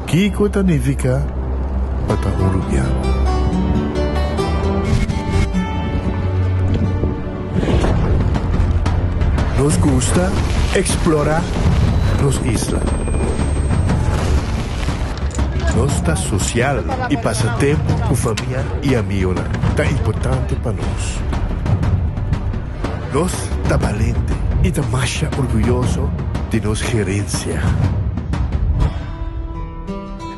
Kiko ta nifiká pa ta un rubiano? Nos gusta eksplorá nos isla. Nos ta sosial i pasa tempu ku famia i amigonan ta importante pa nos. Nos ta balente i ta masha orguyoso di nos gerensia.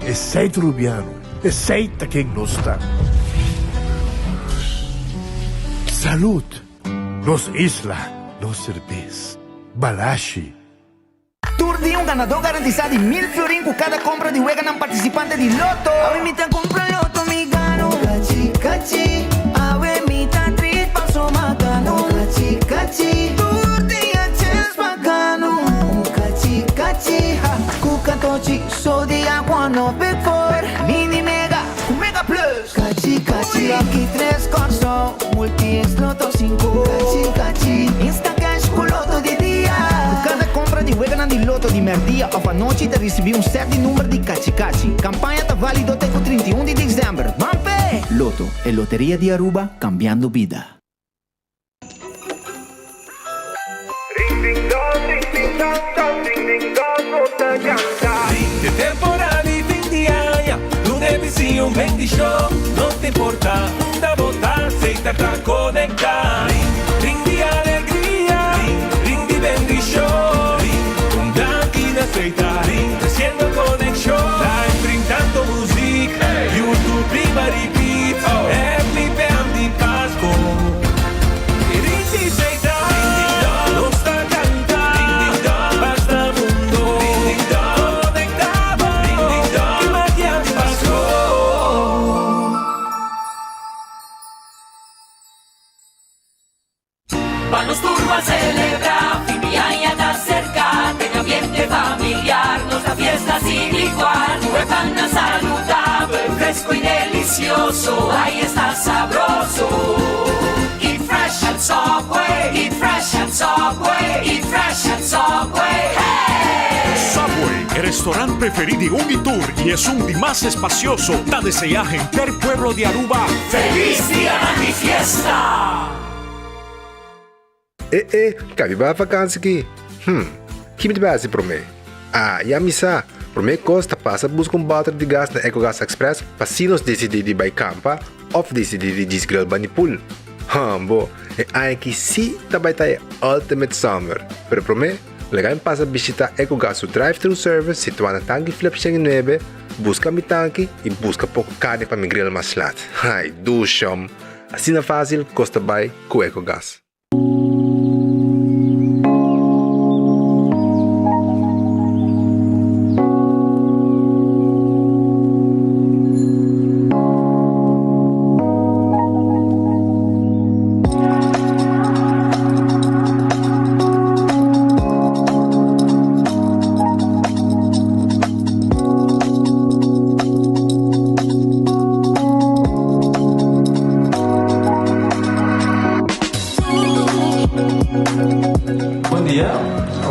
Esei ta Rubiano, esei ta ken nos ta. Salud! Nos isla, nos serbes. Balashi. Tur dia un ganadó garantisa di mil florin ku kada kompra di weganan partisipante di Lotto. Awe mi ta kumpra Lotto mi gano. Kachi kachi awe mi ta trit paso ma gano. Kachi kachi tur dia chens pa gano. Kachi kachi ha ku katochi so dia cuando big four mini mega ku mega plus. Kachi kachi lucky tres Kòrsou multi es Lotto sinku. Kachi kachi insta cash ku Lotto di dia. Ku kada kompra di weganan di Lotto di mèrdia òf anochi ta risibí un sèt di number di Kachi Kachi. Kampaña ta válido te ku 31 di desèmber. Ban p'e! Lotto, e loteria di Aruba, kambiando bida. Di temporada di fin di aña, Luna e bisi un bendicion. No ta importa unda bo ta, Setar ta conecta. Ring di alegria, ring di bendicion. Un danki na Setar, treciendo conexion. Live ring tanto muziek, YouTube riba repeat. FPM di Pasco. Nos ta canta, basta mundo conecta bo y magia di Pasco. Pa nos tur ban celebra, fin di aña ta cerca, den ambiente familiar nos ta fiesta sin igual. Cu e pannan saludabel, fresco y delicioso, ay esta sabroso. Eat fresh at Subway, eat fresh at Subway, eat fresh at Subway, hey! Subway, e restaurant preferi di un y tur y esun di mas espacioso, ta desea henter pueblo di Aruba Feliz Dianan di Fiesta! E e, kabi bai vakansi ki? Hm, ki mi ta bai hasi promé? Ah, ya mi sa! Promé kos ta pasa buska un bòter di gas na Ecogas Express pa si nos disidí di bai kampa òf disidí di djis grill bani pool. Hambo, e aña aki sí ta bai ta e ultimate summer! Pero promé, laga mi pasa bishitá Ecogas su drive-thru service situá na Tanki Flip 109, buska mi tanki i buska poko karni pa mi grill mas lat. Ai, dushom! Asina fásil kos ta bai ku Ecogas. Bon dia,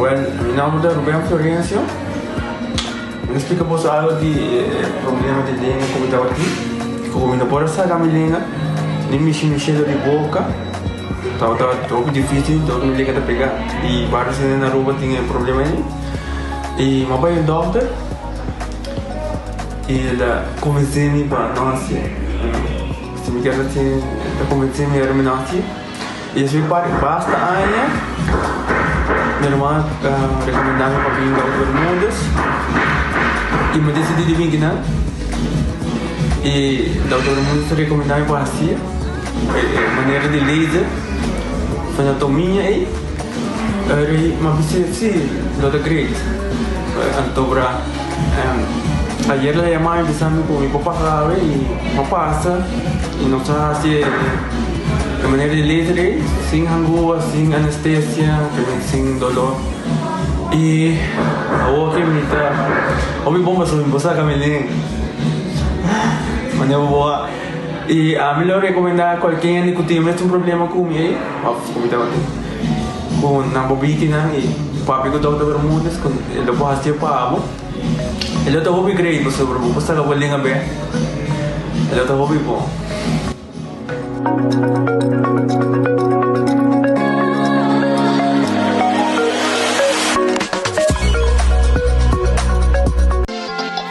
wel mi nomber ta Ruben Florencio. Mi ta splika boso algo di e problema di lenga ku mi tabatin. Ku mi no por a saka mi lenga ni mishi mi shelo di boka. Tabata hopi dificil, dor mi lenga ta pega. I varios hende na Aruba tin e problema ei. I mi a bai un dokter i el a konvensé mi pa no hasié. Si mi kier hasié, el a konvensé mi ora mi no hasié. I esei par basta aña mi ruman a rekomendá mi pa bin Dokter Bermudez i mi a disidí di bin kinan. I Dokter Bermudez a rekomendá mi pa hasié e manera di laser fenotomia ei. Eri mi a bisa si lo ta great. Anto bra ayer el a yama mi bisa mi ku mi por pasa awe i mi a pasa i nos a hasi e manera di laser ei sin hangua, sin anestesia, sin dolor i awor ke mi ta hopi bon pasobra mi por saka mi lenga manera bo a i ami lo rekomenda kualke hende ku tin mes un problema ku mi ei òf ku mi tabatin. Ku nan bo bitinan i papia ku Dòkter Bermudez ku e lo por hasié pa bo. E lo ta hopi great pasobra bo por saka bo lenga be. E lo ta hopi bon.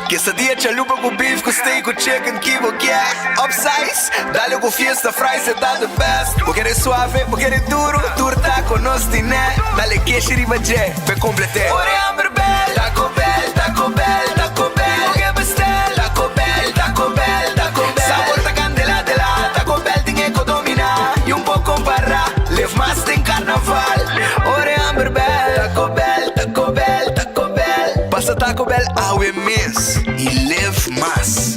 Quesadilla chalupa cu beef cu steak cu chicken ki bo kier Upsize, dale cu fiesta fries e ta the best Bo kere suave, bo kere duro, tur taco nos tine Dale keshi riba dje, p'e complete Ora e hamber bel, Taco Bell, Taco Bell, Taco Bell Bo ke bestel, Taco Bell, Taco Bell, Taco Bell Sabor ta candela de la, Taco Bell tin e co domina Y un por compara, live mas den carnaval Ora e hamber bel, Taco Bell, Taco Bell, Taco Bell Pasa Taco Bell awe mes y live mas.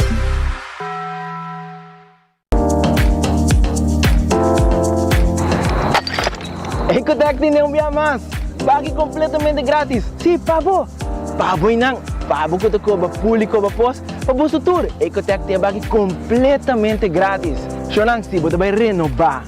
Ecotec tene un bia mas! Baki completamente gratis! Si, pa bo! Pa bo y nan! Pa bo cu ta coba pul y coba pos, pa boso tur! Ecotec tin e baki completamente gratis! Shownan, si bo ta bay renoba,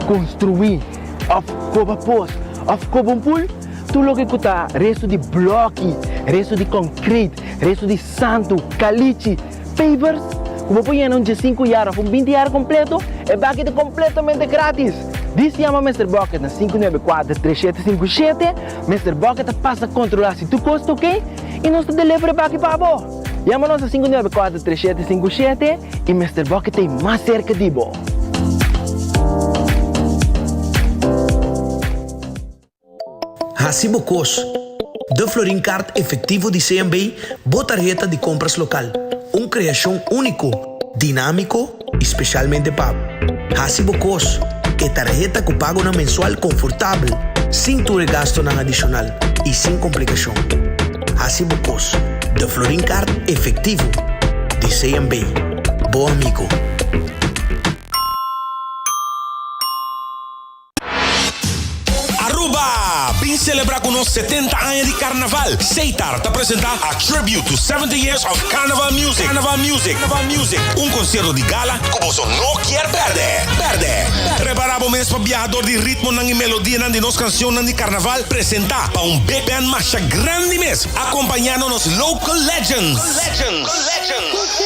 construi, of coba pos, of coba un pul, tur loke cu ta resto di bloki, resto di concrete, resto di santo, calichi, Pavers ku bo por yena un diesinku yar òf un binti yar kompleto, e baki ta kompletamente gratis! Dis yama Mister Bucket na 594 3757, Mister Bucket ta pasa kontrolá si tur kos ta oke i nos ta deliver e baki pa bo! Yama nos na 594 3757 i Mister Bucket ta ei mas serka di bo! Hasi bo kos. De Florin Card Efectivo di CMB, bo tarheta di kompras lokal. Un kreashon úniko, dinámiko i spesialmente pa bo. Hasi bo kos. E tarheta ku pagonan mensual konfortabel, sin tur e gastonan adishonal i sin komplikashon. Hasi bo kos. De Florin Card Efectivo di CMB. Bo amigo. Aruba! Bin celebra cu nos 70 aña di Carnaval! Seitar ta presenta A Tribute to 70 Years of Carnival Music, Carnival Music, Carnival Music, un concierto di gala cu boso no kier perde! Perde! Prepara bo mes pa biaha door di ritmonan y melodianan di nos cancionnan di Carnaval presenta pa un big band masha grandi mes, acompañando nos local legends,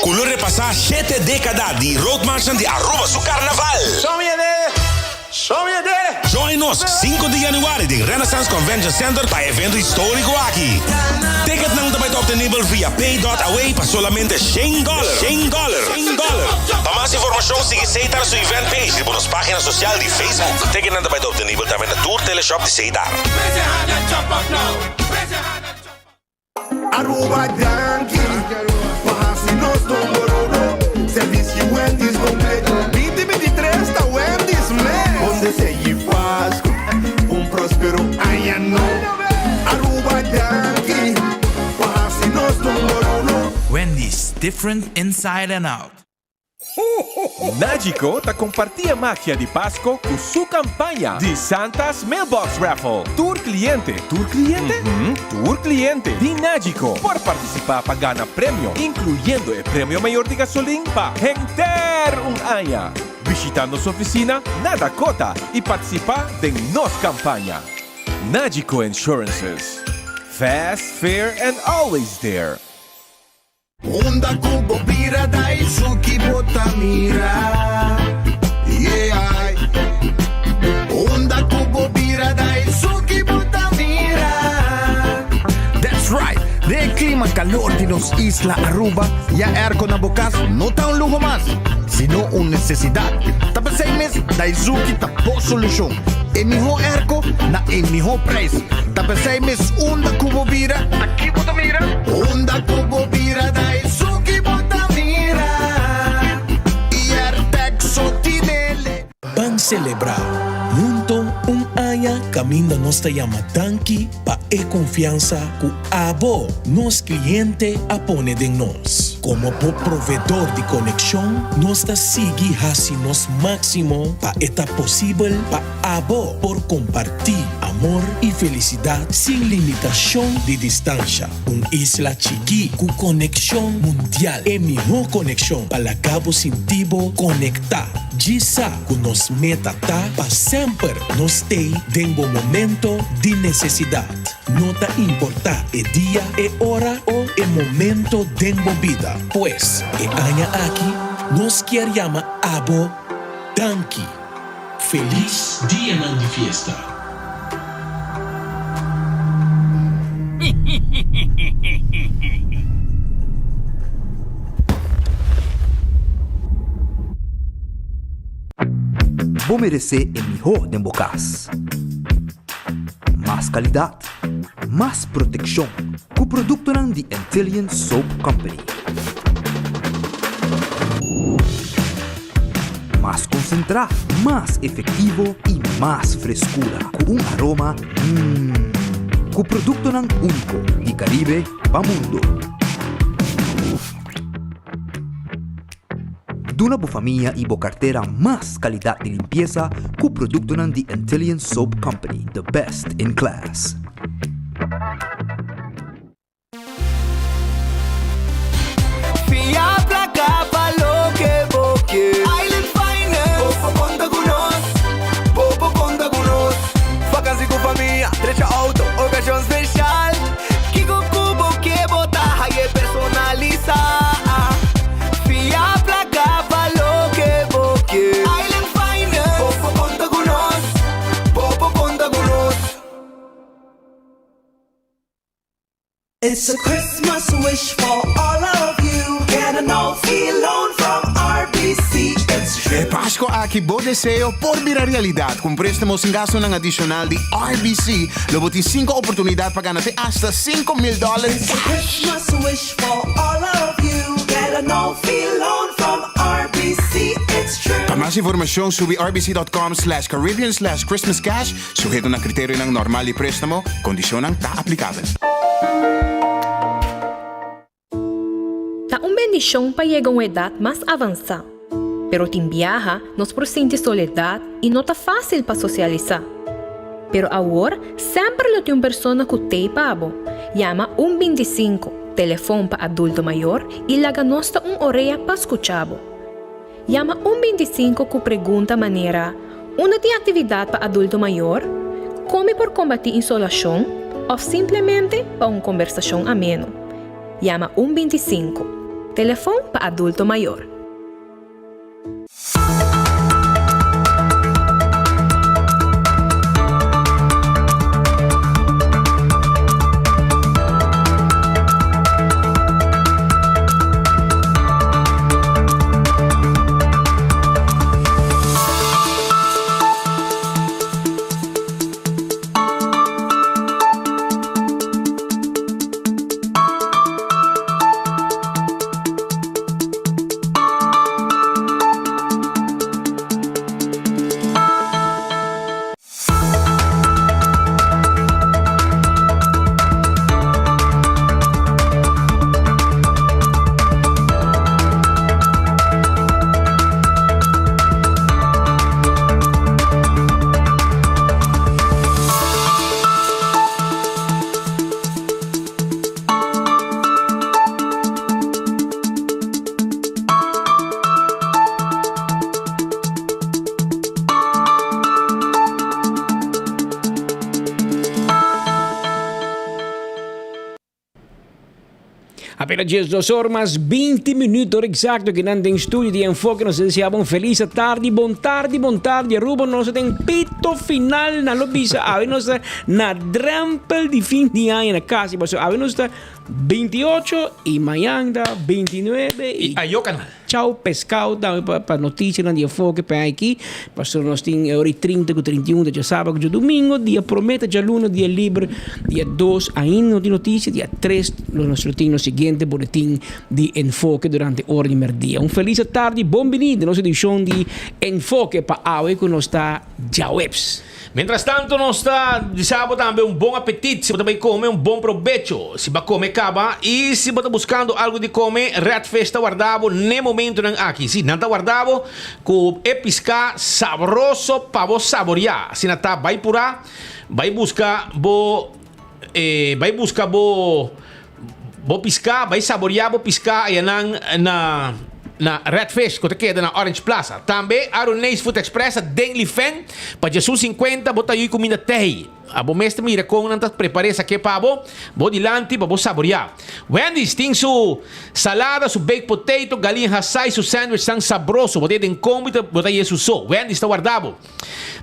cu lo repasa shete decada di roadmarchnan di Aruba su Carnaval! Join nos sinku di januari den Renaissance Convention Center pa e evento historico aki. Ticketnan ta bai ta obtenibel via pay dot away pa solamente shen dollar, shen dollar, shen dollar. Pa mas informacion sigui Seitar su event page riba nos pagina social di Facebook. Ticketnan ta bai ta obtenibel tambe na tur teleshop di Seitar. Aruba danki pa hasi nos number uno. Servicio Wendy's completo. Binti 23 ta Wendy's mes. Bon deseo y Pascu, un prospero aña nobo. Aruba danki pa hasi nos number uno. Wendy's, different inside and out. Nagico ta comparti e magia di Pasco cu su campaña di Santa's Mailbox Raffle. Tur cliente, tur cliente? Uhum, tur cliente di Nagico por participa pa gana premio, incluyendo e premio mayor di gasolin pa henter un aña. Bishita nos oficina na Dakota y participa den nos campaña. Nagico Insurances, Fast, fair and always there. Unda ku bo bira Daisuki bo ta mira Yeah Unda ku bo bira Daisuki bo ta mira That's right! Den e klima kalor di nos isla Aruba, ya airco na bo kas no ta un luho mas, sino un nesesidat. Ta p'esei mes Daizuki ta bo solushon. E mihó airco na e mihó prijs. Ta p'esei mes unda ku bo bira, ta ki bo ta mira? Unda ku bo bira Daisuki bo ta mira Airtag so tinele. Ban selebrá hunto un aña kaminda nos ta yama danki pa e konfiansa ku abo, nos kliente, a pone den nos. Komo bo provedor di konekshon, nos ta sigui hasi nos máksimo pa e ta posibel pa abo por kompartí amor i felisidat sin limitashon di distansha. Un isla chikí ku konekshon mundial, e mihó konekshon pa laga bo sinti bo konektá. Djis sa ku nos meta ta pa semper nos stay den bo momento di nesesidat. No ta importá e dia, e ora o e momento den bo bida. Pues, e aña aki nos kier yama abo danki. Felis dianan di fiesta! Bo meresé e mihó den bo kas. Mas kalidat, mas protekshon ku produktonan di Antillian Soap Company. Mas konsentrá, mas efektivo i mas freskura ku un aroma mmm ku produktonan úniko di Karibe pa mundu. Duna bo famia i bo kartera mas kalidat di limpiesa ku produktonan di Antillian Soap Company, the best in class. Fia placa pa loke bo ke. Island Finance. Bo por conta cu nos. Bo por conta cu nos. Vakantie cu famia, drecha auto, ocasion special. Kiko ku bo ke bo ta haye personalisa. Fia placa pa loke bo ke. Island Finance. Bo por konta ku nos. Bo por konta ku nos. It's a Christmas wish for all of you Get a no fee loan from RBC It's true E Pasco aki bo deseo por bira realidad. Cu un prestamo sin gastonan adicional di RBC, lo bo tin cinco oportunidad pa gana te hasta 5000 dollar It's a cash. Christmas wish for all of you Get a no fee loan from RBC It's true Pa mas informacion subi rbc.com slash caribbean slash christmascash. Suheto na kriterionan normal di préstamo, kondishonnan ta aplikabel. Ta un bendishon pa yega un edat mas avansá. Pero tin biaha nos por sinti soledat i no ta fásil pa sosialisá. Pero awor semper lo tin un persona ku t'ei pa bo. Yama un 25, telefon pa adulto mayor i laga nos ta un orea pa skucha bo. Yama un 25 ku pregunta manera, Unda tin aktividat pa adulto mayor? Kon mi por kombatí insolashon? Òf simplemente pa un kombersashon ameno. Yama un 25, telefon pa adulto mayor. Apenas 12 or mas 20 minuut ora exacto que nan den studio di Enfoke nos deseaba un feliz tarde, bon tarde, bon tarde Aruba nos den pito final na lo bisa awe nos ta na drempel di fin di aña na casi paso awe nos ta 28 y mañana ta 29 y, y ayo canal. Chao pescado tambe pa pa noticianan di Enfoke pa aki. Pasobra nos tin e ora y trinta cu 31 ta djasábado cu djadumingo. Dia prome ta djaluna, dia liber. Dia dos ainda no tin noticia. Dia tres lo nos lo tin nos siguiente boletin di Enfoke durante ora di merdia. Un feliz atardi, bon bini den nos edicion di Enfoke pa awe cu nos ta djaweps. Mientras tanto nos ta bisa bo tambe un bon apetit si bo ta bay come, un bon probecho si bo a come caba y si bo ta buscando algo di come, Red Fish ta warda bo n'e momentonan aki. Si, nan ta warda bo cu e pisca sabroso pa bo saboria. Asina ta, bay pura, bay busca bo e bay busca bo bo pisca, bay saboria bo pisca ayanan na na Red Fish cu ta keda na Orange Plaza. Tambe Aruneis Food Express ta den Lifen pa djesun sinkuenta bo ta yui cuminda tei. Abo mes ta mira kon nan ta prepara esaki pa bo, bo dilanti pa bo saboreá. Wendy's tin su salada, su baked potato, galiña hasai, su sandwich tan sabroso. Bo ta yega den kombi bo ta yega su so. Wendy's ta warda bo.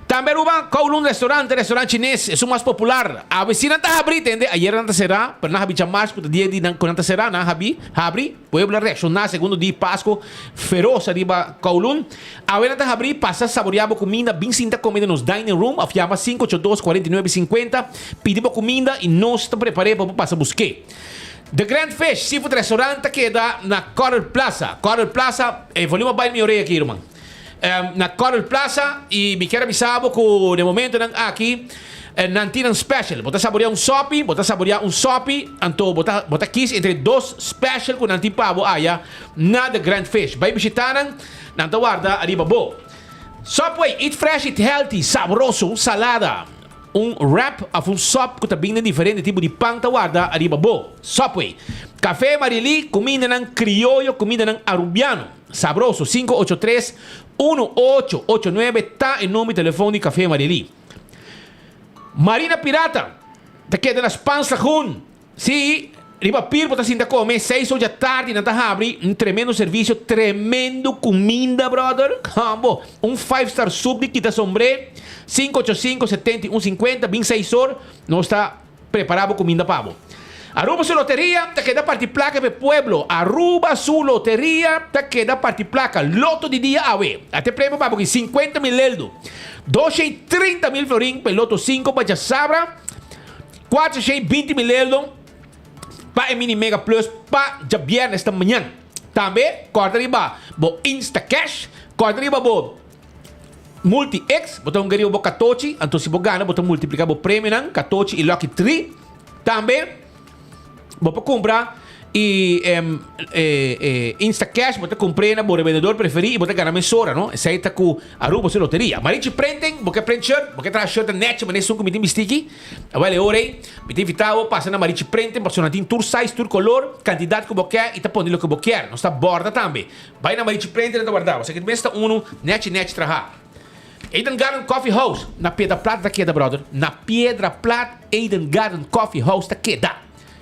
Tambe Aruba, Kowloon Restaurant, e restaurant chines, esun mas popular. Awe si nan ta habri, tende, ayer nan ta será, pero nan habri djamars ku ta dia di nan ku nan ta será, nan habri, habri. Pueblo a reakshoná segundo di Pasko feros ariba Kowloon. Awe nan ta habri, pasa saboreá bo kuminda, bin sinta kome den nos dining room òf yama 582 49 50, pidi bo kuminda i nos ta prepar'é pa bo pasa busk'é. The Grand Fish Seafood Restaurant ta keda na Coral Plaza. Coral Plaza, e volume a bai mi orea aki ruman. Na Coral Plaza y mi kier a bisa bo cu den momentonan aki nan tin nan special. Bo ta saborea un sopi, bo ta saborea un sopi, anto bo ta bo ta kies entre dos special cu nan tin pa bo aya na The Grand Fish. Bay bishita nan, nan ta warda ariba bo. Subway, eat fresh, eat healthy, sabroso, un salada, un wrap of un sop cu ta bin den diferente tipo di pan ta warda ariba bo. Subway. Cafe Marily, cumindanan crioyo, cumindanan Arubiano. Sabroso, 583 1889 ta e number di telefon di Café Marily. Marina Pirata ta keda na Spaans Lagoon. Sí, riba pir bo ta sinta come, seis or dja tardi nan ta habri, un tremendo servicio, tremendo cuminda brother. Kambo, un five star soup di kita sombré, 585 71 50, bin seis or, nos ta Prepara bo cuminda pa bo. Aruba su loteria ta keda parti placa p'e pueblo. Aruba su loteria ta keda parti placa. Loto di dia awe. A te premio pa bo ki 50 mil leldo. 230 mil florin p'e loto 5 pa djasabra. 420 mil leldo pa e mini mega plus pa djabièrnè esta mañan. Tambe kòrda riba bo Instacash. Kòrda riba bo. Multi X, bo ta hunga riba bo katochi, anto si bo gana bo ta multiplica bo premionan, katochi y lucky 3. Tambe bo por cumpra y Instacash bo ta cumpr'e na bo revendedor preferi y bo ta gana mesora, no? Esey ta cu Aruba su loteria. Marichi Printing, bo ke print shirt, bo ke traha shirt nechi manera esun cu mi tin bisti aki. Awel e ora ey mi ta invita bo pasa na Marichi Printing pasobra nan tin tur size, tur color, cantidad cu bo ke y ta pone loke bo kier. Nos ta borda tambe. Bai na Marichi Prente nan ta warda bo. Esaki mes ta unu nechi nechi traha. Eden Garden Coffee House na Piedra Plat ta keda brother. Na Piedra Plat Eden Garden Coffee House ta keda.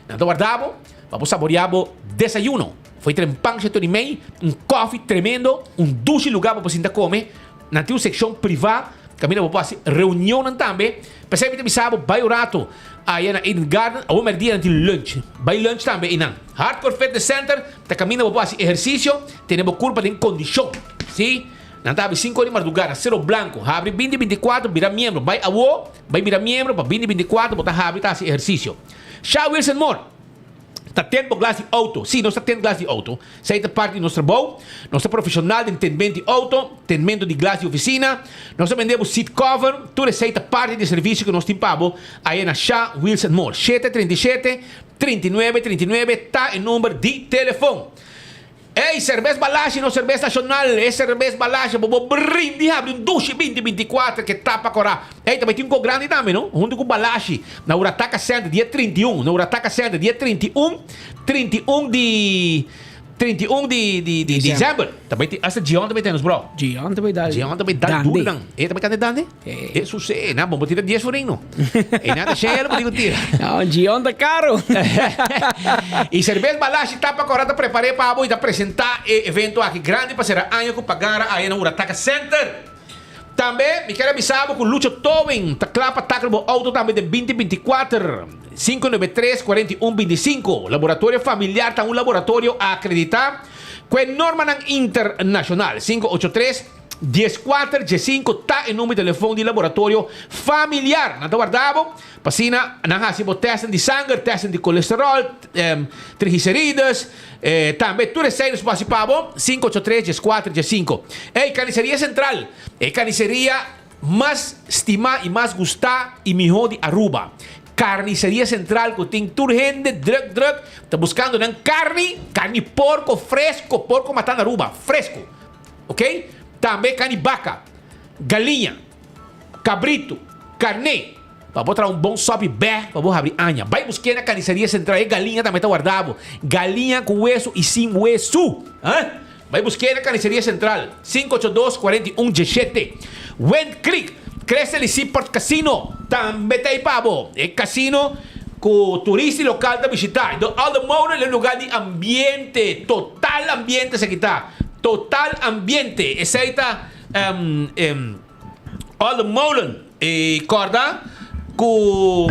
Nan ta warda bo pa bo saborea bo desayuno. Fo'i trempan sheto di mei, un koffie tremendo, un dushi lugar pa bo sinta kome. Nan tin un sekshon priva kaminda bo por hasi reunionnan tambe. P'esei mi ta bisa bo bai un rato aya na Eden Garden. Awor merdia nan tin lunch. Bai lunch tambe einan. Hardcore Fitness Center ta kaminda bo por hasi ehersisio, tene bo kurpa den kondishon. Si, nan ta habri sinku ora di mardugá na Cerro Blanco. Habri binti bintikuater, bira miembro. Bai awor, bai bira miembro pa binti bintikuater bo ta habri ta hasi ehersisio. Sha Wilson Moore. Ta tent bo glas di auto. Sí, nos ta tent glas di auto. Esei ta parti di nos trabou. Nos ta profesional den tentment di auto, tentmento di glas di oficina. Nos ta bende bo seat cover. Tur esei ta parti di e servicio cu nos tin pa bo aya na Sha Wheels and More. Shete 37 39 39 ta e number di telefon. Ey, serbes Balashi, nos serbes nacional, e serbes Balashi, bo bo brindi habri un dushi binti binticuater ke tapa cora. Ey, ta bay tin un co grandi tambe, no? Hunto cu Balashi, na Urataka Center, dia 31, na Urataka Center, dia 31, 31 di, 31 di, di, di december. Ta bay tin, hasta Gion ta bay ten nos, bro. Gion ta bay dal. Gion ta bay dal duro nan. E ta bay canta dande? E sucede, na, bo bo tira 10 florin no. E na ta shell bo digo tira. No, Gion ta caro. Y Cervez Balashi ta pa cora ta prepare pa bo y ta presenta e evento aki grandi pa cera aña cu pagara aya na Urataka Center. Tambe mi kier a bisa bo cu Lucho Towing ta cla pa tackle bo auto tambe den 2024. 593 41 25. Laboratorio Familiar ta un laboratorio acredita cu e normanan internacional. 583. 14 15 ta e number di telefon di laboratorio familiar. Nan ta warda bo pa asina nan hasi bo testen di sanger, testen di kolesterol, triglicerides, tambe tur esei nos por hasi pa bo. 583 14 15. Ey, Carniceria Central, e carniceria mas stima y mas gusta y miho di Aruba. Carniceria Central cu tin tur hende druk druk ta buscando nan carni, carni porco fresco, porco mata na Aruba, fresco. Ok, tambe kani baka, galiña, kabritu, karné, pa bo traha un bon sòpi bè pa bo habri aña. Bai busk'é na kaniseria sentral, e galiña tambe ta warda bo. Galiña ku wesu i sin wesu. Ha? Bai busk'é na kaniseria sentral, 582 41 17. Wind Creek. Crystal y Seaport Casino tambe ta ei pa bo. E casino cu turista y local ta bishita. The Alde Molen e lugar di ambiente, total ambiente esaki ta. Total ambiente. Esey ta Alde Molen. Y corda cu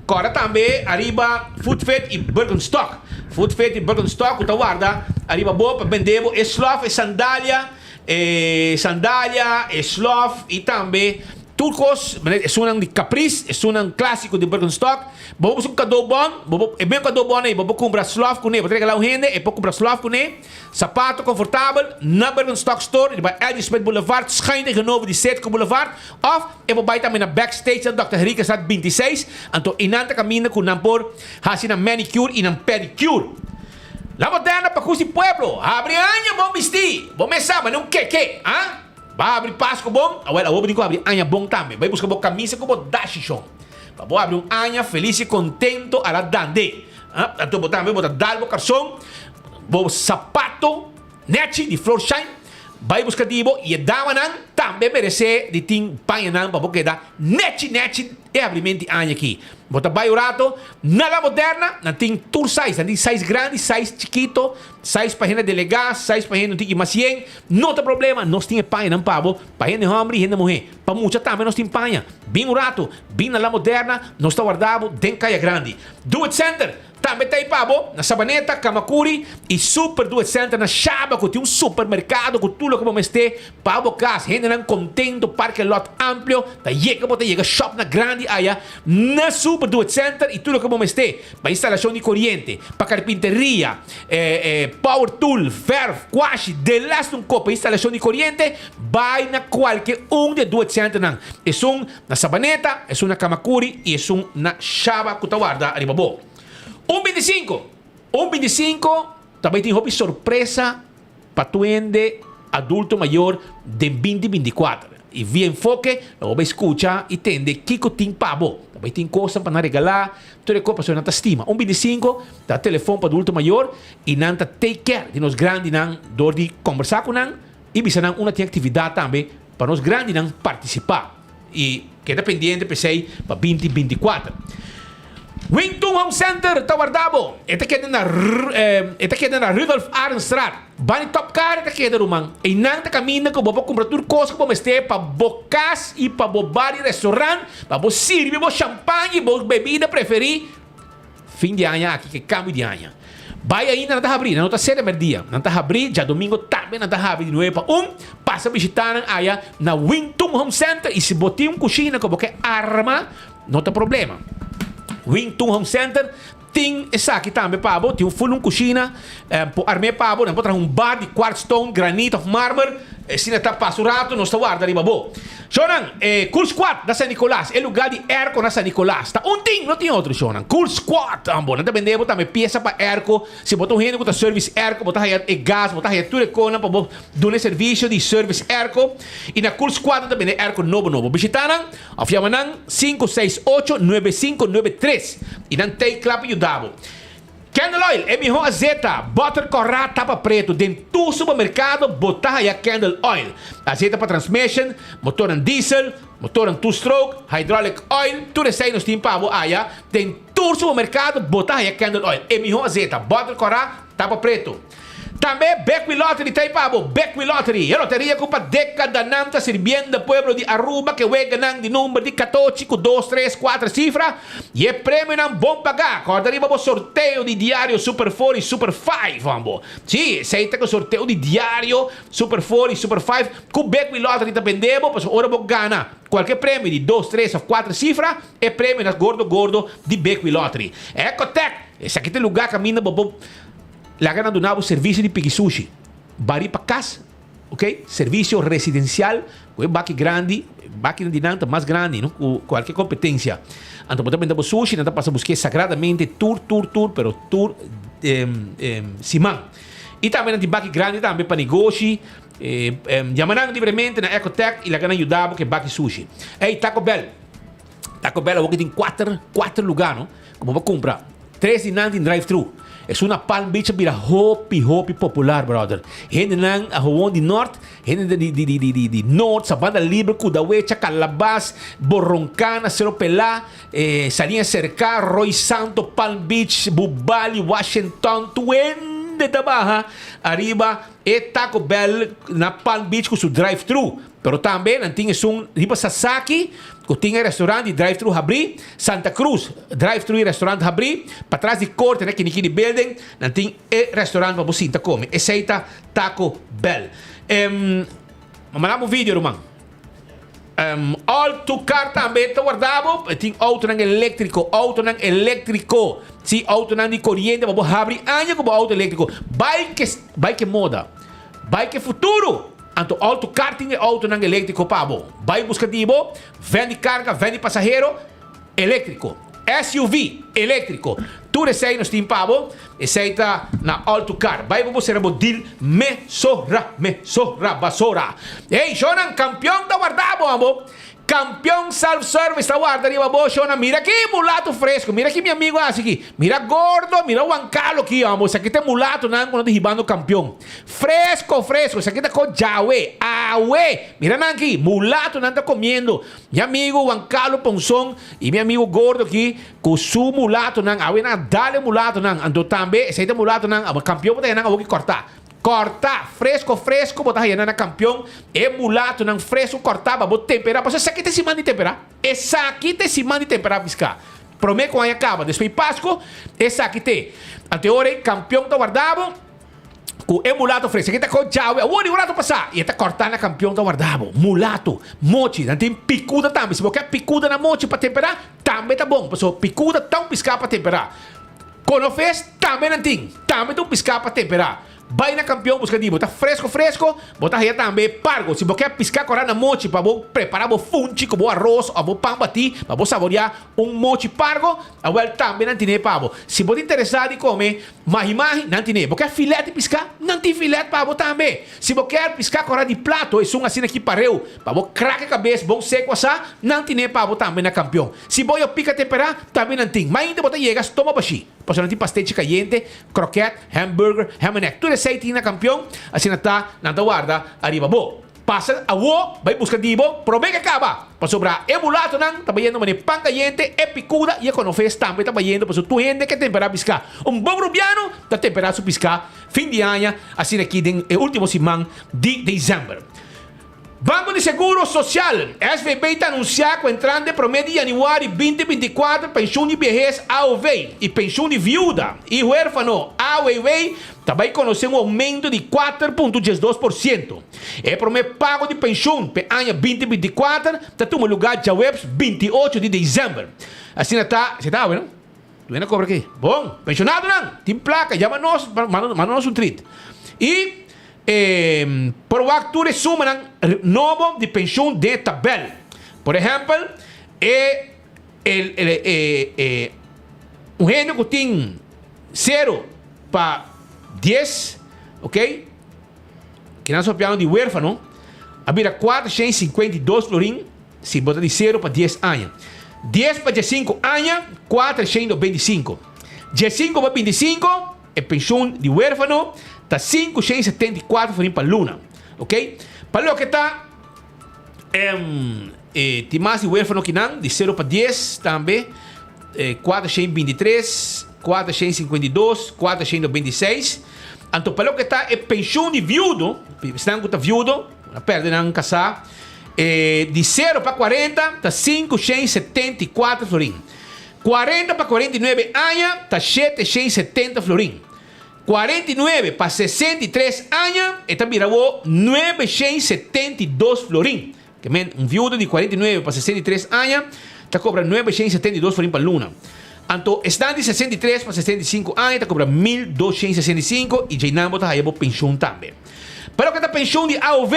corda tambe ariba Food Fit y Birkenstock. Food Fit y Birkenstock cu ta warda ariba bo pa bende bo e slof, e sandalia. E sandalia, e slof y tambe tur cos, esunnan di Caprice, esunnan clasico di Birkenstock. Bo por busca un cadeau bon, bo por, e mes cadeau bon ey, bo por cumpra slof cune, bo ta regala un hende, e por cumpra slof cune, sapato confortabel na Birkenstock store riba LG Smith Boulevard, schuin tegenover di Citgo Boulevard, of e por bay tambe na Backstage na Dòkter Henriquezstraat 26, anto eynan ta caminda cu nan por haci nan manicure y nan pedicure. La moderna pa kusi pueblo. Habri aña bon bisti. Bo mes sa mane un keke, ah? Ba habri Pasco bon? Awel awor bo tin ku habri aña bon tambe. Bai buska bo kamisa ku bo dashi shon. Pa bo habri un aña felis i kontento a la dande. Ah, anto bo tambe bo ta dal bo karson, bo sapato nechi di Florsheim. Bai buska di bo i e damanan tambe meresé di tin pañanan pa bo keda nechi nechi e habrimenti aña aki. Bo ta bai un rato na La Moderna, nan tin tur size, nan tin size grandi, size chikito, size pa hende delegá, size pa hende un tiki mas yen. No ta problema, nos tin e pañanan pa bo, pa hende hòmber i hende muhé. Pa mucha tambe nos tin paña. Bin un rato, bin na La Moderna, nos ta warda bo den Kaya Grandi. Do It Center! Tambe ta ei pa bo na Sabaneta, Camacuri y Super Do It Center na Shaba cu tin un supermercado cu tur loke bo mester pa bo cas. Hendenan contento, parke lot amplio, ta yega bo ta yega shop na grandi aya na Super Do It Center y tur loke bo mester pa instalacion di coriente, pa carpinteria, power tool, verf, kwashi, delas un cos pa instalacion di coriente, bay na cualke un di e Do It Centernan. Esun. Na Sabaneta, esun na Camacuri y esun na Shaba cu ta warda riba bo. Un binticinco! Un binticinco ta bay tin hopi sorpresa pa tu hende adulto mayor den binti binticuater. Y via Enfoke lo bo bay scucha y tende kico tin pa bo. Ta bay tin cosnan pa nan regala, tur e cos pasobra nan ta stima. Un binticinco ta telefon pa adulto mayor y nan ta take care di nos grandinan door di combersa cu nan y bisa nan unda tin actividad tambe Pa nos grandinan partisipá i keda pendiente p'esei pa binti bintikuater. Wington Home Center ta warda bo. E ta keda na e ta keda na Rudolf Arendstraat. Bani Top Car e ta keda ruman. Einan ta kaminda ku bo por kumpra tur kos ku bo mester pa bo kas i pa bo bar i restaurant, pa bo sirbi bo champagne i bo bebida preferí. Fin di aña aki ke kambio di aña. Bai ainda nan ta habrí, nan no ta sera merdia. Nan ta habrí djadomingo tambe nan ta habri di nuebe pa un. Pasa bishitá nan aya na Wingtung Home Center i si bo tin un kushina ku bo ke arma no ta problema. Wingtung Home Center tin esaki tambe pa bo, tin un ful un kushina por arm'é pa bo. Nan por traha un bar di quartz stone, granit òf marmer. Asina ta pasa un rato nos ta warda riba bo. Shownan, e Cool Squad na San Nicolas, e lugar di airco na San Nicolas. Ta un tin, no tin otro shownan. Cool Squad, ambo. Nan ta bende bo tambe piesa pa airco. Si bo ta un hende cu ta service airco, bo ta haya e gas, bo ta haya tur e conan pa bo duna e servicio di service airco. Y na Cool Squad nan ta bende airco nobo nobo. Bishita nan of yama nan 568 9593 y nan t'ey cla pa yuda bo. Candle oil, e mihó azeta, butter kòrá tapa pretu den tur supermerkado bo ta haya candle oil. Azeta pa transmission, motornan diesel, motornan two stroke, hydraulic oil, tur esei nos tin pa bo haya den tur supermerkado bo ta haya candle oil, e mihó azeta, butter kòrá tapa pretu. Tambe Bekwee Lottery ta ei pa bo. Bekwee Lottery, e loteria ku pa dekadanan ta sirbiendo pueblo di Aruba ke weganan di number di katochi ku dos, tres, kuater sifra i e premionan bon pagá. Kòrda riba bo sorteo di diario Super Four i Super Five, hombo. Sí, esei ta ku sorteo di diario Super Four i Super Five ku Bekwee Lottery ta bende bo, pasobra ora bo gana kualke premio di dos, tres òf kuater sifra, e premio ta gordo gordo di Bekwee Lottery. Ecotec, esaki ta e lugá kaminda bo por. Laga nan duna bo servicio di piki sushi. Bari pa cas, ok? Servicio residencial cu e baki grandi, bakinan di nan ta mas grandi no cu cualkier competencia. Anto bo ta benta bo sushi, nan ta pasa busque sagradamente tur tur tur pero tur siman. Y tambe nan tin baki grandi tambe pa negoshi. Yama nan libremente na Ecotec y laga nan yuda bo cu e baki sushi. Ey Taco Bell, Taco Bell awor ki tin cuater, cuater lugar no cu bo por cumpra. Tres di nan tin drive thru. Esun na Palm Beach a bira hopi hopi popular brother. Hendenan a gewoon di nort, hende di di di di di di nort, Sabana Libre, Kudawecha, Calabas, Boroncana, Cerro Pelá, eh, Saliña Cerca, Roy Santo, Palm Beach, Bubali, Washington, tur hende ta baha ariba e Taco Bell na Palm Beach ku su drive thru. Pero tambe nan tin esun riba Sasaki ku tin e restaurant di drive thru habrí, Santa Cruz drive thru i restaurant habrí, patras di korte na Kinikini Building nan tin e restaurant pa bo sinta kome. Esei ta Taco Bell. Em, manda bo video ruman. Em, All to Car tambe ta warda bo. E tin autonan eléktriko, autonan eléktriko. Si, autonan di koriente pa bo habri aña ku bo auto eléktriko. Bai ke, bai ke moda. Bai ke futuro! Anto All to Car tin e autonan eléktriko pa bo. Bai buska di bo, vèn di karga, vèn di pasahero, eléktriko. SUV, eléktriko. Tur esei nos tin pa bo. Esei ta na All to Car. Bai bo bo sera bo deal mesora, mesora, basora. Ey, shownan, kampion ta warda bo, amo. Kampion self service ta warda riba bo, shownan. Mira ki mulato fresco. Mira ki mi amigo a hasi aki. Mira gordo, mira Juan Carlo aki, amo. Esaki ta e mulatonan ku nan ta hibando kampion. Fresco, fresco. Esaki ta ko djawe, awe. Mira nan aki, mulatonan ta komiendo. Mi amigo Juan Carlo Ponson y mi amigo gordo aki cu su mulatonan, awe nan a dal e mulatonan, anto tambe esey ta mulatonan, abo campeon bo ta haya nan awoki corta, corta, fresco fresco bo ta haya nan na campeon, e mulatonan fresco corta pa bo tempera, pasobra esaki ta e siman di tempera, esaki ta e siman di tempera pisca, prome cu aña caba, despues di Pasco, esaki te, anto e ora ey campeon ta warda bo. Ku e mulato fresco ki ta ko djawe awor di un rato pasá i e ta kòrtá na kampion ta warda bo. Mulato, mochi, nan tin pikuda tambe. Si bo ke pikuda na mochi pa temperá, tambe ta bon, pasobra pikuda ta un piská pa temperá. Konofes tambe nan tin, tambe ta un piská pa temperá. Bai na kampion buska di bo ta fresco fresco, bo ta haya tambe pargo. Si bo ke piská kòrá na mochi pa bo prepará bo funchi ku bo aros òf bo pan batí pa bo saboriá un mochi pargo, awèl tambe nan tine pa bo. Si bo ta interesá di kome Mahi mahi, nan tine. Bo kier filet di piská? Nan tin filet pa bo tambe. Si bo kier piská kòrá di plato, esun asina ki pareu, pa bo krak e kabes bon seku asá, nan tine pa bo tambe na Kampion. Si bo yo pika temperá, tambe nan tin. Mainta bo ta yega stoma bashí, pasobra nan tin pastechi kayente, kroket, hamburger, ham and egg. Tur esei tin na Kampion, asina ta, nan ta warda ariba bo. Pasa awo bai buska di bo prome ke kaba, pasobra e mulatonan ta bayendo manera pan kayente, e pikuda i e konofes tambe ta bayendo pasobra tur hende ke tempera piská. Un bon rubiano ta tempera su piská fin di aña asina aki den e ultimo siman di desèmber. Banko di Seguro Sosial, SVB, ta anunsiá ku entrante prome di yanüari 2024 penshun di biehes, AOV, i penshun di viuda i huérfano, AWW, ta bai konosé un oumento di 4.12%. E promé pago di penshun p'e aña 2024 ta tuma lugá djaweps 28 di desèmber. Asina ta, esei ta awe no? Tur hende a kobra aki. Bon, penshonadonan tin plaka, yama nos, manda nos un trit. I e por wak tur e sumanan nobo di penshun den e tabèl. Por ehèmpel, e e un hende ku tin sero pa dies, ok, Kinan so piano di huerfano a bira 452 florin si bo ta di sero pa dies aña. Dies pa diesinco aña, 425. Diesinco pa bintisinco, e penshun di huerfano ta 574 florin pa luna. Ok? Pa loke ta e tin mas di huerfano kinan, di sero pa dies tambe, 423, 452, 426. Anto pa loke ta e penshun di viudo, esnan ku ta viudo, a perde nan kasá, e di sero pa 40 ta 574 florin. 40 pa 49 aña ta 770 florin. 49 pa 63 aña e ta bira awo 972 florin. Ke men, un viudo di 49 pa 63 aña ta kobra 972 florin pa luna. Anto esnan di 63 pa 65 aña ta kobra 1265 i djeinan bo ta haya bo penshun tambe. Pa loke ta penshun di AOV,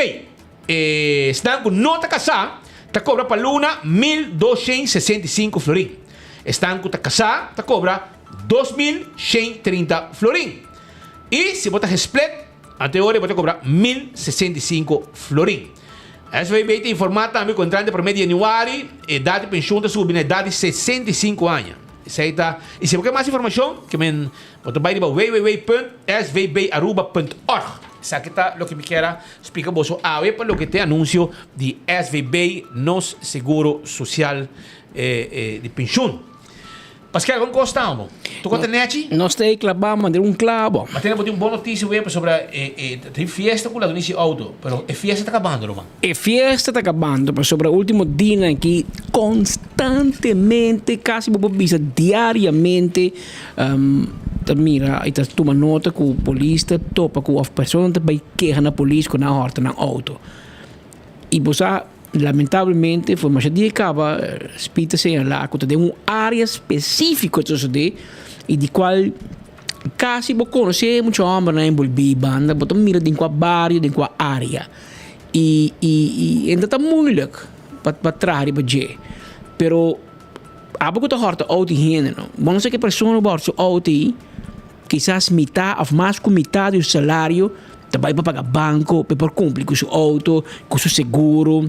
esnan ku no ta kasá ta kobra pa luna 1265 florin. Esnan ku ta kasá ta kobra 2130 florin. I si bo ta gesplit, Ante ora e bo ta cobra 1065 florin. SVB ta informa tambe cu entrante prome di januari e edad di pensioen ta subi na edad di 65 aña. Esei ta, y si bo ke mas informacion, ke men bo ta bay riba www.svbaruba.org. Esaki ta loke mi kier a splica boso awe pa loke t'e anuncio di SVB, nos seguro social di pensioen. Paskel, kon kos ta amo? Tu kon ta nechi? Nos ta ei klabá manera un klabo. Ma tene bo tin un bon notisia wea pasobra e e ta tin fiesta ku ladronisia outo, pero e fiesta ta kabando ruman. E fiesta ta kabando pasobra ultimo dianan aki konstantemente, kasi bo por bisa diariamente, ta mira i ta tuma nota ku polis ta topa ku òf personanan ta bai keha na polis ku nan a hòrta nan outo. I bo sa. Lamentablemente for masha dia caba Speed ta señala cu ta den un area specifico ta sucede y di cual casi bo conoce mucho hombernan envolvi banda bo ta mira den cua bario den cua area y y y ta moeilijk pa pa traha riba dje pero abo cu ta horta auto di hende no bo no sa ki persona bo horta su auto ey Kisas mitá òf mas ku mitá di su salario ta bai pa paga banko pa e por kumpli ku su outo, ku su seguro,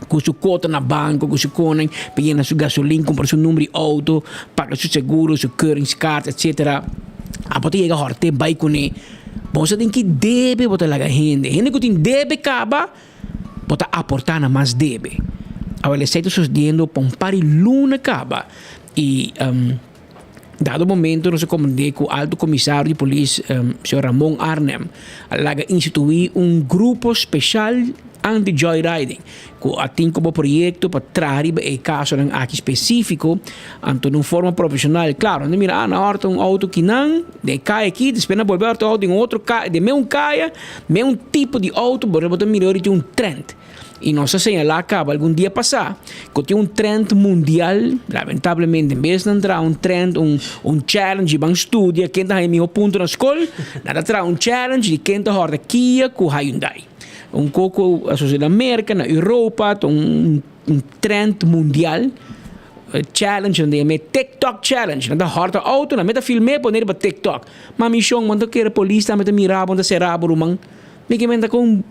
ku su kota na banko, ku su konen pa yena su gasolin, kumpra su number di outo, paga su seguro, su keuringskaart, etsetera. Abo ta yega hòrt'é bai kuné. Bo sa den ki debe bo ta laga hende. Hende ku tin debe kaba, bo ta aportá na mas debe. Awor esei ta susediendo pa un par di luna kaba i. Dado momento nos a komprendé ku Alto Komisario di Polis, señor Ramon Arnhem, a laga instituí un grupo speshal anti-joyriding ku a tin komo proyekto pa traha riba e kasonan aki spesífiko, anto den un forma profeshonal. Klaro, nan ta mira, ah, nan a hòrta un outo kinan den e kaya aki, despues nan a bolbe hòrta un outo den otro kaya, den meun kaya, meun tipo di outo, bo ta mira ora tin un trend. Y nos a señala caba algun dia pasa cu tin un trend mundial, lamentablemente en bes nan traha un trend, un un challenge di ban studia ken ta haya miho punto na scol, nan ta traha un challenge di ken ta horta Kia cu Hyundai. Un coco a sucede na Merca, na Europa, ta un un trend mundial, challenge nan ta yama e TikTok challenge, nan ta horta auto, nan meta filme pone riba TikTok. Ma mi shon, bo no ta kere polis tambe ta mira bo, ta sera bo ruman, mi ke menta con.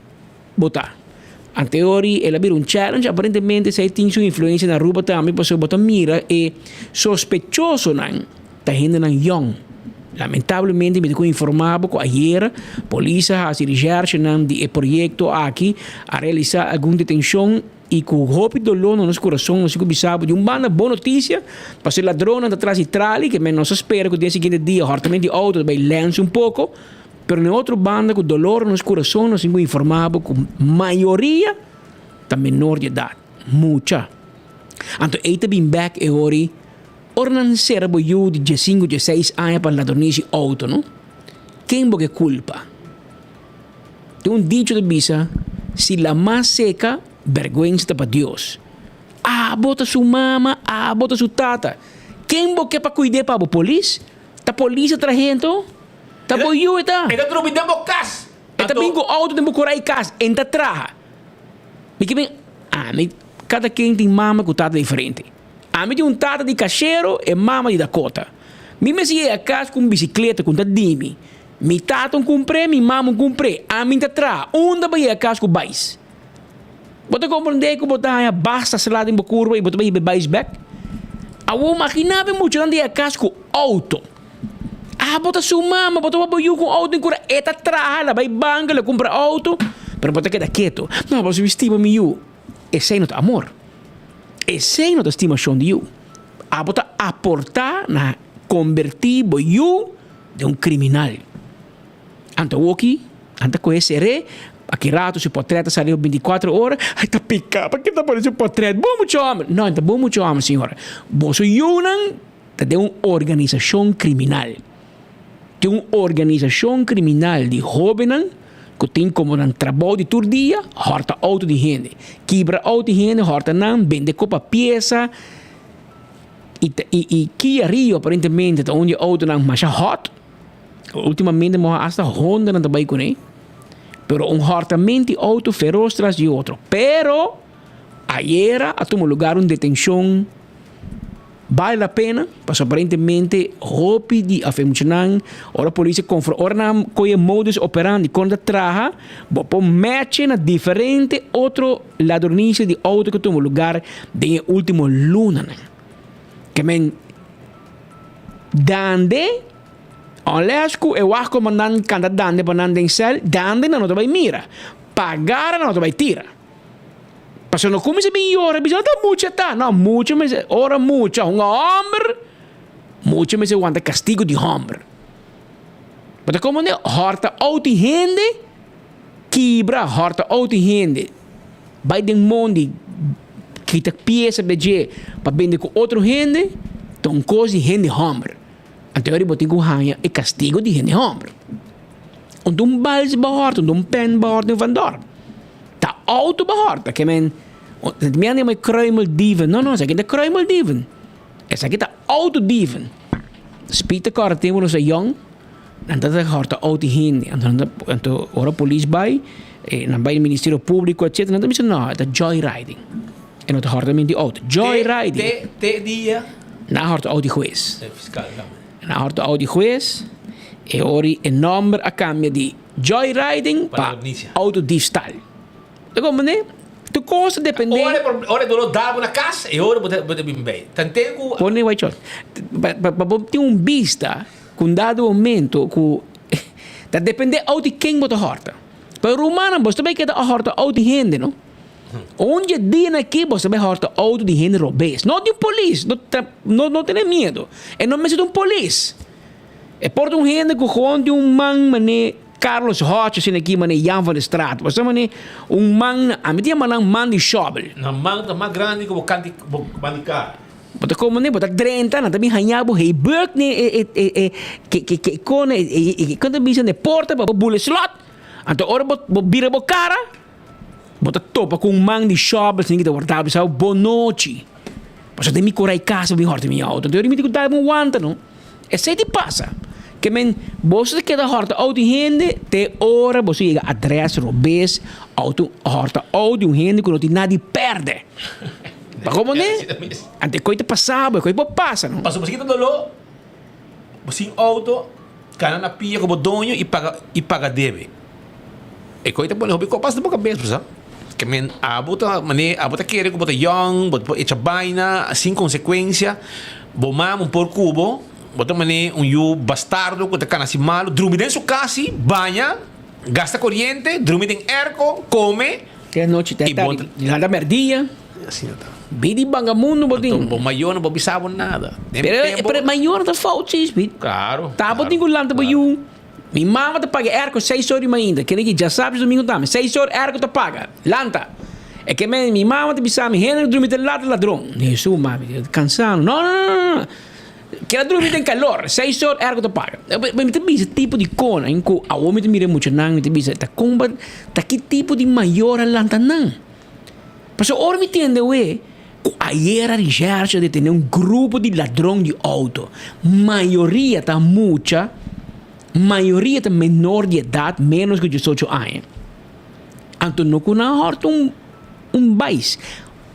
Bo ta. Anteori el a bira un challenge, aparentemente esei tin su influencia na Aruba tambe pasobra bo ta mira e sospechosonan ta hendenan yong. Lamentablemente mi ta ku informa bo ku ayera polis a hasi recherchenan di e proyecto aki, a realisa algun detencion y ku hopi dolor na nos curason nos tin ku bisa bo di un banda bon noticia pasobra e ladronnan ta tras di trali ke men nos a spera ku den siguiente dia hortament di auto ta bai lens un poco. Pero na e otro banda ku dolor na nos kurason nos tin ku informá bo ku mayoria ta menor di edat, mucha. Anto ei ta bin bèk e ora ora nan sera bo yu di diesinku, dieseis aña pa ladronisi outo no. Ken bo ke kulpa? Tin un dicho ta bisa, si lamá seka, bèrgwensa ta pa Dios. Abo ta su mama, abo ta su tata. Ken bo ke pa kuid'é pa bo? Polis? Ta polis a trahe anto? Ta bo yu e ta. E ta drumi den bo kas. E ta bin ku outo den bo kura i kas. E ta traha. Mi ke bin, ami, kada ken tin mama ku tata diferente. Ami tin un tata di kashero e mama di Dakota. Mi mester yega kas ku un bisikleta ku ta di mi. Mi tata un kumpr'é, mi mama un kumpr'é. Ami ta traha. Unda bo yega kas ku bais? Bo ta komprendé ku bo ta haña basta sla den bo kurpa i bo ta bai hiba e bais bèk? Awor imaginá bo e muchanan ta yega kas ku outo. Ah, bo ta su mama, bo ta wak bo yu ku un outo den kura. E ta traha, el a bai banko, el a kumpra outo, pero bo ta keda ketu. No, bo stima mi yu. Esei no ta amor. Esei no ta stimashon di yu. Abo ta aportá na kombertí bo yu den un kriminal. Anto awoki, nan ta kohe ser'é, aki rato su portret ta sali op binticuatro ora, ay ta piká, p'aki ta pone su portret? Bon mucha hòmber! No, e ta bon mucha hòmber, señora. Boso yunan ta den un organisashon kriminal. Tin un organisashon kriminal di hóbennan ku tin komo nan trabou di tur dia hòrta outo di hende, kibra outo di hende, hòrta nan, bende kopa piesa i i Kia Rio aparentemente ta un di e outonan masha hòt. Ultimamente moha hasta Hondanan ta bai kuné. Pero un hòrtament di outo feros tras di otro. Pero ayera a tuma lugar un detenshon bale la pena pasobra aparentemente hopi di af e muchanan ora polis a konfro ora nan kohe modus operandi kon ta traha bo por matche na diferente otro ladronisia di outo ku tuma lugar den e ultimo lunanan. Ke men. Dande, unless ku e wachtcommandant kanta dande pa nan den sèl, dande nan no ta bai mira. Pagara nan no ta bai tira. Pasobra no kuminsá bin yora bisa ta mucha ta. No, mucha mester, ora mucha hunga hòmber, mucha mester wanta kastigu di hòmber. Bo ta komprendé? Hòrta outo di hende, kibra hòrta outo di hende, bai den mondi kita piesa be dje pa bende ku otro hende, ta un kos di hende hòmber. Anto bo tin ku haña e kastigu di hende hòmber. Un ta un bals bo hòrta, un ta un pèn bo hòrta den Van Dorp. Ta auto bo hòrta, ke men, mi a yama e kruimeldieven. No, no, esaki no ta kruimeldieven. Esaki ta autodieven. Speed ta kòrda tempu nos a yòn, nan ta hòrta outo di hende. Anto nan ta, anto ora polis bai, nan bai Ministerio Públiko etcetera, nan ta bisa no, e ta joyriding. E no ta hòrta menti outo. Joyriding. Te, te dia. Nan a hòrta outo di hues. E fiskal tambe. Nan a hòrta outo di hues, e ora e nòmber a kambia di joyriding pa autodiefstal. Ta comprende? Tur cos ta depende. Ora ora e dolor dal bo na cas e ora bo ta bo ta bin bay. Tanten cu. Pone wai chot. Pa pa bo tin un bista cu un dado momento cu ta depende out di ken bo ta horta. Pero rumannan bo ta bay keda a horta out di hende no. Un dje dia aki bo ta bay horta auto di hende robes. No di un polis. No no no tene miedo. E no mester ta un polis. E por ta un hende cu gewoon tin un man mane. Carlos Hodge asina aki mane Jan van der Straat. Bo sa mane un man, ami ta yama nan man di shovel. Nan man ta mas grandi ku bo kant di bo man di kar. Bo ta komo ne, bo ta drenta, nan ta bin haña bo hey buk ne e e e e ke ke ke kone e e kon ta bisa ne porta pa bo bula e slot. Anto ora bo bo bira bo kara, bo ta topa ku un man di shovel asina ki ta warda bo bisa bo bonochi. Pasobra den mi kora e kas bo bin hòrta mi outo. Anto mi tin ku dal bo un wanta no. Esei di pasa. Ke men boso ta keda hòrta outo di hende te ora boso yega adrès robes outo hòrta outo di un hende ku no tin nada di pèrdè. Bo komprendé? Anto e koi ta pasa bo, e koi por pasa no. Pasobra bo si kita doló, bo sin outo, kana na pia ku bo doño i paga i paga debe. E koi ta pone hopi kos pasa den bo kabes bo sa. Ke men abo ta mane abo ta kere ku bo ta yòn, bo ta por echa baina sin konsekuensia. Bo mama un por ku bo, bo ta mane un yu bastardo ku ta kana hasi malu, drumi den su kas si, baña, gasta koriente, drumi den airco, kome. Te anochi, te tardi, lanta merdia. Asina ta. Bidi bagamundo bo tin. Anto bo mayor no por bisa bo nada. Pero e mayor ta fout si, Claro. Ta bo tin ku lanta bo yu. Mi mama ta paga airco seis or di mainta. Kende ki djasabra djadomingo tambe. Seis or airco ta paga. Lanta. E ke men mi mama ta bisa mi hende ku drumi te lat ladron. Hesu mami kansa no. No no no no. Keda drumi den kalor. Seis or airco ta paga. Mi ta bisa tipo di konan ku awor mi ta mira e muchanan mi ta bisa ta kon ba ta ki tipo di mayor a lanta nan. Pasobra ora mi tende awe ku ayera recherche a detene un grupo di ladron di auto. Mayoria ta mucha, mayoria ta menor di edat, menos ku diesocho aña. Anto no ku nan hòrta un un bais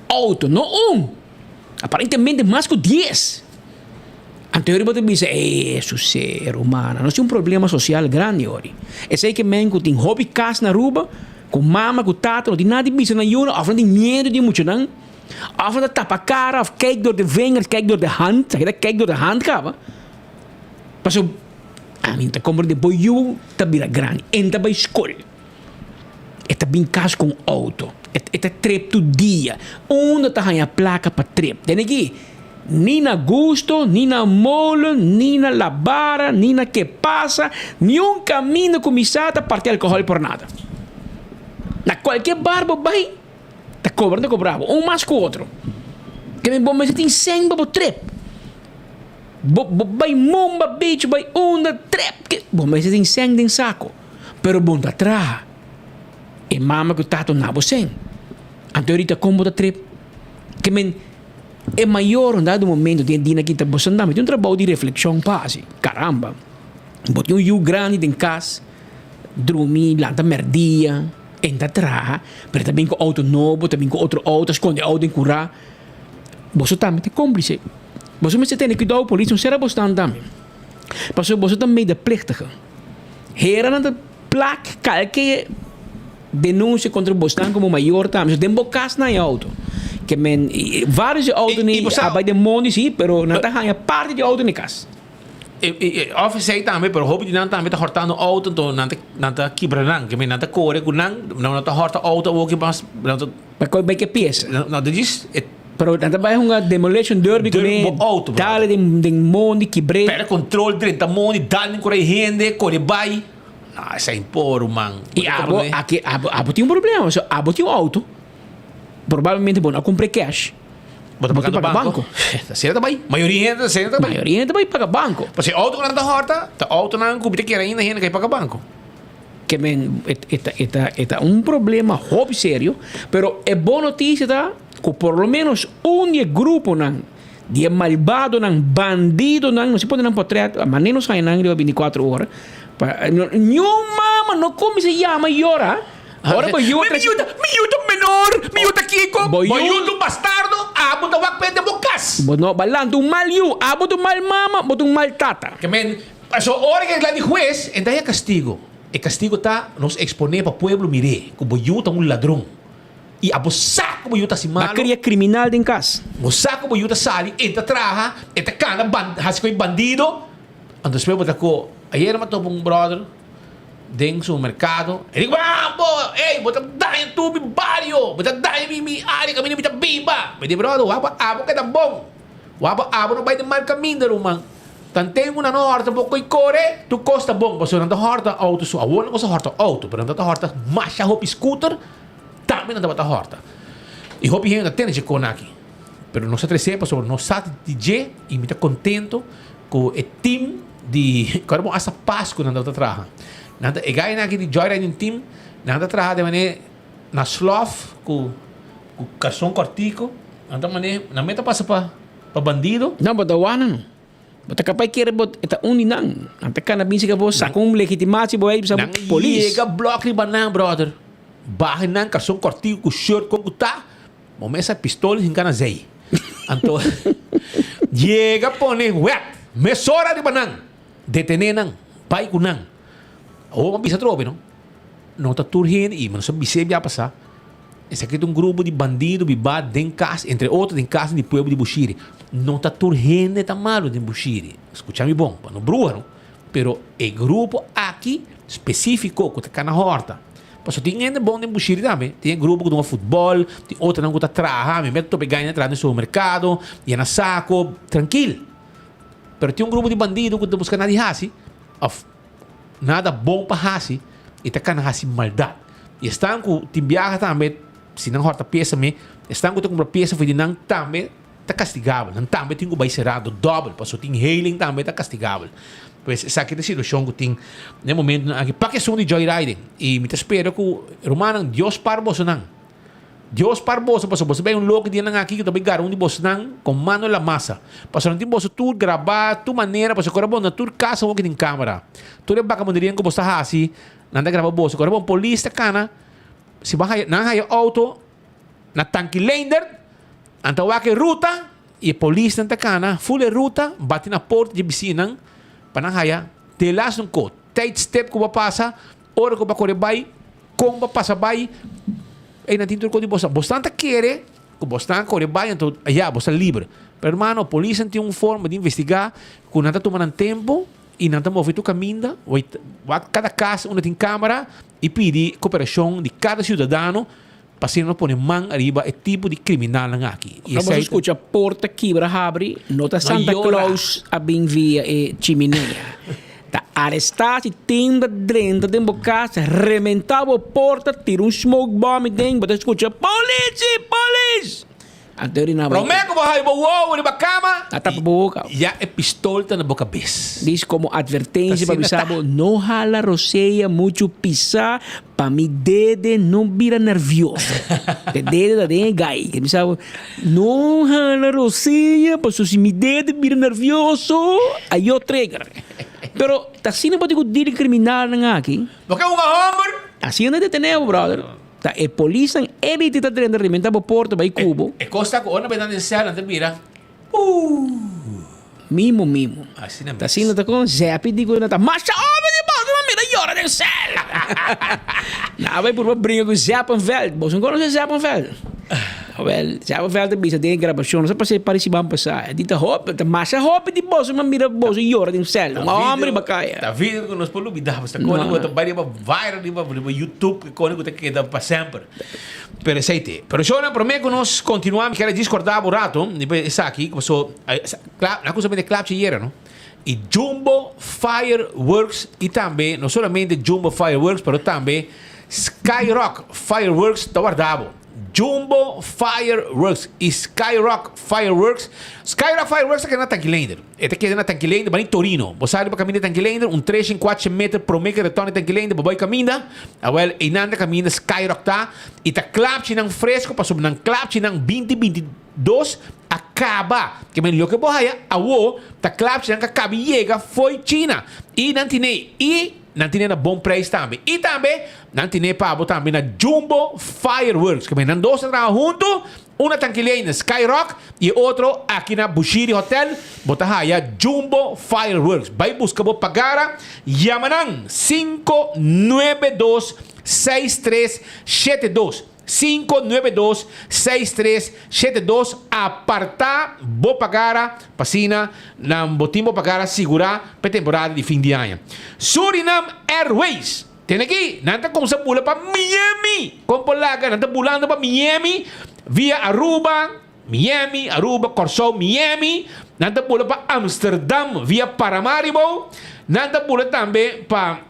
auto, no un, aparentemente mas ku dies. Anto yori bo ta bisa, e suse rumana, nos tin un problema sosial grandi yori. Esei ke men ku tin hopi kas na Aruba, Ku mama ku tata no tin nada di bisa nan yunan òf nan tin miedu di e muchanan òf nan ta tapa kara òf kijk door de vingers, kijk door de hand, sa kita kijk door de hand kaba. Pasobra ami ta komprende bo yu ta bira grandi, en ta bai skol, e ta bin kas ku un outo, e ta trip tur dia, unda ta haña plaka pa trip? Tene aki ni na Gusto, ni na Molen, ni na La Barra, ni na Ke Pasa, niun kaminda ku mi sa ta parti alkohòl por nada. Na kualke bar bo bai, ta kobra ta kobra bo, un mas ku otro. Ke men bo mester tin sèn pa bo trip. Bo bo bai Mumba Beach, bai unda, trip, ke, bo mester tin sèn den sako. Pero bo no ta traha. E mama ku tata no na bo sèn. Anto ahorita kon bo ta trip? Ke men. E mayor un dado momento tin e dina kita boso andá, mi tin un trabou di reflexion pa hasi. Caramba! Bo tin un yu grandi den cas, drumi, lanta merdia, e ta traha, pero e ta bin cu auto nobo, ta bin cu otro auto, ta sconde auto den cura. Boso tambe ta complice. Boso mester tene cuidao, polis no sera bosnan tambe. Pasobra boso ta medeplichtige. Heranan ta plak kalke denuncia contra bosnan como mayor tambe. So den bo cas nan e auto. Ke men varios di auto ni a bay den mondi si, pero nan ta haya parti di auto na e cas. Of esei tambe, pero hopi di nan tambe ta hortando auto, enton nan ta nan ta kibra nan, ke men nan ta kore ku nan, nan no ta horta auto awor ke mas nan ta. Pa koi bai ke piesa. No ta djis e. Pero nan ta bai hunga demolition derby ku ne dale den den mondi kibr'é. Perde kontrol drenta mondi dal den kore hende kore bai. No esei por ruman. I abo aki abo abo tin un problema pasobra abo tin un auto probablemente bo no a kumpra e cash. Bo ta pagando banco. Asina ta bai. Mayoria hende asina ta bai. Mayoria hende ta bai paga banco. Pasobra e auto ku nan ta horta, ta autonan ku mi ta kere ainda hende ku a paga banco. Ke men e ta e ta e ta un problema hopi serio, pero e bon notisia ta ku por lo menos un di e gruponan di e malbadonan, bandidonan, nos a pone nan potret, mane nos haña nan riba bintikuater ora, pa niun mama no kuminsá yama yora. Ora bo yu Mi yu ta, mi yu ta menor, mi yu ta kiko, Bo bo yu- yu ta un bastardo, abo ta wak pende bo kas. Bo no balanta un mal yu, abo ta un mal mama, bo ta un mal tata. Ke men, paso ora ke la di hues, e ta haya kastigo. E kastigo ta nos eksponé pa pueblo mir'é ku bo yu ta un ladron. I abo sa ku bo yu ta hasi Ba malo. kria kriminal den kas. Bo sa ku bo yu ta sali, e ta traha, e ta kana ban, hasi ku e bandido. Anto despues bo ta ku, ayer mi a topa un brother. Den su mercado e di bo ey bo ta daña tur mi bario bo ta daña mi mi area caminda mi ta biba mi di brother wak pa abo keda bon wak pa abo no bay den mal caminda ruman tanten cu nan no horta bo coy core tur cos ta bon pasobra nan ta horta auto su awor nan cosa horta auto pero nan ta horta masha hopi scooter tambe nan tabata horta y hopi hende ta tene dje con aki pero nos a trece pasobra nos sa di dje y mi ta contento Ku e team di kòrda bon asta Pasku nan tabata traha. Nan ta e gainan aki di Joyriding Team nan ta traha den manera na slòf ku ku karson kòrtiku nan ta manera nan meta pasa pa pa bandido. No bo ta wak nan. Bo ta kapaz kere bo e ta un di nan. Nan ta kana bin sika bo saka un legitimatie bo ei bisa Nan polis. yega blòk riba nan bròder. Baha nan karson kòrtiku ku shirt kon ku ta. Bo mesa pistol hinka na zei. Anto yega pone wet mesora riba nan. Detene nan, bai ku nan. Awor bo a bisa atrobe no. No ta tur hende i nos a bis'é bia pasá. Esaki ta un grupo di bandido bibá den kas, entre otro den kas di pueblo di Bushiri. No ta tur hende ta malu den Bushiri. Skucha mi bon, pa no bruha no. Pero e grupo aki spesífiko ku ta kana hòrta. Pasobra tin hende bon den Bushiri tambe. Tin e grupo ku ta hunga futbòl, tin otronan ku ta traha. Mi mester topa e gainan traha den supermerkado, yena sako, trankil. Pero tin un grupo di bandido ku ta buska nada di hasi òf nada bon pa hasi i ta kana hasi maldat. I esnan ku tin biaha tambe, si nan hòrta piesa mi, esnan ku ta kumpra piesa for di nan tambe ta kastigabel. Nan tambe tin ku bai serado dòbel pasobra tin heiling tambe ta kastigabel. Pues esaki ta e situashon ku tin na e momentunan aki pa keson di joyriding. I mi ta spera ku rumannan Dios par bosonan. Dios par boso pasobra boso bai un loke dianan aki ku ta bai gara un di bosonan kon mano la masa. Pasobra nan tin boso tur grabá tur manera pasobra kora bo na tur kas awor ki tin kamera. Tur e bakamunderia ku boso ta hasi nan ta graba boso. Kora bo polis ta kana si bo haya nan haya outo na Tanki Leendert nan ta wak e ruta. I e polisnan ta kana ful e ruta bati na porta dje bisinan pa nan haya te las un ko tijdstip ku bo a pasa, ora ku bo a kore bai, kon bo a pasa bai, ey nan tin tur ko di bosnan. Bosnan ta kere ku bosnan a kore bai anto ya bo sta liber. Pero hermano polisnan tin un forma di investiga ku nan ta tuma nan tempo i nan ta move tur kaminda, wak kada kas unda tin kamera i pidi koperashon di kada siudadano. Pa asina no pone man ariba e tipo di kriminalnan aki. Ora boso skucha porta kibra habri, no ta Santa Claus a bin via e chiminea. Ta arestá si tin ta drenta den bo kas, rementá bo porta, tira un smoke bomb den, bo ta skucha, Polisie! Polis! Anto ri na Promé ku bo habi bo wowo riba kama, A tapa bo boka. ya e pistol ta na bo kabes. Dis komo atvertensia pa bisa bo, no hala rosea muchu pisá pa mi dede no bira nervioso. E dede ta den e gai. E bisa bo, no hala rosea pasobra si mi dede bira nervioso, ayo trigger. Pero ta asina bo tin ku deal kriminalnan aki. Bo ke hunga hòmber? Asina nan detené bo, brother. Ta e polisnan elite ta drenta rimenta bo porta bai cubo. E cos ta cu ora nan den cel nan ta bira ooh. Mimo mimo. Asina mes. Ta asina ta con Zeppy di cu nan ta masha hopi di boso nan mira yora den cel. Nan a bai purba bringa cu Zeppenveld. Boso no conoce Zeppenveld? Awel, Sijbeveld a bisa den e grabashon, nos a pas'é par di siman pasá. E di ta hopi, ta masha hopi di boso mi a mira boso yora den sèl. Un hòmber riba kaya. Ta video ku nos por lubidá, ta kone ku ta bai riba viral riba riba YouTube, kone ku ta keda pa semper. Pero esei te. Pero shownan, promé ku nos kontinuá mi kier a djis kòrda bo un rato riba esaki, paso nan a kuminsá bende klapchi ayera no. I Jumbo Fireworks i tambe no solamente Jumbo Fireworks pero tambe Skyrock Fireworks ta warda bo. Jumbo Fireworks i Skyrock Fireworks. Skyrock Fireworks ta keda na Tankileinder. E ta keda na Tankileinder bani Torino. Bo sa riba kaminda Tankileinder un tres en kuater meter prome ke retorno di Tankileinder bo bai kaminda. Awel einan ta kaminda Skyrock ta i ta klapchinan fresko pasobra nan klapchinan 2022 a kaba. Ke men loke bo haya awo ta klapchinan ka kabi yega fo'i China i nan tine i Nan tine na bon prijs tambe. I tambe nan tine pa bo tambe na Jumbo Fireworks. Keme nan dos ta traha huntu, un na Tanquiley na Sky Rock i e otro aki na Bushiri Hotel. Bo ta haya Jumbo Fireworks. Bai buska bo pagara, yama nan 592 6372. 592 6372 Aparta bo pagara pa asina nan bo tin bo pagara sigura pa e temporada di fin di aña. Surinam Airways Tene aki nan ta kumsa bula pa Miami! Kon por laga nan ta bulando pa Miami via Aruba, Miami, Aruba, Kòrsou, Miami, nan ta bula pa Amsterdam via Paramaribo, nan ta bula tambe pa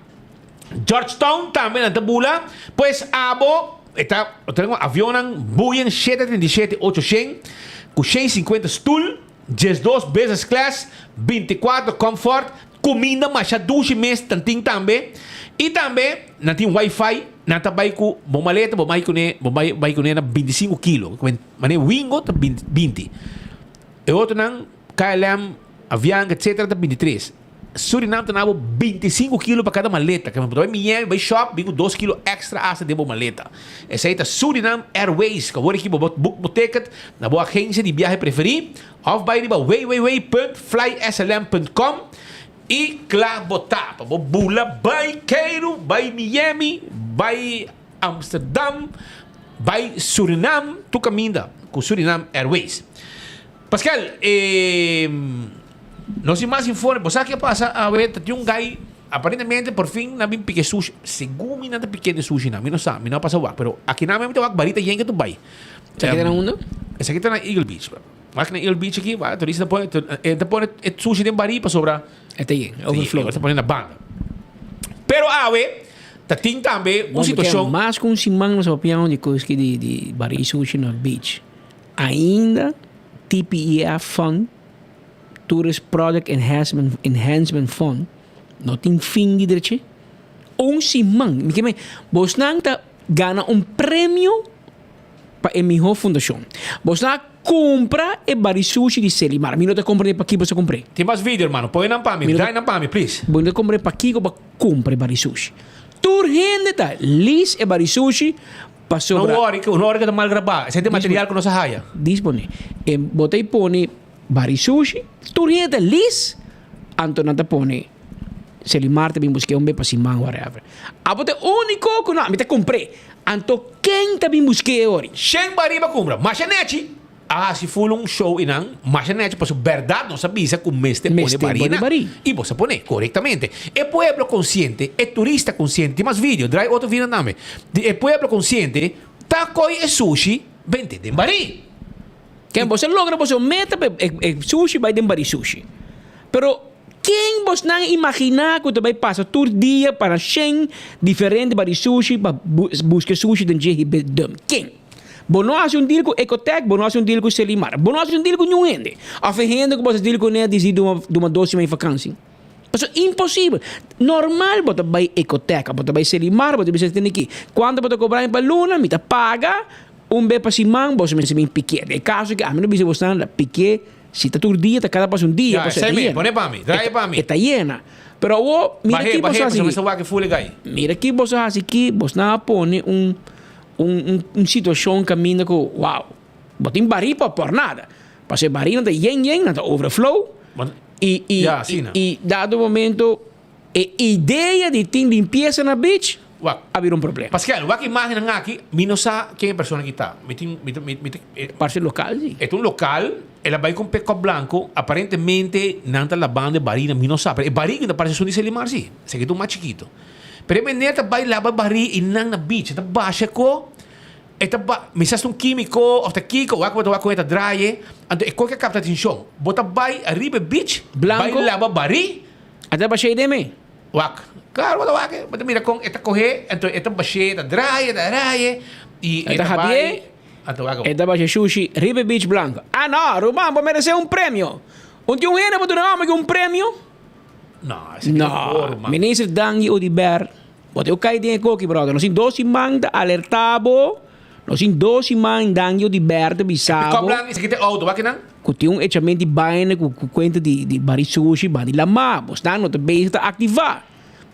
Georgetown tambe nan ta bula, pues abo e ta tengo avionnan Boeing 737 800 ku 150 stul, 12 business class, 24 comfort, kuminda masha dushi mes nan tin tambe i tambe nan tin wifi, nan ta bai ku bo maleta bo bai kuné bo bai bai kuné na 25 kilo, manera Wingo ta 20, e otronan KLM, Avianca etcetera ta 23. Surinam ta na bo 25 kilo pa kada maleta. Ke bo ta bai Miami bai shop bin ku dos kilo extra asta den bo maleta. Esei ta Surinam Airways. Ku awor aki bo por book bo ticket na bo agencia di biahe preferi of bai riba www.flyslm.com i kla bo ta pa bo bula bai Cairo, bai Miami, bai Amsterdam, bai Surinam tur kaminda ku Surinam Airways. Pascal, e nos tin mas informe. Bo sa ke a pasa awe? Ta tin un guy, aparentemente por fin nan bin pike sushi. Segun mi nan ta pikende sushi nan. Mi no sa, mi no a pasa wak. Pero aki nan mi ta wak barita yen ke tur bai. Esaki ta na unda? Esaki ta na Eagle Beach. Wak na Eagle Beach aki, wak turista ta pone, e ta pone e sushi den bari pasobra. E ta yen, overflow. E ta pone na banda. Pero awe ta tin tambe un situashon. Mas ku un siman nos a papia di kos ki di bari sushi na beach. Ainda TPEF Fund, Tourist Product Enhancement Enhancement Fund, no tin fin di drechi. Un siman, mi ke men, bosnan ta gana un premio pa e miho fundashon. Bosnan a kumpra e bari sushi di Selimar. Mi no ta komprende pakiko boso a kumpr'é. Tin mas video hermano, pone nan pa mi, drai nan pa mi please. Bo no ta komprende pakiko bo a kumpra e bari sushi. Tur hende ta lis e bari sushi Pasobra. No worry, no worry ku ta mal grabá. Esei ta e material ku nos a haya. Dispone. E bo ta pone bari sushi, tur hende ta lis, anto nan ta pone Selimar ta bin busk'é un be pa siman whatever. Abo ta e úniko ku no, mi ta kumpr'é. Anto ken ta bin busk'é e ori? Shen bari bo kumpra. Masha nechi a hasi ful un show i nan masha nechi pasobra bèrdat nos a bisa ku mester pone bari nan i bo sa pone korektamente. E pueblo konsiente, e turista konsiente, tin mas video, drai otro video tambe, di e pueblo konsiente ta koi e sushi bente den bari. Ken bo sa logra boso meta pa e sushi bai den bari sushi. Pero ken bosnan imaginá ku ta bai pasa tur dia pa na shen diferente bari sushi pa buska sushi den dje hib'é dum? Ken? Bo no hasi un deal ku Ecotec, bo no hasi un deal ku Selimar, bo no hasi un deal ku niun hende. Òf e hende ku bo hasi deal kuné disdi duma duma dos siman di fakansi. Pasobra imposibel. Normal bo ta bai Ecotec, bo ta bai Selimar, bo ta bisa tene ki. Kuantu bo ta kobra mi pa luna, mi ta paga un be pa siman, bo mester bin pikié. Den e kaso ki ami no bisa bosnan la pikié si ta tur dia, ta kada pas un dia, Ya, pasobra e ta esei mi, yena. pone pa mi, draai pa mi. E ta yena. Pero awor, mira Bah'é, ki bah'é, boso hasi pasobra aki. mi sa wak e ful e gai. Mira ki boso hasi aki, bosnan a pone un. Un un situacion caminda cu wow, bo tin bari pa por nada. Pasobra e barinan ta yen yen, nan ta overflow. Y y Ya, asina. y dado momento e idea di tin limpieza na beach. Wak. A bira un problema. Pascal, wak imagennan aki, mi no sa ken e persona aki ta. Mi tin, mi ta, mi, mi ta, e. Parse lokal si. E ta un lokal, el a bai ku un pickup blanco, aparentemente nan ta labando e barina, mi no sa, pero e bari ku ta parse esun di Selimar si, esaki ta un mas chikito. Pero e meneer ta bai laba e bari i nan na beach, e ta basha ko, e ta ba, mi sa si ta un kimiko of ta kiko, wak bo ta wak kon e ta draai, anto e koki a kapta atenshon. Bo ta bai ariba e beach, bai Blanco. laba bari. A ta basha ei den me. Wak. Claro, bo ta wak e. Bo ta mira con e ta coge, anto e ta bash'é, e ta draai, e ta draai, y E e ta ta habié, bai, anto wak e ta basha shushi riba e beach blanco. Ah no, ruman, bo meresé un premio. Un tin un hende bo duna homber ki un premio? No, esaki ta No, por, ruman. Minister Dangui Oduber, bo ta cay den e koki, brother. Nos tin dos siman ta alerta bo, nos tin dos siman Dangui Oduber ta bisa E pick-up bo. blanco, esaki ta e auto, wak kinan? Ku tin un echament di baina ku ku kuenta di di bari sushi ban di lamá. Bosnan no ta bezig ta aktivá.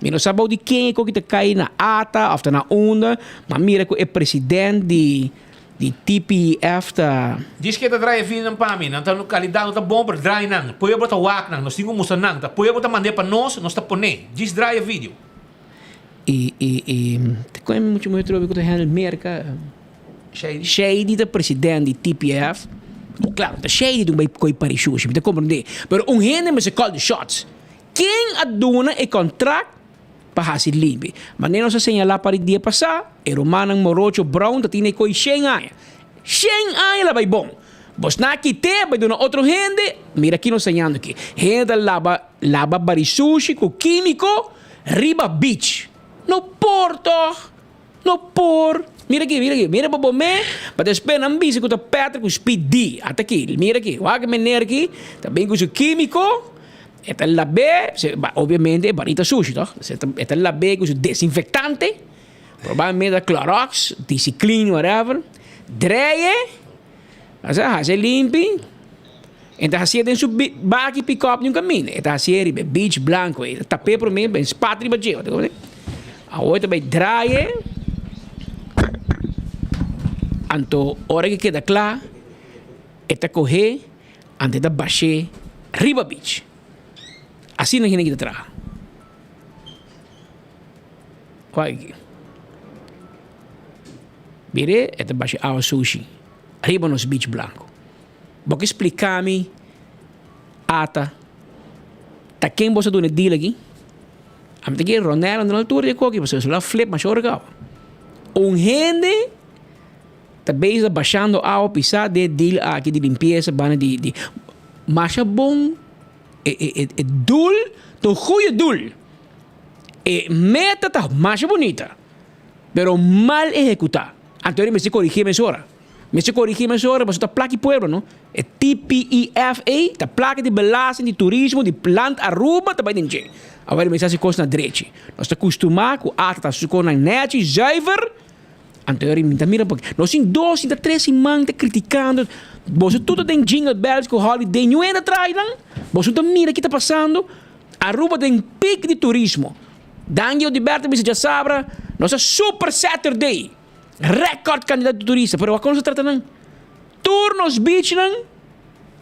Mi no sa bou di ken e koki ta kai na ata òf ta na unda, ma mira ku e president di di TPF ta. Diz ke ta draai e videonan pa mi, nan ta kalidat no ta bon pero draai nan. Pueblo ta wak nan, nos tin ku mustra nan. Ta pueblo ta mand'é pa nos, nos ta pon'é. Djis draai e video. E e e ta kon e mucha muher trobe ku ta handle merka? Shady. Shady ta president di TPF. Oh, claro, ta Shady dun bay koy pari shushi, mi ta comprende. Pero un hende mester call the shots. Ken a duna e contract pa haci limpi? Manera nos a señala pari dia pasa, e rumannan Morocho Brown ta tin e koy shen aña. Shen aña la bay bon. Bos na kite bay duna otro hende, mira ki nos ta ñando aki. Hende ta laba laba bari sushi cu quimico riba beach. No por toch! No por. Mira aki, mira aki. Mira pa bo me, pa despues nan bisa ku ta Patrick ku Speed D. Ata aki, mira aki. Wak e meneer aki ta bin ku su kimiko, e ta lab'é, se, ba, obviamente e barita sushi toch? Se ta, e ta lab'é ku su desinfectante, probablemente ta Clorox, DC Clean, whatever. Dreye, asa hasi limpi, en ta hasié den su bi, baki pick-up di un kaminda. E ta hasié riba e beach blanco ei. Ta tap'é promé, ben spat riba dje, bo ta komprendé? Awor e ta bai draai e, anto ora ke keda kla, e ta kohé, anto e ta bash'é riba beach. Asina hende ki ta traha. Wak aki. Mir'é, e ta basha awa sushi riba nos beach blanco. Bo ke splika mi ata ta ken bo sa duna e deal aki? Ami ta kere Ronel anda na altura di e koki pasobra su la flip masha ora kaba. Un hende ta bezig ta bashando awa pisa den e deal aki di limpiesa banda di di masha bon e e e doel ta un goeie doel. E meta ta masha bunita pero mal ehecuta. Anto mester corigi mesora. Mester corigi mesora pasobra ta plaki pueblo no. E TPEF ei ta plaka di belasting di turismo di Land Aruba ta bai den dje. Awor mester haci cos na drechi. Nos ta custuma cu ata ta haci su cosnan nechi, zuiver. Anto yori mi ta mira porque nos tin dos tin ta tres siman ta criticando. Boso tur ta den jingle bells cu holiday niun hende a traha nan. Boso ta mira ki ta pasando. Aruba den piek di turismo. Dangui Odiberto bisa djasabra nos a super Saturday. Record cantidad di turista, pero wak con nos ta trata nan? Tur nos beachnan,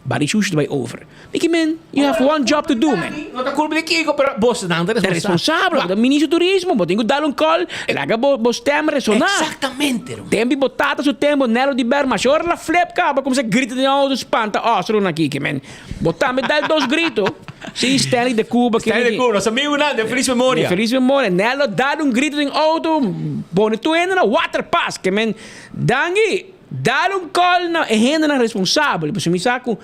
bari shushi ta bay over. Mickey man, you have one job to do man. No ta culpa di Kiko, pero bos nan ta Ta responsabel, bo ta ministro di turismo, bo tin cu dal un call, laga bo bo stem resona. Exactamente, ruman. Tempi bo tata su tempo, Nelo di Ber, masha ora la flip caba, cuminsa grita den auto, spanta osro na Kiki man. Bo tambe dal dos grito. Sí, Stanley de Cuba. Stanley de Cuba, nos amigunan de feliz memoria. De feliz memoria. Nelo dal un grito den auto, pone tur hende na waterpas. Ke men, Dangui, dal un call na e hendenan responsabel. Pasobra mi sa ku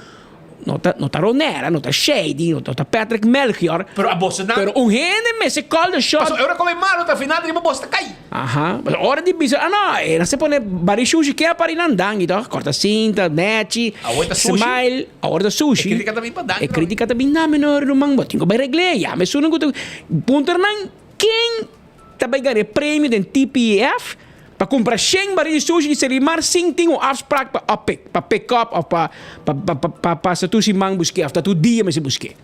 no ta, no ta Ronera, no ta Shady, no ta Patrick Melchior. Pero a boso nan. Pero un hende mester call the shot. Pasobra ora come malo ta final riba boso ta kai. Aha, pero ora di bisa, ah no, e nan se pone bari shushi, ke a pari nan dangi toch? Korta sinta, nechi, Awor ta sushi. smile, awor ta sushi. E kritika ta bin pa dangi E kritika ta bin na mi no ruman, bo tin ku bai regle, ya mi esunnan ku ta puntra nan ken ta bai gana e premio den TPEF pa kumpra shen bari di sushi di Selimar sin tin un afspraak pa oppick, pa pick up of pa pa pa pa pasa tur siman busk'é of ta tur dia mester busk'é.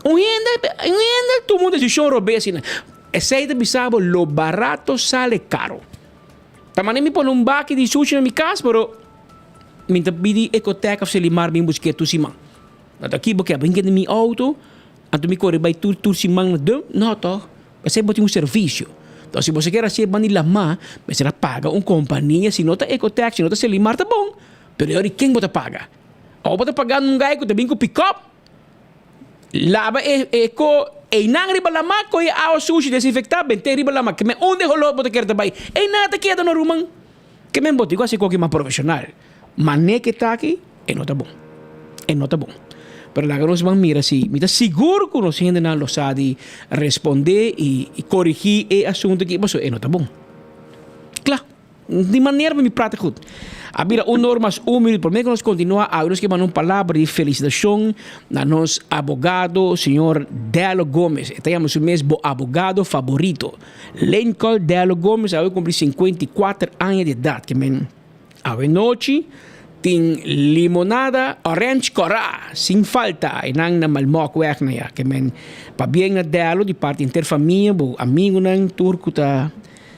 Un hende, un hende tuma un desishon robes asina. Esei ta bisa bo lo barato sale caro. Ta mane mi pone un baki di sushi na mi cas pero mi ta pidi Ecotec of Selimar bin buske tur siman. Anto aki bo ke bin kende mi auto anto mi kore bai tur tur siman na dump? No toch. Esei bo tin un servicio. Entonces si boso kier hacié banda di lamá, mester a paga un compania, si no ta Ecotech, si no ta Selimar ta bon, pero e ora ken bo ta paga? Awor bo ta pagando un guy cu ta bin cu pick-up, laba e e co eynan riba lamá, coge awa sushi desinfectá, bent'é riba lamá, ke men unda e holor bo ta kier ta bay? Eynan ta keda no ruman. Ke men bo tin cu haci coki mas profesional. Mane ke ta aki, e no ta bon. E no ta bon. Pero laga nos ban mira si mi ta sigur ku nos hendenan lo sa di respondé i korigí e asuntu aki pasobra e no ta bon. Kla. Di manera pa mi prata gut. A bira un or mas un minuut. Promé ku nos kontinuá awe nos ke manda un palabra di felisitashon na nos abogado señor Dello Gomez. E ta yama su mes bo abogado faborito. Lincoln Dello Gomez awe kumpli 54 aña di edat. Ke men. Awenochi tin limonada orange kòrá sin falta einan na Malmok-weg na ya. Ke men pabien na Dello di parti henter famia, bo amigunan, tur ku ta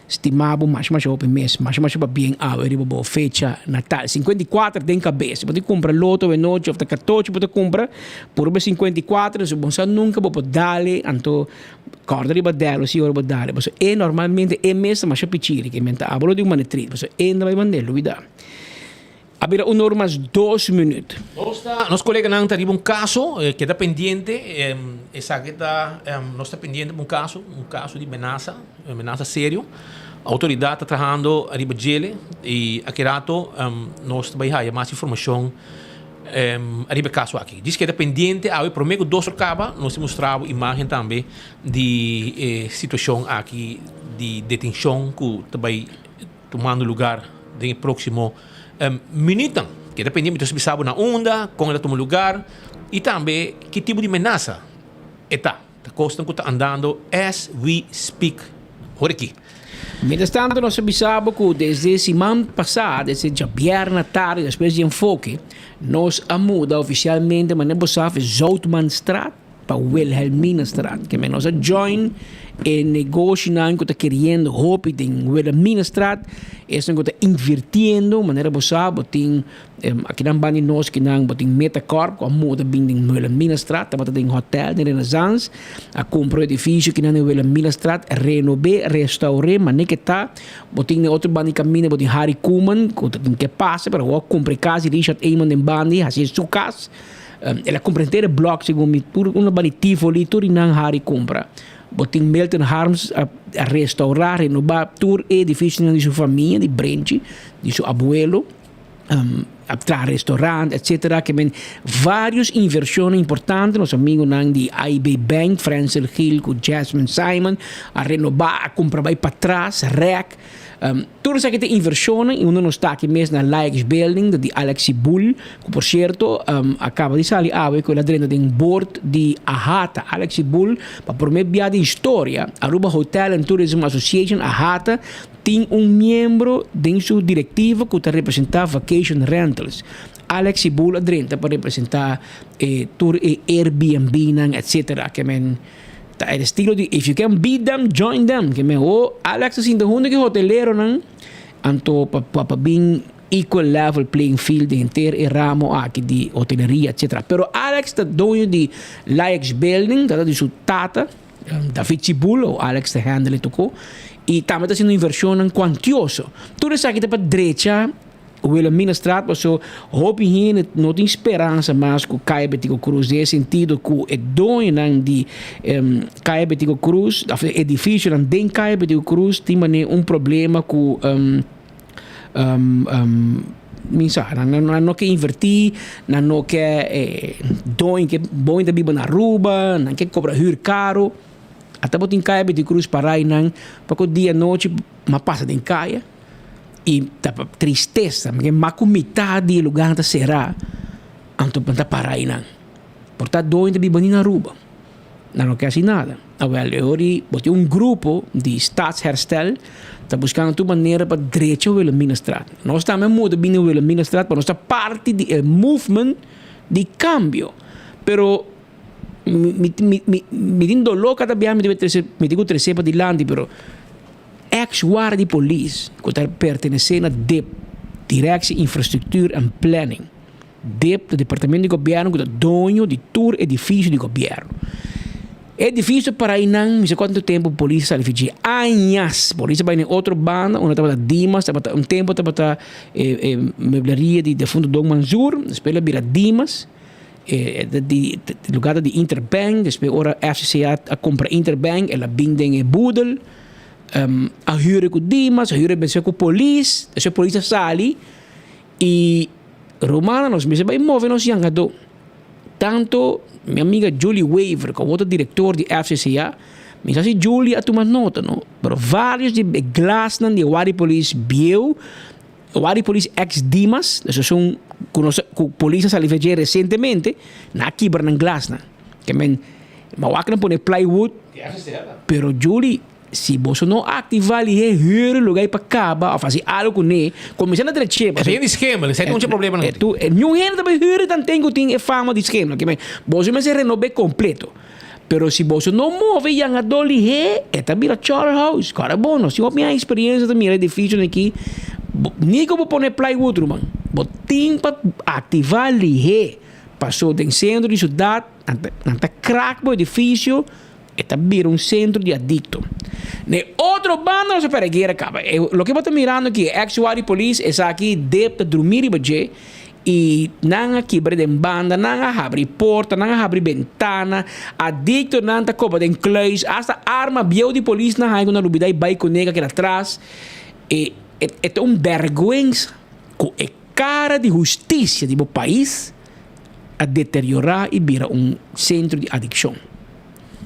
stima bo masha masha hopi mes. Masha masha pabien awe riba bo fecha natal. 54 den kabes. Bo tin kumpra loto awenochi òf ta katochi bo ta kumpra, puru bo 54, so bo sa nunka bo por dale anto Kòrda riba dèl si ora bo dal, pasobra e normalmente e mes ta masha pichiri, ke men ta abro di un manera trit, pasobra e no bai mand'é lubidá. A bira un or mas dos minüt. Nos ta, nos koleganan ta riba un kaso, keda pendiente, esaki ta, nos ta pendiente pa un kaso, un kaso di menasa, menasa serio. Outoridat ta trahando riba djele i aki rato nos ta bai haya mas informashon. Ariba e kaso aki. Djis keda pendiente awe prome ku dos or kaba nos ta mustra bo imagen tambe di e situashon aki di detenshon ku ta bai tumando lugar den e proksimo minütnan. Keda pendiente mi ta bisa bo na unda, kon el a tuma lugar i tambe ki tipo di menasa e ta. Ta kosnan ku ta andando as we speak ora aki. Mientras tanto nos a bisa bo ku desde siman pasá, desde djabièrnè tardi despues di enfoke, nos a muda ofisialmente manera bo sa Zoutmanstraat pa Wilhelminastraat. Ke men nos a join e negoshinan ku ta keriendo hopi den Wilhelminastraat, esnan ku ta invirtiendo, manera bo sa bo tin Akinan ban di nos kinan bo tin Metacorp ku a muda bin den Wilhelminastraat, tabata den hotel den Renaissance, a kumpra un edifisio kinan den Wilhelminastraat, renob'é, restaur'é, manera ke ta. Bo tin den otro banda di kaminda bo tin Harry Koeman ku ta tin ke pasa pero awor a kumpra e kas di Richard Eman den banda i hasié su kas. El a kumpra henter e blòk segun mi, tur unda banda di Tivoli tur di nan Harry kumpra. Bo tin Milton Harms a restaurá, renobá tur e edifisionan di su famia, di Brenchi, di su abuelo. a traha restaurant etcetera ke men varios inversionnan importante nos amigonan di AIB Bank Frensel Gil ku Jasmine Simon a renoba a kumpra bai patras rèk tur esaki ta inversionnan i unda nos ta aki mes na Lykes Building di Alex Sibul ku por sierto a kaba di sali awe ku el a drenta den board di AHATA Alex Sibul pa prome bia den historia Aruba Hotel and Tourism Association AHATA Tin un miembro den su directiva cu ta representa Vacation Rentals. Alex Sibul a drenta pa representa e tur e Airbnb-nan etc. Ke men ta e estilo di if you can beat them, join them. Ke men ho Alex ta sinta hunto cu e hoteleronan anto pa pa bin equal level playing field den henter e ramo aki di hoteleria etc. Pero Alex ta doño di Lyax Building, ta di su tata. David Chibul o Alex ta handle e toko y tambe ta haciendo inversionnan cuantioso. Tur esaki ta pa drecha Wilhelminastraat paso hopi hende no tin speransa mas cu Caya Betico Cruz den e sentido cu e doñonan di Caya Betico Cruz of e edificionan den Caya Betico Cruz tin manera un problema cu Mi sa, nan nan no ke invertí, nan no ke doño ke boño ta biba na Aruba, nan ke kobra hür karo. Ata bo tin kaya Betty Cruz pará einan poko dia anochi m'a pasa den kaya i ta tristesa pasobra mas ku mitad di e lugarnan ta será anto nan ta pará einan. Por ta doño ta biba ni na Aruba. Nan no ke hasi nada. Awel, e ora di bo tin un grupo di Stadsherstel ta buskando tur manera pa drecha Wilhelminastraat. Nos tambe a muda bini Wilhelminastraat pa nos ta parti di e movement di kambio. Pero mi mi mi mi tin doló kada biaha mi debe trese mi tin ku trese padilanti pero eks guardia di polis ku ta pertenesé na dip, Directie Infrastructuur en Planning, Dip ta departamento di gobièrnu ku ta doño di tur edifisio di gobièrnu. E edifisio para einan mi sa kuantu tempu polis a sali fidji. Añas! Polis a bai na e otro banda unda tabata Dimas, tabata un tempu tabata e e muebleria di defunto Don Manzur, despues el a bira Dimas, e di lugar ta di Interbank, despues ora FCCA a kumpra Interbank el a bin den e boedel, a hür ku Dimas, a hür e ku polis, despues polis a sali i rumannan nos mester bai move nos yangadó. Tanto mi amiga Julie Wever ku awor ta direktor di FCCA, mi sa si Julie a tuma nota no, pero varios di e glasnan di e wardi polis bieu, e wardi polis ex Dimas, dus esun ku nos ku polis a sali fe dje resientemente, nan a kibra nan glasnan. Ke men, mi a wak nan pone plywood, pero Julie. Si boso no activa lihe huur lugar pa caba of haci algo cu ne, cuminsa na dreche. E ta di schemel, esei ta un problema nan tin. Niun hende ta bay huur dan ten cu tin e fama di schemel. Ke men, boso mester renobe completo. Pero si boso no move yangador lihe, e ta bira charterhouse. Kora bon, nos tin hopi aña experiencia ta mira edificionan aki. Ni cu bo pone plywood ruman, bo tin pa activa lihe. Paso den centro di ciudad, nan ta kraak bo edificio. E ta bira un sentro di adikto. Na e otro banda nos a pera e guera kaba. E loke bo ta mirando aki, e ex guardia di polis, esaki deb ta drumi riba dje i nan a kibra den banda, nan a habri porta, nan a habri bentana, adiktonan ta koba den kluis, asta arma bieu di polis nan haña ku nan lubida i bai kuné ka keda tras. E e ta un bèrgwensa ku e kara di hustisia di bo pais a deteriorá i bira un sentro di adikshon.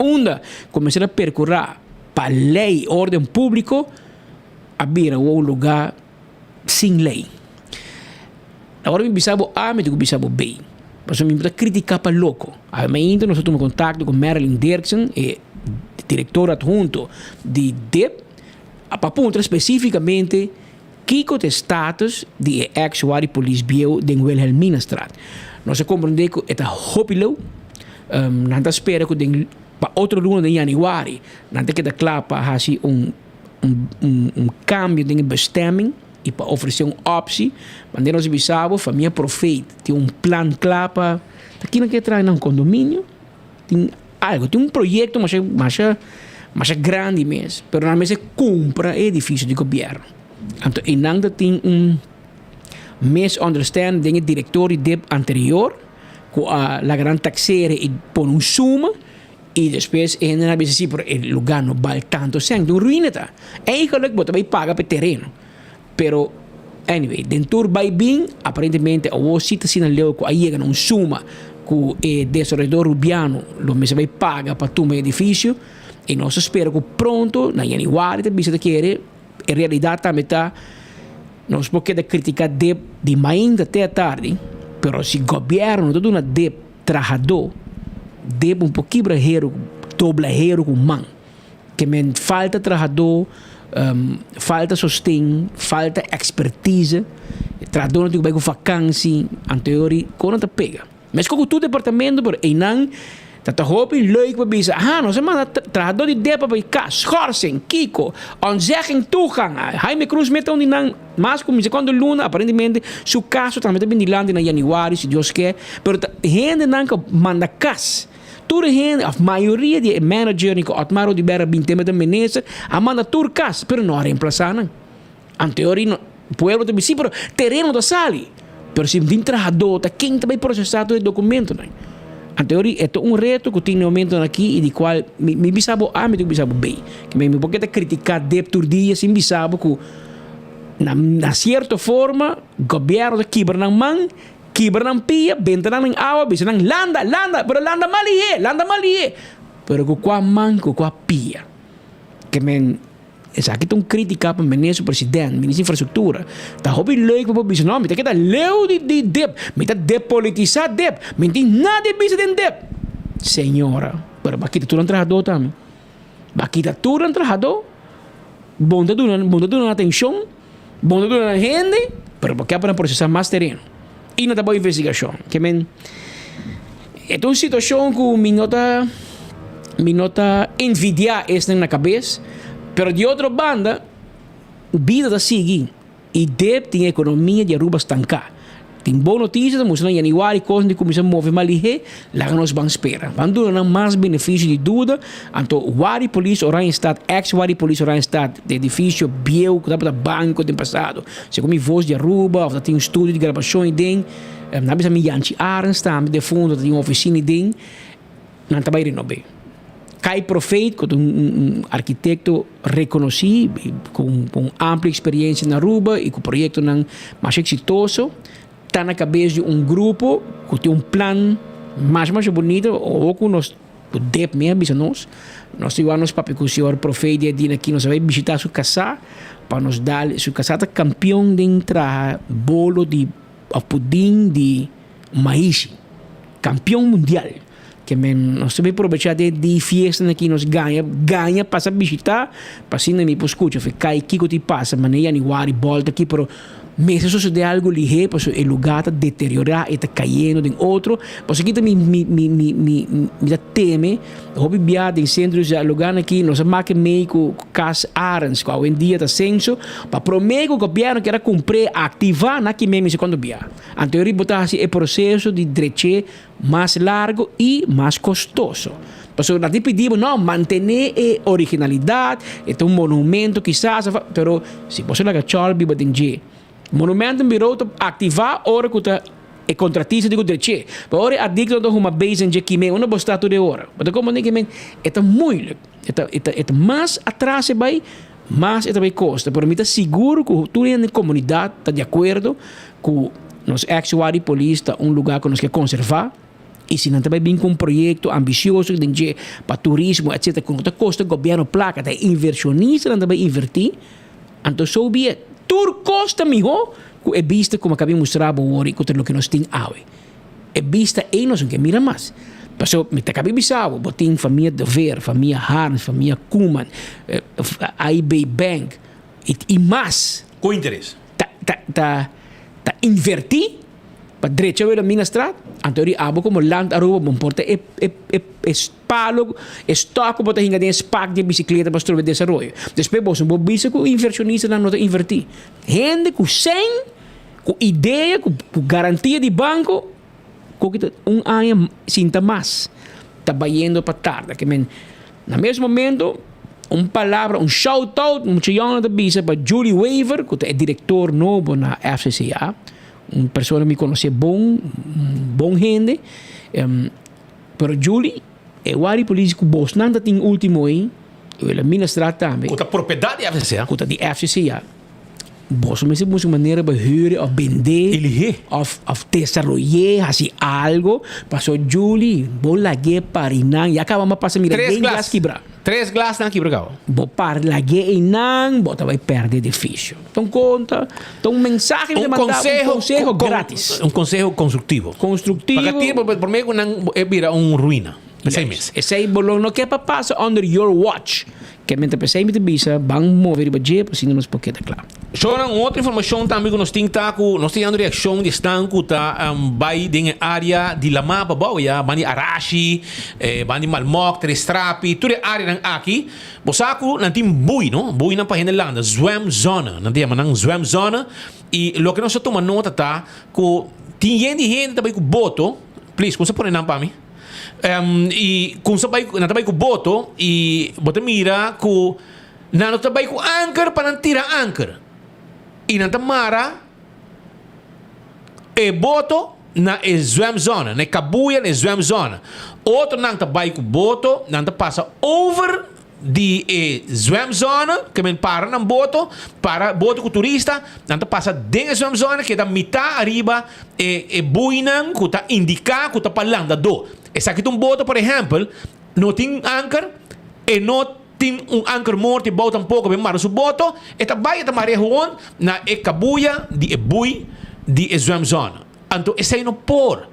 Unda ku mester a perkurá pa lei i órden públiko a bira awor un lugá sin lei. Ora mi bisa bo A, mi tin ku bisa bo B. Pasobra mi no ta kritiká pa loko. Awe mainta nos a tuma kontakto ku Marilyn Dirksen, e direktor adhunto di dip, pa puntra spesífikamente Kiko ta e status di e ex wardi polis bieu den Wilhelminastraat? Nos a komprendé ku e ta hopi leu. Nan ta spera ku den pa otro luna den yanüari nan ta keda kla pa hasi un un kambio den e bestemming i pa ofresé un opsi. Manera nos a bisa bo, famia Profeet tin un plan kla pa ta kina ke traha nan kondominio. Tin algo, tin un proyecto masha masha masha grandi mes, pero nan mester cumpra e edificio di gobierno. Anto eynan ta tin un misunderstanding den e director di dip anterior cu a laga nan taxera y pone un suma y despues e hendenan a bisa si pero e lugar no bal tanto cent, un ruina ta. Eigenlijk bo ta bay paga pa e tereno. Pero anyway, den tur bai bin, aparentemente awor si ta asina leu ku a yega na un suma ku e desaroyador Rubiano lo mester bai paga pa tuma e edifisio i nos ta spera ku pronto, na yanüari ta bisa ta kere, e realidat tambe ta nos por keda kritika dep di mainta te atardi, pero si gobièrnu no ta duna dep trahadó, dep un por kibra heru, dobla heru ku man. Ke men falta trahadó, falta sosten, falta ekspertise. E trahadónan tin ku bai ku vakansi, anteori kon nan ta pega. Meskos ku tur departamento pero einan ta ta hopi leuk pa bisa, aha nos a manda trahadó di depa pa e kas, schorsing, kiko, ontzegging toegang. Jaime Cruz meta un di nan mas ku mi sa kuantu luna, aparentemente su kaso tambe ta bin dilanti na yanüari si Dios ke, pero ta hendenan ku manda kas. Tur e hende, of mayoria di e managernan ku Otmar Oduber a bin tema den minister, a manda tur kas, pero no a remplasá nan. Anteori no, pueblo ta bisa, sí, pero tereno ta sali. Pero si tin trahadó, ta ken ta bai prosesá tur e dokumentonan? Anteori e ta un reto ku tin na e momentonan aki i di kual mi mi bisa bo A, mi tin ku bisa bo B. Mi mi por keda kritiká dep tur dia sin bisa bo ku na na sierto forma gobièrnu ta kibra nan man Kibra nan pia, benta nan den awa, bisa nan, Landa, landa, pero landa mal lihé, landa mal lihé. Pero ku kua man, ku kua pia? Ke men, esaki ta un kritika pa minister president, minister infrastruktura. Ta hopi leuk pa bo bisa, no, mi ta keda leu di di dip, mi ta depolitisá dip, mi no tin nada di bisa den dip. Señora, pero bo a kita tur nan trahadó tambe. Bo a kita tur nan trahadó, bo no ta duna, bo no ta duna nan atenshon. Bo no duna nan hende, pero bo ke pa nan prosesá mas tereno i no ta bo investigashon. Ke men, e ta un situashon ku mi no ta, mi no ta envidiá esnan na kabes, pero di otro banda, bida ta sigui i deb tin e ekonomia di Aruba stanká. Tin bon notisia ta mustra na yanüari kosnan di kuminsá move mas lihé, laga nos ban spera. Ban duna nan mas benefisio di duda, anto Wari Polis Oranjestad, ex Wari Polis Oranjestad, e edifisio bieu ku tabata banko den pasado, segun mi Voz di Aruba of ta tin un studio di grabashon ei den, nan bisa mi Yanchi Arends tambe defunto ta tin un ofisina ei den, nan ta bai renob'é. Kai Profeet, ku ta un arkitekto rekonosí ku un amplio eksperiencia na Aruba i ku proyektonan masha eksitoso, ta na kabes di un grupo ku tin un plan masha masha bunito, oho ku nos ku dep mi a bisa nos, nos ta yuda nos papia ku señor Profeet di Adina aki, nos a bai bishita su kasá pa nos dal, su kasá ta kampion den traha bolo di òf pudin di maishi, kampion mundial. Ke men nos ta bay probecha de di fiestanan aki nos gaña gaña pasa bishita pa asina mi por scucha fe kai kiko tin pasa mane yanüari bolta aki pero mester sosode algo lihe pasobra e lugar ta deteriora e ta cayendo den otro pasobra kita mi mi mi mi mi mi ta teme hopi bia den centro di lugarnan aki nos a make mey cu cas Arends cu awendia ta censo pa prome cu gobierno kier a cumpre activa na ki mey mester cuando bia anto e riba bo ta haci e proceso di dreche Mas largo i mas kostoso. Pasobra nan tin pidi bo, no, mantené e originalidat, e ta un monumento kisas, pero si boso laga chòl biba den dje. Monumentenbureau ta aktivá ora ku ta e kontratista di ku drech'é. Pero ora e adiktonan ta huma beis den dje kim'é, unda bo sta tur e ora? Bo ta komprendé ke men e ta moeilijk. E ta e ta e ta mas atras e bai, mas e ta bai kosta. Pero mi ta sigur ku tur hende den komunidat ta di akuerdo ku nos ex wardi polis ta un lugar ku nos ke konservá i si nan ta bai bin ku un proyekto ambisioso den dje pa turismo etcetera ku no ta kosta gobièrnu plaka ta e invershonistanan ta bai invertí anto so be it. Tur kos ta mihó ku e bista ku mi a kaba di mustra bo awor i ku ta loke nos tin awe. E bista ei nos no ke mira mas. Pasobra mi ta kaba di bisa bo, bo tin famia De Veer, famia Harms, famia Koeman, AIB Bank i mas. Ku interes. Ta ta ta ta invertí pa drecha Wilhelminastraat, anto di abo komo Land Aruba bo por ta e e e e palo, e stok ku bo ta hinka den e spak di e bisikleta pa strobe desaroyo. Despues boso bo bisa ku invershonistanan no ta invertí. Hende ku sèn, ku idea, ku ku garantia di banko, koki ta un aña sinta mas ta bayendo pa tarda. Ke men na mes momento un palabra, un shout out, mucha yònnan ta bisa pa Julie Wever ku ta e direktor nobo na FCCA, un persona mi konosé bon, un bon hende, pero Julie e wari polis ku bosnan ta tin ultimo ei, Wilhelminastraat tambe. Ku ta propiedat di FCCA. Ku ta di FCCA. Boso mester busca un manera pa huur of bende of of desaroyé, haci algo. Paso Julie, bo lag'é parinan, ya caba m'a pasa mira Tres den glas. glas kibra. Tres glasnan kibra caba. Bo par lag'é einan, bo ta bay perde edificio. Ta un conta, ta un mensahe mi ta Un manda, un conseho, conseho con- gratis. Un conseho constructivo. Constructivo. Paca tiempo, prome cu nan e bira un ruina. Esey mes. Esey bo lo no ke pa pasa under your watch. Ke men ta pesey mi ta bisa ban move riba dje pa asina nos por keda kla. Shownan, un otro informashon tambe ku nos tin ta ku nos ta yando reakshon di esnan ku ta bai den e área di Lamá pa bou ya, ban di Arashi, ban di Malmok, Tres Trapi, tur e áreanan aki. Bo sa ku nan tin bui no, buinan pa hende landa, zwemzone, nan ta yama nan zwemzone. I loke nos a tuma nota ta ku tin yen di hende ta bai ku boto, please kumsa pone nan pa mi. I kumsa bai nan ta bai ku boto i bo ta mira ku nan no ta bai ku anker pa nan tira anker i nan ta mara e boto na e zwemzone na e kabuya na e zwemzone otronan ta bai ku boto nan ta pasa over di e zwemzone, ke men para nan boto, para boto ku turista, nan ta pasa den e zwemzone, keda mitá ariba e e buinan ku ta indiká ku ta pa landadó. Esaki ta un boto, por ehèmpel, no tin anker, e no tin un anker morto e bou tampoko, men mara su boto, e ta bai e ta mara e hon na e kabuya di e bui di e zwemzone. Anto esei no por.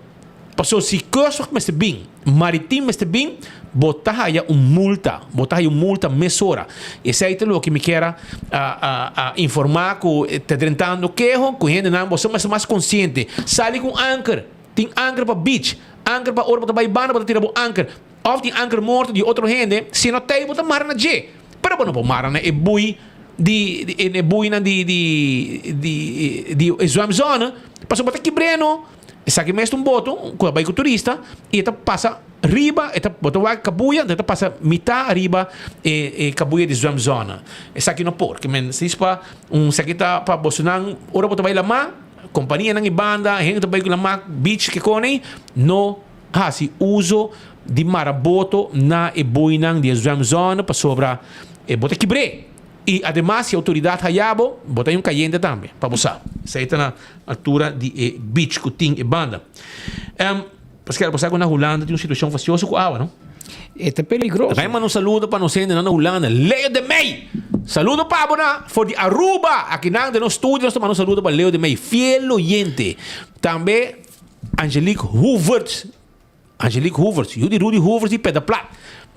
Pasobra si Kustwacht mester bin, Maritim mester bin, bo ta haya un multa. Bo ta haya un multa mesora. Esei ta loke mi kier a a informa ku ta drentando keho ku hendenan boso mester mas konsiente. Sali ku un anker. Tin anker pa beach, anker pa ora bo ta bai banda bo ta tira bo anker. Of tin anker morto di otro hende, si no tei bo ta mara na dje. Pero bo no por mara na e bui. di e buinan di di di di e zwemzone pasobra bo ta kibr'é no. Esaki mes ta un boto ku a bai ku turista i e ta pasa riba e ta bo ta wak kabuya anto e ta pasa mitá riba e e kabuya di zwemzone. Esaki no por ke men si pa un esaki ta pa bosonan ora bo ta bai lamá kompanianan i banda hende ta bai ku lamá beach ke kone no hasi uso di mara boto na e buinan di e zwemzone pasobra e bo ta kibr'é. I ademas si outoridat haya bo, bo ta un kayente tambe, pa bo sa. Esei ta na altura di e beach ku tin e banda. Paskel, bo sa ku na Hulanda tin un situashon fasioso ku awa, no? E ta peligroso. Laga mi manda un saludo pa nos hendenan na Hulanda. Leo de Mey! Saludo pa bo na for di Aruba! Akinan den nos studio nos ta manda un saludo pa Leo de Mey, fiel oyente. Tambe Angelique Hoeverts. Angelique Hoevers, yu di Rudy Hoevers di Pedaplat,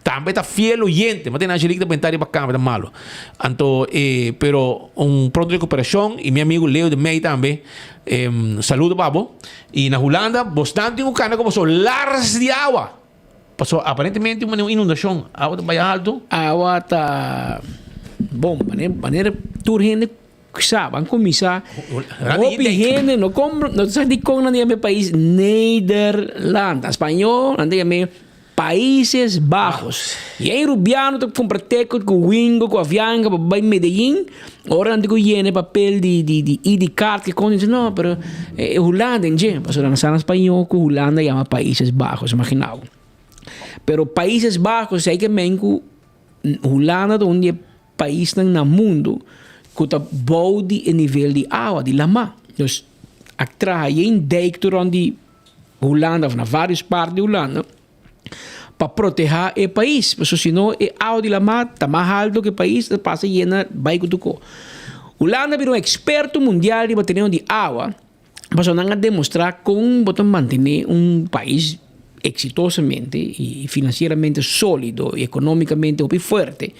tambe ta fiel oyente. Ma tene Angelique ta benta riba kama, ta malo. Anto, eh, pero un pronto recuperacion y mi amigo Leo de Mey tambe, eh, saludo pa bo. Y na Hulanda, bosnan tin cu cana como so lars di awa. Paso aparentemente un inundacion, awa ta bay alto. Awa ta bon, manera tur hende Sa, ban kuminsá. Hopi hende no kom, no sa dikon nan ta yama e pais Nederland. Na spañó nan ta yam'é Países Bajos. I e rubiano ta kumpra tèkot ku Wingo, ku Avianca pa bai Medellín. Ora nan tin ku yena e papel di di di ID card ke kon, nan di no, pero e Hulanda en dje. Pasobra nan sa na spañó ku Hulanda yama Países Bajos, imaginá bo. Pero Países Bajos esei ke men ku Hulanda ta un di e paisnan na mundu ku ta bou di e nivel di awa, di lamá. Dus a traha yen dijk tur rònt di Hulanda òf na vários parti di Hulanda pa protehá e pais. Pasobra si no e awa di lamá ta mas haltu ku e pais, ta pasa yena bai ku tur kos. Hulanda a bira un eksperto mundial riba tereno di awa. Pasobra nan a demostrá kon bo ta mantené un pais eksitosamente i finansieramente sólido i ekonómikamente hopi fuerte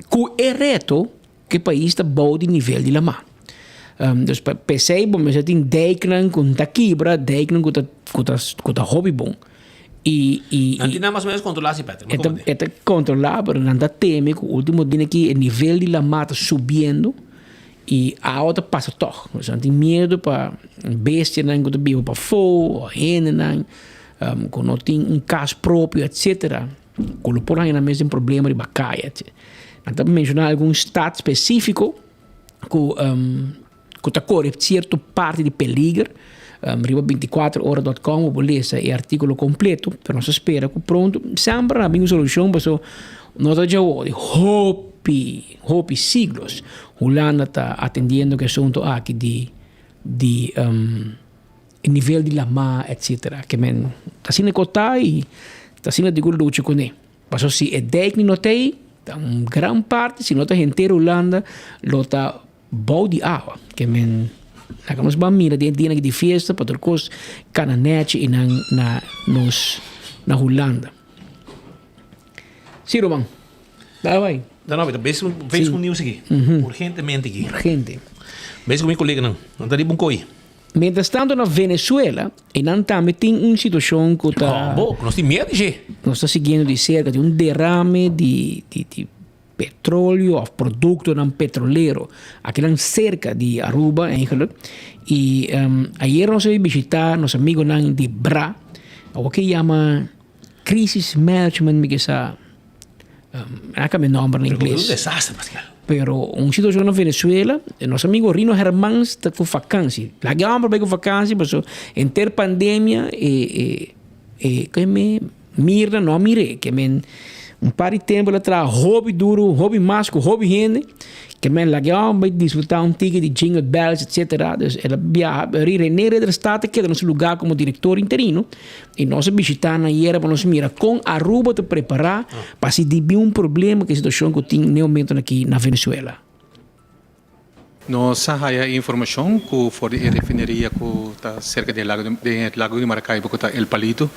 ku e reto ku e pais ta bou di nivel di lamá. Dus p'esei bo mester tin dijknan ku no ta kibra, dijknan ku ta ku ta ku ta hopi bon. I i Nan tin nan mas o menos kontrolá si Patrick, E ta e ta kontrolá pero nan ta teme ku último dia aki e nivel di lamá ta subiendo. I awa ta pasa tòg. Nos nan tin miedu pa bestianan ku ta biba pafó o hendenan ku no tin un kas propio etsetera ku lo por haña nan mes den problema riba kaya. Nan ta menshoná algun stat spesífiko ku ku ta kore sierto parti di peliger. Riba bintikuater ora dòt kòm bo por lesa e artíkulo kompleto, pero nos ta spera ku pronto semper nan a bin un solushon pasobra no ta djawo di hopi. Hopi siglos Hulanda ta atendiendo ku e asuntu aki di di e nivel di lamá etsetera. Ke men ta asina ku ta i ta asina di ku lucha kuné. Pasobra si e dijk no ta ei, ta un gran parti, si no ta henter Hulanda lo ta bou di awa. Ke men laga nos ban mira den e dianan aki di fiesta pa tur kos kana nèchi einan na nos na Hulanda. Sí ruman. Dale bai. No, no, bes bes ku news aki. Urgentemente aki. Urgente. Bes ku mi koleganan. Nan ta riba un koi. Mientras tanto na Venezuela, einan tambe tin un situashon ku ta. Oh, bo, nos tin miedu dje. Nos ta siguiendo di serka, tin un derame di di di petroleo òf produktonan petrolero akinan serka di Aruba eigenlijk. I ayer nos a bishita nos amigonan di bra, awor ke yama Crisis Management mi ke sa. A cambia nomber na ingles. Un desastre, Pascal. Pero un situacion na Venezuela, nos amigo Rino Hermans ta cu vakantie. Laga e homber bay cu vakantie, paso enter pandemia e e e ke me Mirna no a mir'é. Ke men un par di tempo el a traha hopi duro, hopi mas cu hopi hende. Ke men laga e homber bay disfruta un tiki di jingle bells, etcetera. Dus el a biaha, Rene Ridderstaat a keda na su lugar como director interino. I nos a bishitá nan ayera pa nos mira kon Aruba ta prepará pa si di bin un problema ku e situashon ku tin n'e momentonan aki na Venezuela. Nos a haya e informashon ku for di e refineria ku ta serka di e lago den e lago di Maracaibo ku ta El Palito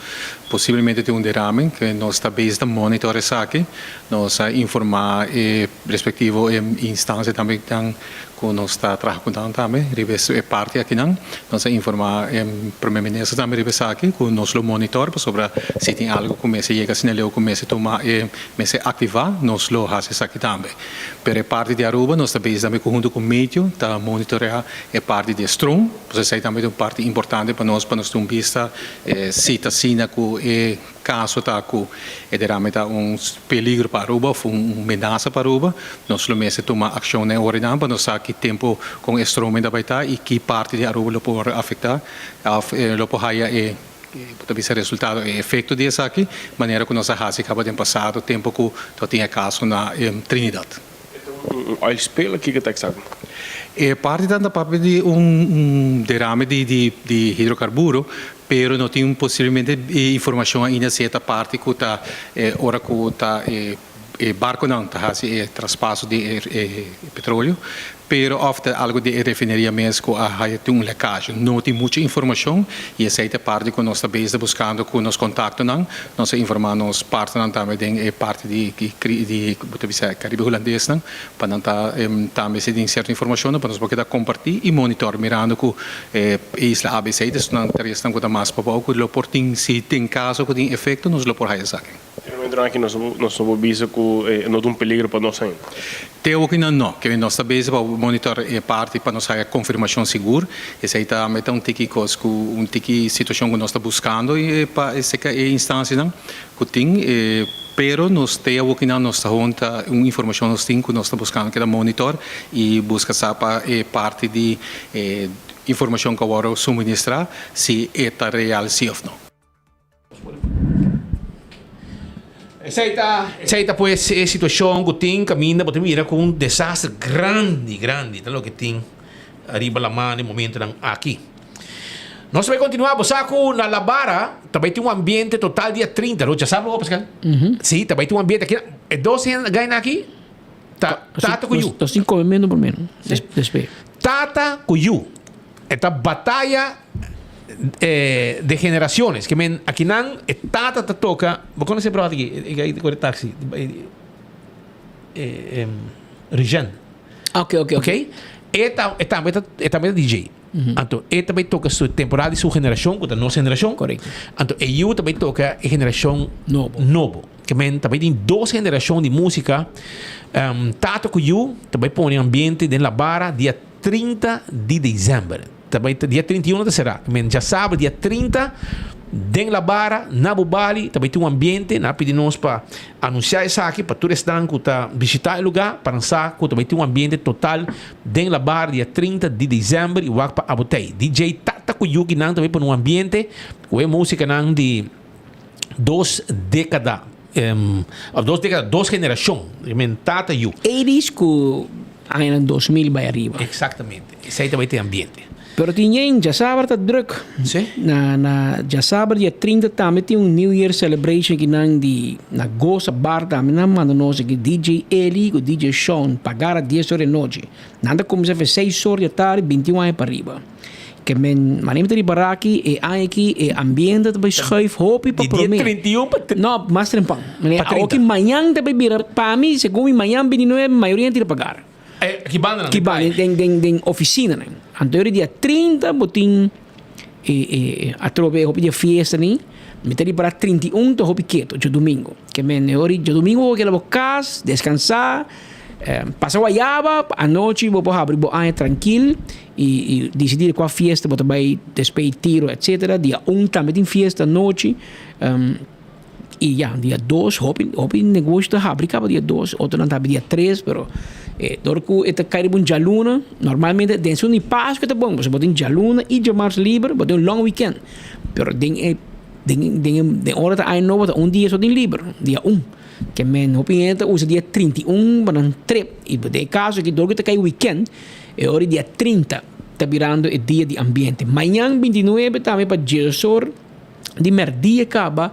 posiblemente tin un derame ku nos ta bezig ta monitor esaki. Nos a informá e respektivo instansia tambe. ku nos ta traha ku nan tambe riba e parti akinan. Nos a informá e Prome Minister tambe riba esaki ku nos lo monitor pasobra si tin algu ku mester yega asina leu ku mester tuma e mester aktivá nos lo hasi esaki tambe. Pero e parti di Aruba nos ta bezig tambe ku huntu ku Meteo ta monitoreá e parti di e stroom pasobra esei tambe ta un parti importante pa nos pa nos tin un bista si ta asina ku e Caso ta cu e derame ta un peligro pa Aruba of un menasa pa Aruba, nos lo mester tuma accion na e ora pa nos sa ki tempo con e stromen ta bay ta y ki parti di Aruba lo por afecta of lo por haya e bo ta bisa resultado, e efecto di esaki, manera cu nos a haci caba den pasado tempo cu tabatin e caso na Trinidad. E ta un oil spill? Kiko ta exacto? E parti ta papia di un derame di hidrocarburo, pero no tin posiblemente informacion ainda si e ta parti cu ta ora cu ta e barconan ta haci e traspaso di e petroleo. Pero of ta algo di e refineria mes cu a haya tin un lekage. No tin mucho informacion y esey ta e parti cu nos ta bezig buscando cu nos contactonan. Nos a informa nos partnernan tambe den e parti di di bo ta bisa Caribe Hulandesnan pa nan ta tambe si tin cierto informacionnan pa nos por keda comparti y monitor mirando cu e isla abc ta esnan tareanan cu ta mas pabao cu lo por tin si tin caso cu tin efecto nos lo por haya esaki. E momentonan aki nos nos no por bisa ku e no ta un peligro pa nos ainda. Te okinan no. Ke nos ta bezig pa monitor e parti pa nos haya konfirmashon sigur. Esei ta meta un tiki kos ku un tiki situashon ku nos ta buskando pa e seka e instansianan ku tin. Pero nos te awokinan nos ta honta un informashon nos tin ku nos ta buskando keda monitor i buska sa pa e parti di e informashon ku a wòrdu suministrá si e ta real si òf no. Esei ta, esei ta pues e situacion cu tin caminda bo ta mira cu un desaster grandi, grandi ta loke tin ariba laman den momentonan aki. Nos ta bay continua, bo sa cu na La Barra ta bay tin un ambiente total dia 30, Rocha sa bo Pascal? Si, ta bay tin un ambiente aki, e dos hende gainan aki ta tata cu yu. Nos tin come menos por menos, despues. Tata cu yu, e ta bataya. De generaciones ke men akinan e tata ta toka bo konoce brother aki e guy ta kore taxi Rijen Ok ok ok e ta e tambe ta e tambe ta DJ anto e ta bay toka su temporada di su generacion ku ta nos generacion Correcto. Anto e yu ta bay toka e generacion Nobo. Nobo ke men ta bay tin dos generacion di musica tata ku yu ta bay pone ambiente den la bara dia 30 di december. Ta bai dia 31 ta será. Men djasabra dia 30 den La Barra na Bubali ta bai tin un ambiente. Nan a pidi nos pa anuncia esaki pa tur esnan ku ta bishita e lugar pa nan sa ku ta bai tin un ambiente total den La Barra dia 30 di december y wak pa abotey. DJ Tata ku Yuki nan ta bai pone un ambiente ku e musikanan di dos dekada of dos dekada dos generashon. Men Tata yu. Eighties ku añanan 2000 bai ariba. Exactamente. Esei ta bai tin ambiente. Pero tin yen djasabra ta druk. Sí. Na na djasabra dia 30 tambe tin un New Year celebration aki nan di na Goza Bar tambe nan manda nos aki DJ Eli ku DJ Sean pagar a dies ora di nochi. Nan ta kuminsá fe seis or di atardi binti un aña pa riba. Ke men manera mi ta ripará aki e aña aki e ambiente ta bai schuif hopi pa Di dia promé. 31 pa No, mas trempan. Pa 30. Awoki mañan ta bai bira pa mi segun mi mañan 29 mayoria nan tira pagar. Ki banda nan? Ki banda? Den, den, den oficinanan. Anto yori dia 30 bo tin e, e, atrobe hopi dia fiesta ni. Mi ta ripara 31 ta hopi keto, djadumingo. Ke men yori djadumingo bo keda bo kas, deskansa, eh, pasa guayaba, anochi bo por habri bo aña trankil i, i disidí di kua fiesta bo ta bai despei tiro etcetera. Dia un tambe tin fiesta anochi. Um, Y ya, dia dos, hopi, hopi negoshi ta habri caba dia dos, otronan ta habri dia tres, pero eh, dor cu e ta cay riba un djaluna, normalmente den su ni Pascua ta bon, pasobra bo tin djaluna y djamars liber, bo tin un long weekend. Pero den e, den, den, den ora ta aña nobo ta un dia so tin liber, dia un. Ke men hopi hende ta usa dia 31 pa nan trip, y den e caso aki dor cu ta cay weekend, e ora dia 30 ta birando e dia di ambiente. Mañan 29 tambe pa diesor. Di merdia kaba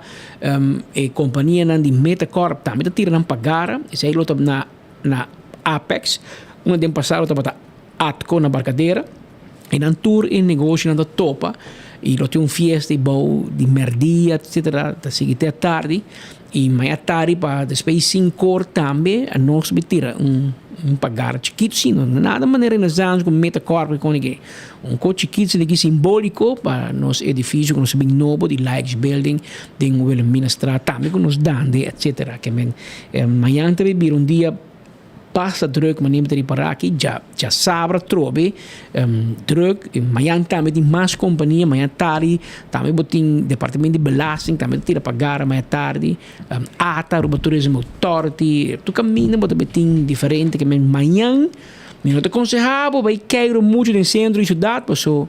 e kompanianan di Metacorp tambe ta tira nan pagara. Esei lo ta na na Apex. Unda den pasado tabata Atco na Barcadera. E nan tur e negoshonan ta topa i lo tin un fiesta i bou di merdia etcetera ta sigui te atardi. I maña tardi pa despues di sinkor tambe nos bi tira un. Un pagar chikitu si, no nada manera Renaissance ku meta kòrp i kon ke. Un kos chikitu si aki simbóliko pa nos edifisio ku nos a bin nobo di Likes Building den Wilhelminastraat tambe ku nos dande etcetera. Ke men mañan ta bira un dia Basta druk manera mi ta ripará aki dja djasabra trobe druk i mañan tambe tin mas kompania mañan tardi tambe bo tin departamento di belasting tambe ta tira pagar mañan tardi ata Aruba Tourism Authority tur kaminda bo ta bay tin diferente ke men mañan mi no ta konsehá bo bay keiru muchu den sentro di siudat paso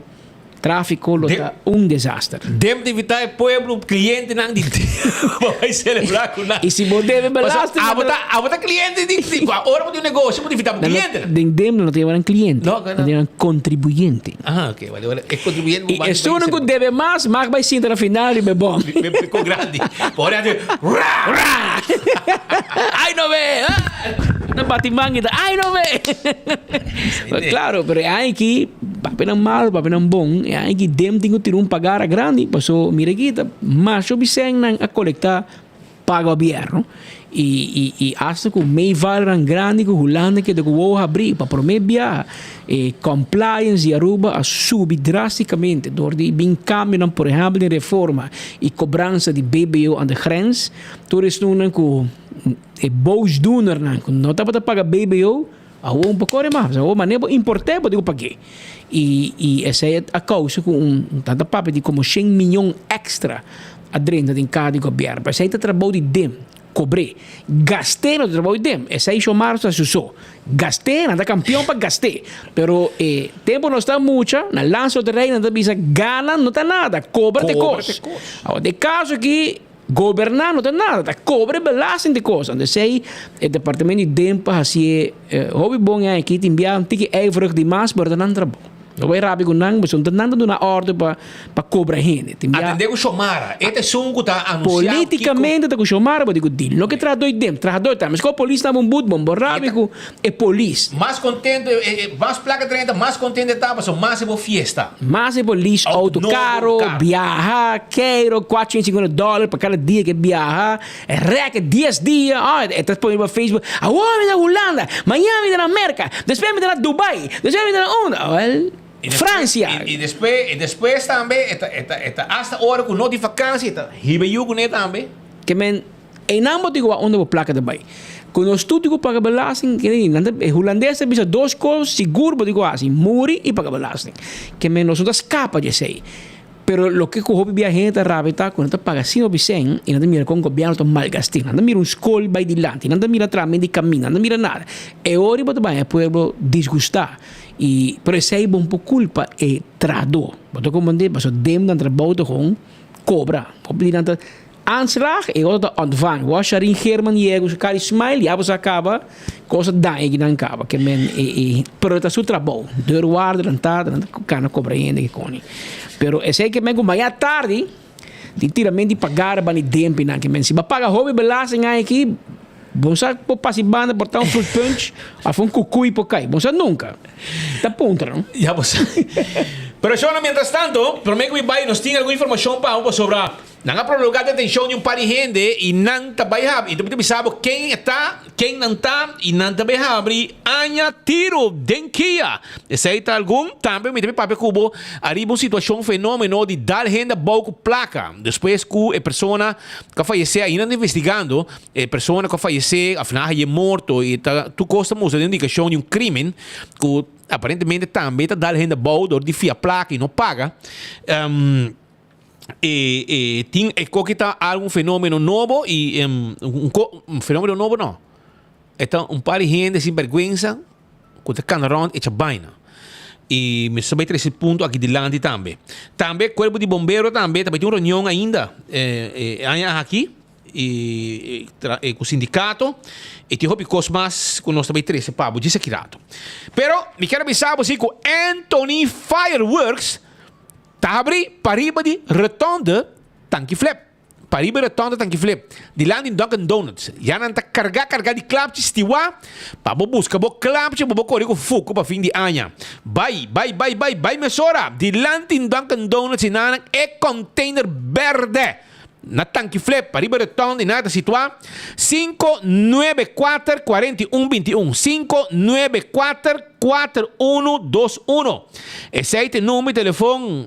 Tráfiko lo ta un desaster. Dem ta invitá e pueblo, klientenan di pa bai selebrá ku nan. I si bo debe belasting. Abo ta, abo ta kliente di, di, ora bo tin un negoshi bo ta invitá bo klientenan. Den dem no ta yama nan kliente, nan ta yama nan kontribuyente. Aha, ok, wale, wale, e kontribuyente bo I esunnan ku debe mas, mag bai sinta na final riba e bòm. Riba e kò grandi. Pa ora e hasi, Ra! Ra! Ai no be! Nan bati man i ta, Ai no be! Klaro, pero e aña aki. Papinan malu, papinan bon, e aña ki dem tin ku tira un pagara grandi, paso mira aki ta masha bisèn nan a kolektá pa gobièrnu i i i asta ku meevallernan grandi ku Hulanda keda ku wowo habrí pa promé biaha e compliance di Aruba a subi drástikamente dor di bin kambionan por ehèmpel den reforma i kobransa di BBO aan de grens tur esnan ku e boosdoenernan ku no tabata paga BBO. Awor un por kore mas, awor manera bo import'é bo tin ku pag'é. I i esei a kousa ku un tanta papia di komo shen miyon èkstra a drenta den kaha di gobièrnu. Pero esei ta trabou di dem, kobr'é. Gast'é no ta trabou di dem, esei Xiomara ta hasi su so. Gast'é, nan ta kampion pa gast'é. Pero e tempu nos ta mucha, na lansa loterij nan ta bisa gana no ta nada, kobra ta e kos. Awor den e kaso aki. Goberná no ta nada, ta kobra e belasting di kos. Anto esei e departamento di Dempa hasié hopi bon e aki tin bia un tiki ijverig di mas pero ta nan trabou. No bai rabia ku nan pasobra nan ta duna ordu pa pa kobra hende. Tin bia Atendé ku Xiomara, e ta esun ku ta anunsiá kiko. Politikamente ta ku Xiomara bo di ku di loke trahadó di Dempa, trahadó ta meskos polis ta un but bon bo rabia ku e polis. Mas kontento e mas plaka drenta mas kontento e ta pasobra mas e bo fiesta. Mas e por lease auto caro, biaha, keiro, 450 dollar pa cada dia ke biaha, rek dies dia, oh, e ta pone riba Facebook, awor mi ta na Hulanda, mañana mi ta na Merca, despues mi ta na Dubai, despues mi ta na unda, wel, Francia. I despues, i despues tambe e ta, e ta, e ta hasta ora ku no tin vakansia e ta hiba yu kuné tambe. Ke men. Einan bo tin ku wak unda bo plaka ta bai. Ku nos tur tin ku paga belasting, kende nan ta, e hulandes ta bisa dos kos sigur bo tin ku hasi, muri i paga belasting. Ke men nos no ta skapa di esei. Pero loke ku hopi bia hende ta rabia ta ku nan ta paga asina hopi sen i nan ta mira kon gobièrnu ta malgast'é. Nan ta mira un skol bai dilanti, nan ta mira tramen di kaminda, nan ta mira nada. E ora bo ta baña e pueblo disgustá i pero esei bo no por kulpa e trahadó. Bo ta komprendé? Pasobra den nan trabou ta kon kobra. Hopi di nan ta. Aanslag, e otro ta ontvang. Wou Sharin Geerman yega ku su kari smile, ya bo sa kaba, kos a daña ki nan kaba. Ke men e e pero ta su trabou. Deurwaarder nan ta, nan ta kana kobra hende ke koni. Pero esei ke men ku maña tardi tin tirament di pagar bani dempi nan ke men si bo a paga hopi belasting aña aki, bo sa por pasa e banda por ta un fruit punch of un kukuy por kai. Bo sa nunka. Ta puntra no. Ya bo sa. Pero shona mientras tanto, prome ku mi bai nos tin algun informashon pa bo pasobra. Nan a prolongá detenshon di un par di hende i nan ta bai habri. I ta bisa bo ken e ta, ken nan ta, i nan ta bai habri aña tiru den kia. Esei ta algun. Tambe mi ta bai papia ku bo ariba un situashon fenómeno di dal hende abou ku plaka. Despues ku e persona ku a fayesé ainda nan ta investigando e persona ku a fayesé òf nan a hañ'é morto i ta tur kos ta mustra den indikashon di un krímen ku aparentemente tambe ta dal hende abou dor di fia plaka i no paga. E e tin e koki ta algun fenomeno nobo y un ko un fenomeno nobo no. E ta un par di hende sin bergwensa ku ta kanda rond echa baina. Y mi sa bai trese punto aki dilanti tambe. Tambe cuerpo di bombero tambe ta bai tin un reunion ainda e e aña aki y e ku sindicato y tin hopi kos mas ku nos ta bai trese pa bo djis aki rato. Pero mi kier a bisa bo si ku Anthony Fireworks Ta habri pariba di Rotonde Tanki Flip. Pariba di Rotonde Tanki Flip, dilanti di Dunkin Donuts. Ya nan ta kargá kargá di klapchi stiwá pa bo buska bo klapchi pa bo kore ku fuku pa fin di aña. Bai, bai, bai, bai, bai mesora! Dilanti di Dunkin Donuts i nan e container bèrdè. Na Tanki Flip, pariba Rotonde nan ta situá, 594 41 21, 594 4121. Esei ta e number di telefon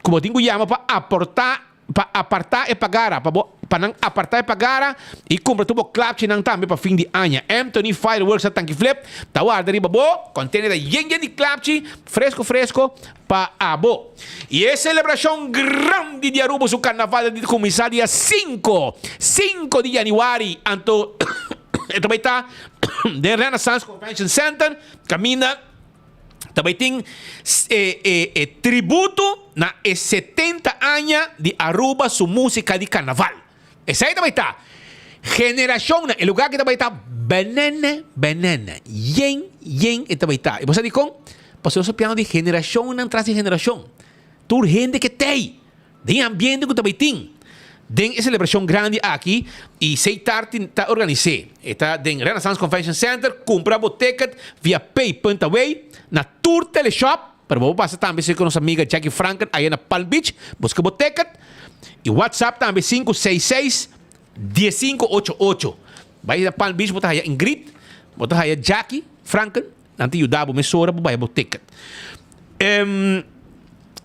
ku bo tin ku yama pa aportá, pa apartá e pagara, pa bo, pa nan apartá e pagara i kumpra tur bo klapchinan tambe pa fin di aña. Anthony Fireworks na Tanki Flip ta warda riba bo, container ta yen yen di klapchi, fresco fresco, Pa abo. Y e celebracion grandi di Aruba su carnaval ta di cuminsa dia cinco, cinco di januari, anto e ta bay ta den Renaissance Convention Center, caminda ta bay tin e e e tributo na e 70 aña di Aruba su musica di carnaval. Esey ta bay ta generacionnan, e lugar aki ta bay ta banana, banana, yen, yen e ta bay ta. Y bo sa dicon? Pasobra nos ta piano di generacionnan tras di generacion. Tur hende ke tey den e ambiente cu ta bay tin den e celebracion grandi aki y Seitar tin ta organise. E ta den Renaissance Convention Center. Cumpra bo ticket via pay punt away na tur teleshop. Pero bo por pasa tambe cerca nos amiga Jackie Franken aya na Palm Beach. Busca bo ticket. Y WhatsApp tambe 566 1588. Bay na Palm Beach bo ta haya Ingrid, bo ta haya Jackie Franken. Nan ta yuda bo mesora bo bay bo ticket. Em,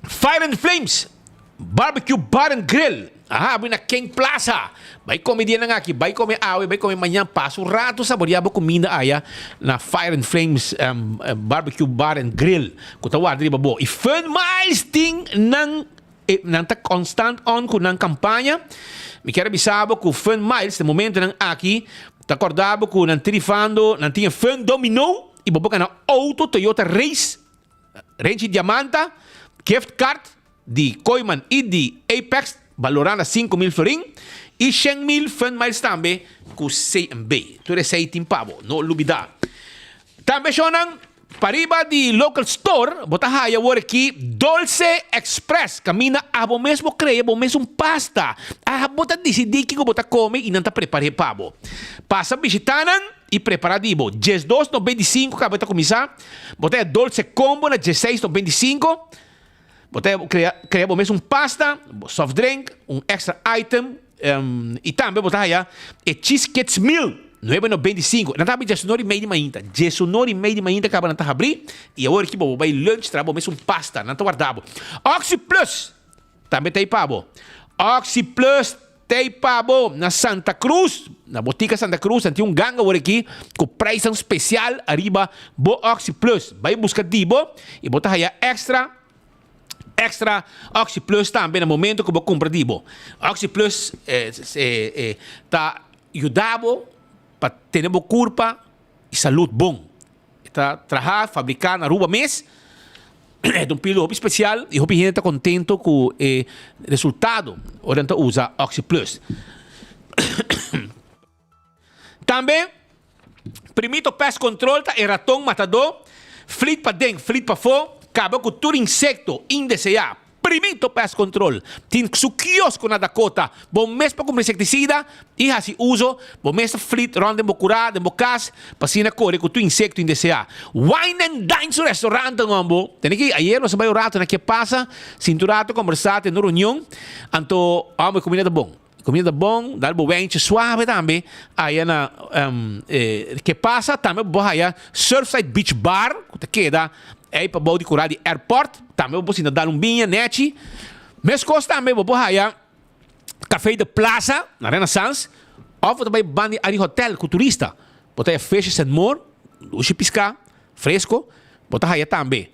Fire and Flames Barbecue Bar and Grill a habri na King Plaza. Bay come dianan aki, bay come awe, bay come mañan. Pasa un rato saborea bo cuminda aya na Fire and Flames em, Barbecue Bar and Grill cu ta warda riba bo. Y Fun Miles tin nan E nan ta constant on cu nan campaña. Mi kier a bisa bo cu Fun Miles den momentonan aki ta corda bo cu nan trifando, nan tin e Fun Domino y bo por gana auto Toyota Race, Renchi Diamanta, gift card di Kooyman y di Apex balora na 5000 florin y 100,000 Fun Miles tambe cu CMB. Tur esey tin pa bo, no lubida. Tambe shownan Pariba di local store bo ta haya awor aki Dolce Express kaminda abo mes bo krea bo mes un pasta. Abo ta disidí kiko bo ta kome i nan ta prepar'é pa bo. Pasa bishitá nan i prepará di bo. Diesdos 95 kaba ta kuminsá. Bo ta haya Dolce Combo na diesseis 95. Bo ta krea krea bo mes un pasta, soft drink, un extra item i tambe bo ta haya e Cheese Kids Meal, nuebe noventa i sinku. Nan ta habri diesunor i mei di mainta. Diesunor i mei di mainta kaba nan ta habri i awor aki bo bo bai lunch traha bo mes un pasta. Nan ta warda bo. Oxi Plus tambe ta ei pa bo. Oxi Plus Tei pa bo na Santa Cruz, na botica Santa Cruz nan tin un ganga awor aki cu prijsnan special ariba bo Oxi Plus. Bay busca di bo y bo ta haya extra extra Oxi Plus tambe na momento cu bo cumpra di bo. Oxi Plus ta yuda bo pa tene bo curpa y salud bon. E ta traha, fabrica na Aruba mes. E ta un pilo hopi special y hopi hende ta contento cu e resultado ora nan ta usa OxyPlus. Tambe Primito Pest Control ta e raton matador, flit paden, flit pafó, caba cu tur insecto indesea. Primito Pest Control tin su kiosko na Dakota. Bo mes por kumpra insektisida i hasi uso. Bo mes ta flit rònt den bo kurá, den bo kas, pa asina kore ku tur insekto indeseá. Wine and Dine su restaurant ta ngombo. Tene ki ayer nos a bai un rato na Ke Pasa, sinti un rato kombersá, tene un reunion. Anto, homber, e kumida ta bon. E kumida ta bon, dal bo wijntje suave tambe aya na Ke Pasa. Tambe bo por haya Surfside Beach Bar ku ta keda Ei pa bou di kura di airport, tambe bo por sinta dal un biña nechi. Meskos tambe bo por haya Café de Plaza na Renaissance of bo ta bai banda di Ari Hotel ku turista. Bo ta haya Fishes and More, dushi piská fresco. Bo ta haya tambe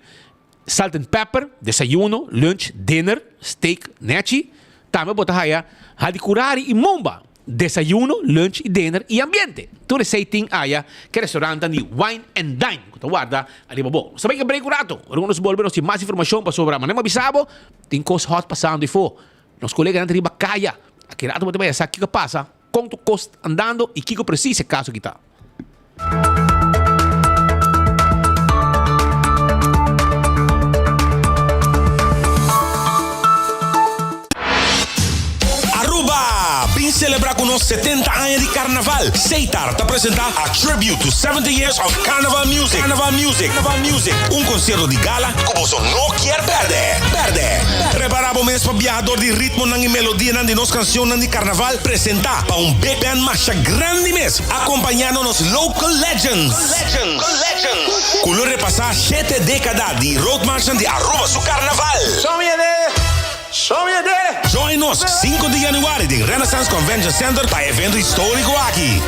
Salt and Pepper, desayuno, lunch, dinner, steak nechi. Tambe bo ta haya Hadicurari y Mumba, desayuno, lunch y dinner y ambiente. Tur esey tin aya ke restaurantnan di Wine and Dine ku ta warda ariba bo. Nos ta bay ke break un rato. Ora ku nos bolbe nos tin mas informashon pasobra manera mi a bisa bo tin kos hot pasando efo. Nos koleganan ta riba kaya. Aki rato bo ta bay a sa kiko a pasa, kon tur kos andando y kiko presis e kaso aki ta. Aruba! Bin celebra cu nos. nos 70 aña di Carnaval, Seitar ta presenta A Tribute to 70 Years of Carnival Music, Carnival Music, Carnival Music, un concierto di gala cu boso no kier perde, perde. Prepara bo mes pa biaha door di ritmonan y melodianan di nos cancionnan di Carnaval presenta pa un big band masha grandi mes, acompañando nos local legends, legends, legends, cu lo repasa shete decada di roadmarchnan di Aruba su Carnaval. Join nos sinku di januari den Renaissance Convention Center pa e evento historico aki.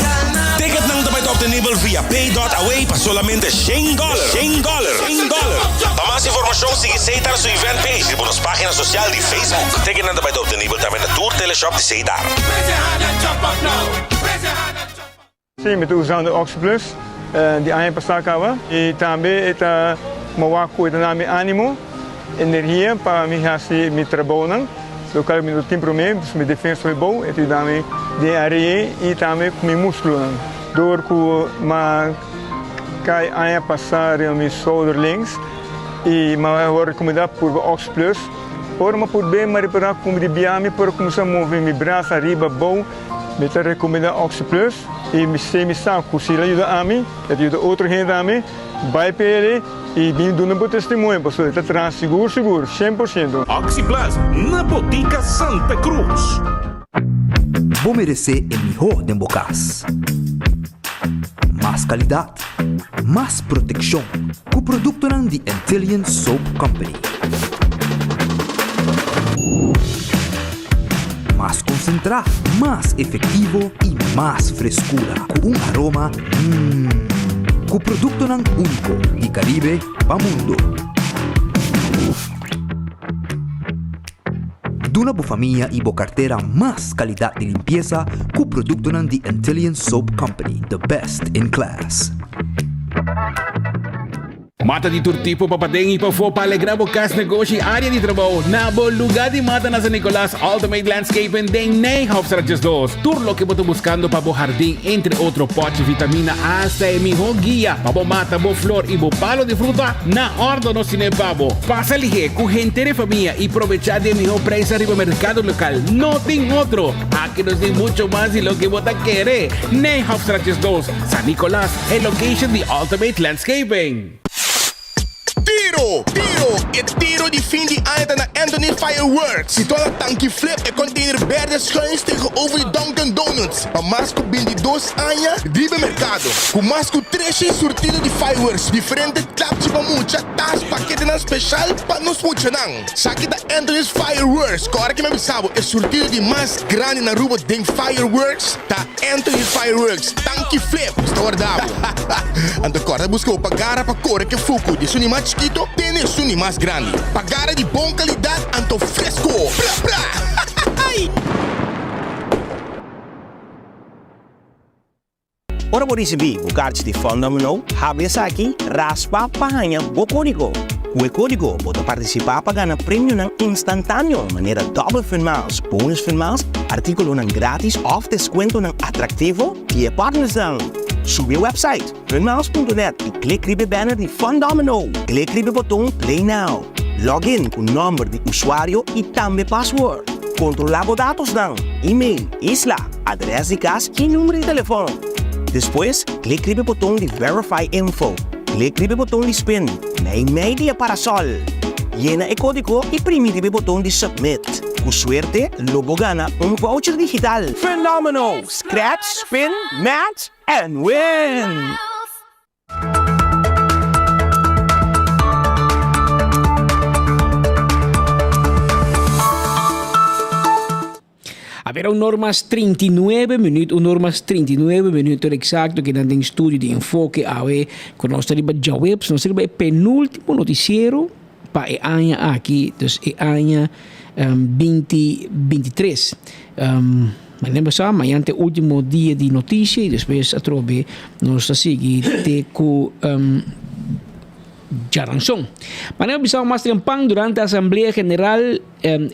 Ticketnan ta bai ta obtenibel via pay dot away pa solamente shen dollar, shen dollar, shen dollar. Pa mas informacion sigui Setar su event page riba nos pagina social di Facebook. Ticketnan ta bai ta obtenibel tambe na tur teleshop di Setar. Sí, mi ta usando OxyPlus di aña pasá kaba i tambe e ta mowa ku e ta na mi ánimo, energia pa mi hasi mi trabounan, lokal mi no tin promé, pues mi defensa hopi bou, e ta yuda mi den e área ei i tambe ku mi múskulonan. Dor ku m'a kai aña pasá riba mi shouder links i m'a wòrdu rekomendá purba OxyPlus, ora m'a purb'é m'a ripará ku mi di biaha mi por kuminsá move mi brasa ariba abou. Mi ta rekomendá OxyPlus i mi sé mi sa ku si el a yuda ami, e ta yuda otro hende tambe. Bai pa el i bin duna bo testimonio pasobra e ta traha sigur sigur, shen por shento. OxyPlus na Botica Santa Cruz. Bo meresé e mihó den bo kas. Mas kalidat, mas protekshon ku produktonan di Antillian Soap Company. Mas konsentrá, mas efektivo i mas freskura ku un aroma mmm. Ku produktonan úniko di Karibe pa mundo. Duna bo famia i bo kartera mas kalidat di limpiesa ku produktonan di Antillian Soap Company, the best in class. Mata di tur tipo pa paden y pafó pa alegra bo cas, negoshi y area di trabou. Na bo luga di mata na San Nicolas, Ultimate Landscaping den Nijhofstraat 12. Tur loke bo ta buscando pa bo hardin, entre otro potchi, vitamina, hasta e miho guia pa bo mata bo flor y bo palo di fruta, na ordo nos tine pa bo. Pasa lihe cu henter e famia y probecha di e miho prijsnan riba mercado local. No tin otro! Aki nos tin mucho mas di loke bo ta kere. Nijhofstraat 12, San Nicolas, e location di Ultimate Landscaping. Tiro! Tiro! E tiro di fin di aña ta na Anthony Fireworks! Situá na Tanki Flip, e container berde schuins tegenover di Dunkin Donuts. Pa mas ku bintidos aña riba e merkado, ku mas ku treshen surtido di fireworks, diferente klapchi pa mucha, tas, paketenan speshal pa nos muchanan. Saki ta Anthony's Fireworks! Ku ora ki mi a bisa bo, e surtido di mas grandi na Aruba den fireworks ta Anthony's Fireworks, Tanki Flip sta warda bo. Anto kòrda buska bo pagara pa kore ke fuku di esun di mas chikito te na esun di mas grandi. Pagara di bon kalidat anto fresko! Pra pra! Ora bo risibí bo karchi di Fun Domino, habri esaki, raspa pa haña bo kódigo. Ku e kódigo bo ta partisipá pa gana premionan instantáneo manera Double Fun Miles, Bonus Fun Miles, artíkulonan grátis òf deskuentonan atraktivo di e partnersnan. Subi e wèpsait funmiles.net i klik riba e banner di Fun Domino. Klik riba e boton Play Now. Log in ku nòmber di usuario i tambe pasword. Kontrolá bo datosnan, email, isla, adrès di kas i number di telefòn. Despues, klik riba e boton di Verify Info. Klik riba e boton di Spin, meimei di e parasòl. Yena e kódigo i primi riba e boton di Submit. Ku suerte, lo bo gana un voucher digital! Fenomeno! Scratch, spin, match and win! A ver, un or mas 39 minuut, un or mas 39 minuut exacto que dan den studio di Enfoke awe cu nos ta riba djaweps, nos ta riba e penultimo noticiero pa e aña aki, dus e aña um, 2023. Um, Mañana pasá, mañana ta e último dia di noticia y despues atrobe nos ta sigui te cu um, Djaranson. Manera bisao mas trempan durante Asamblea General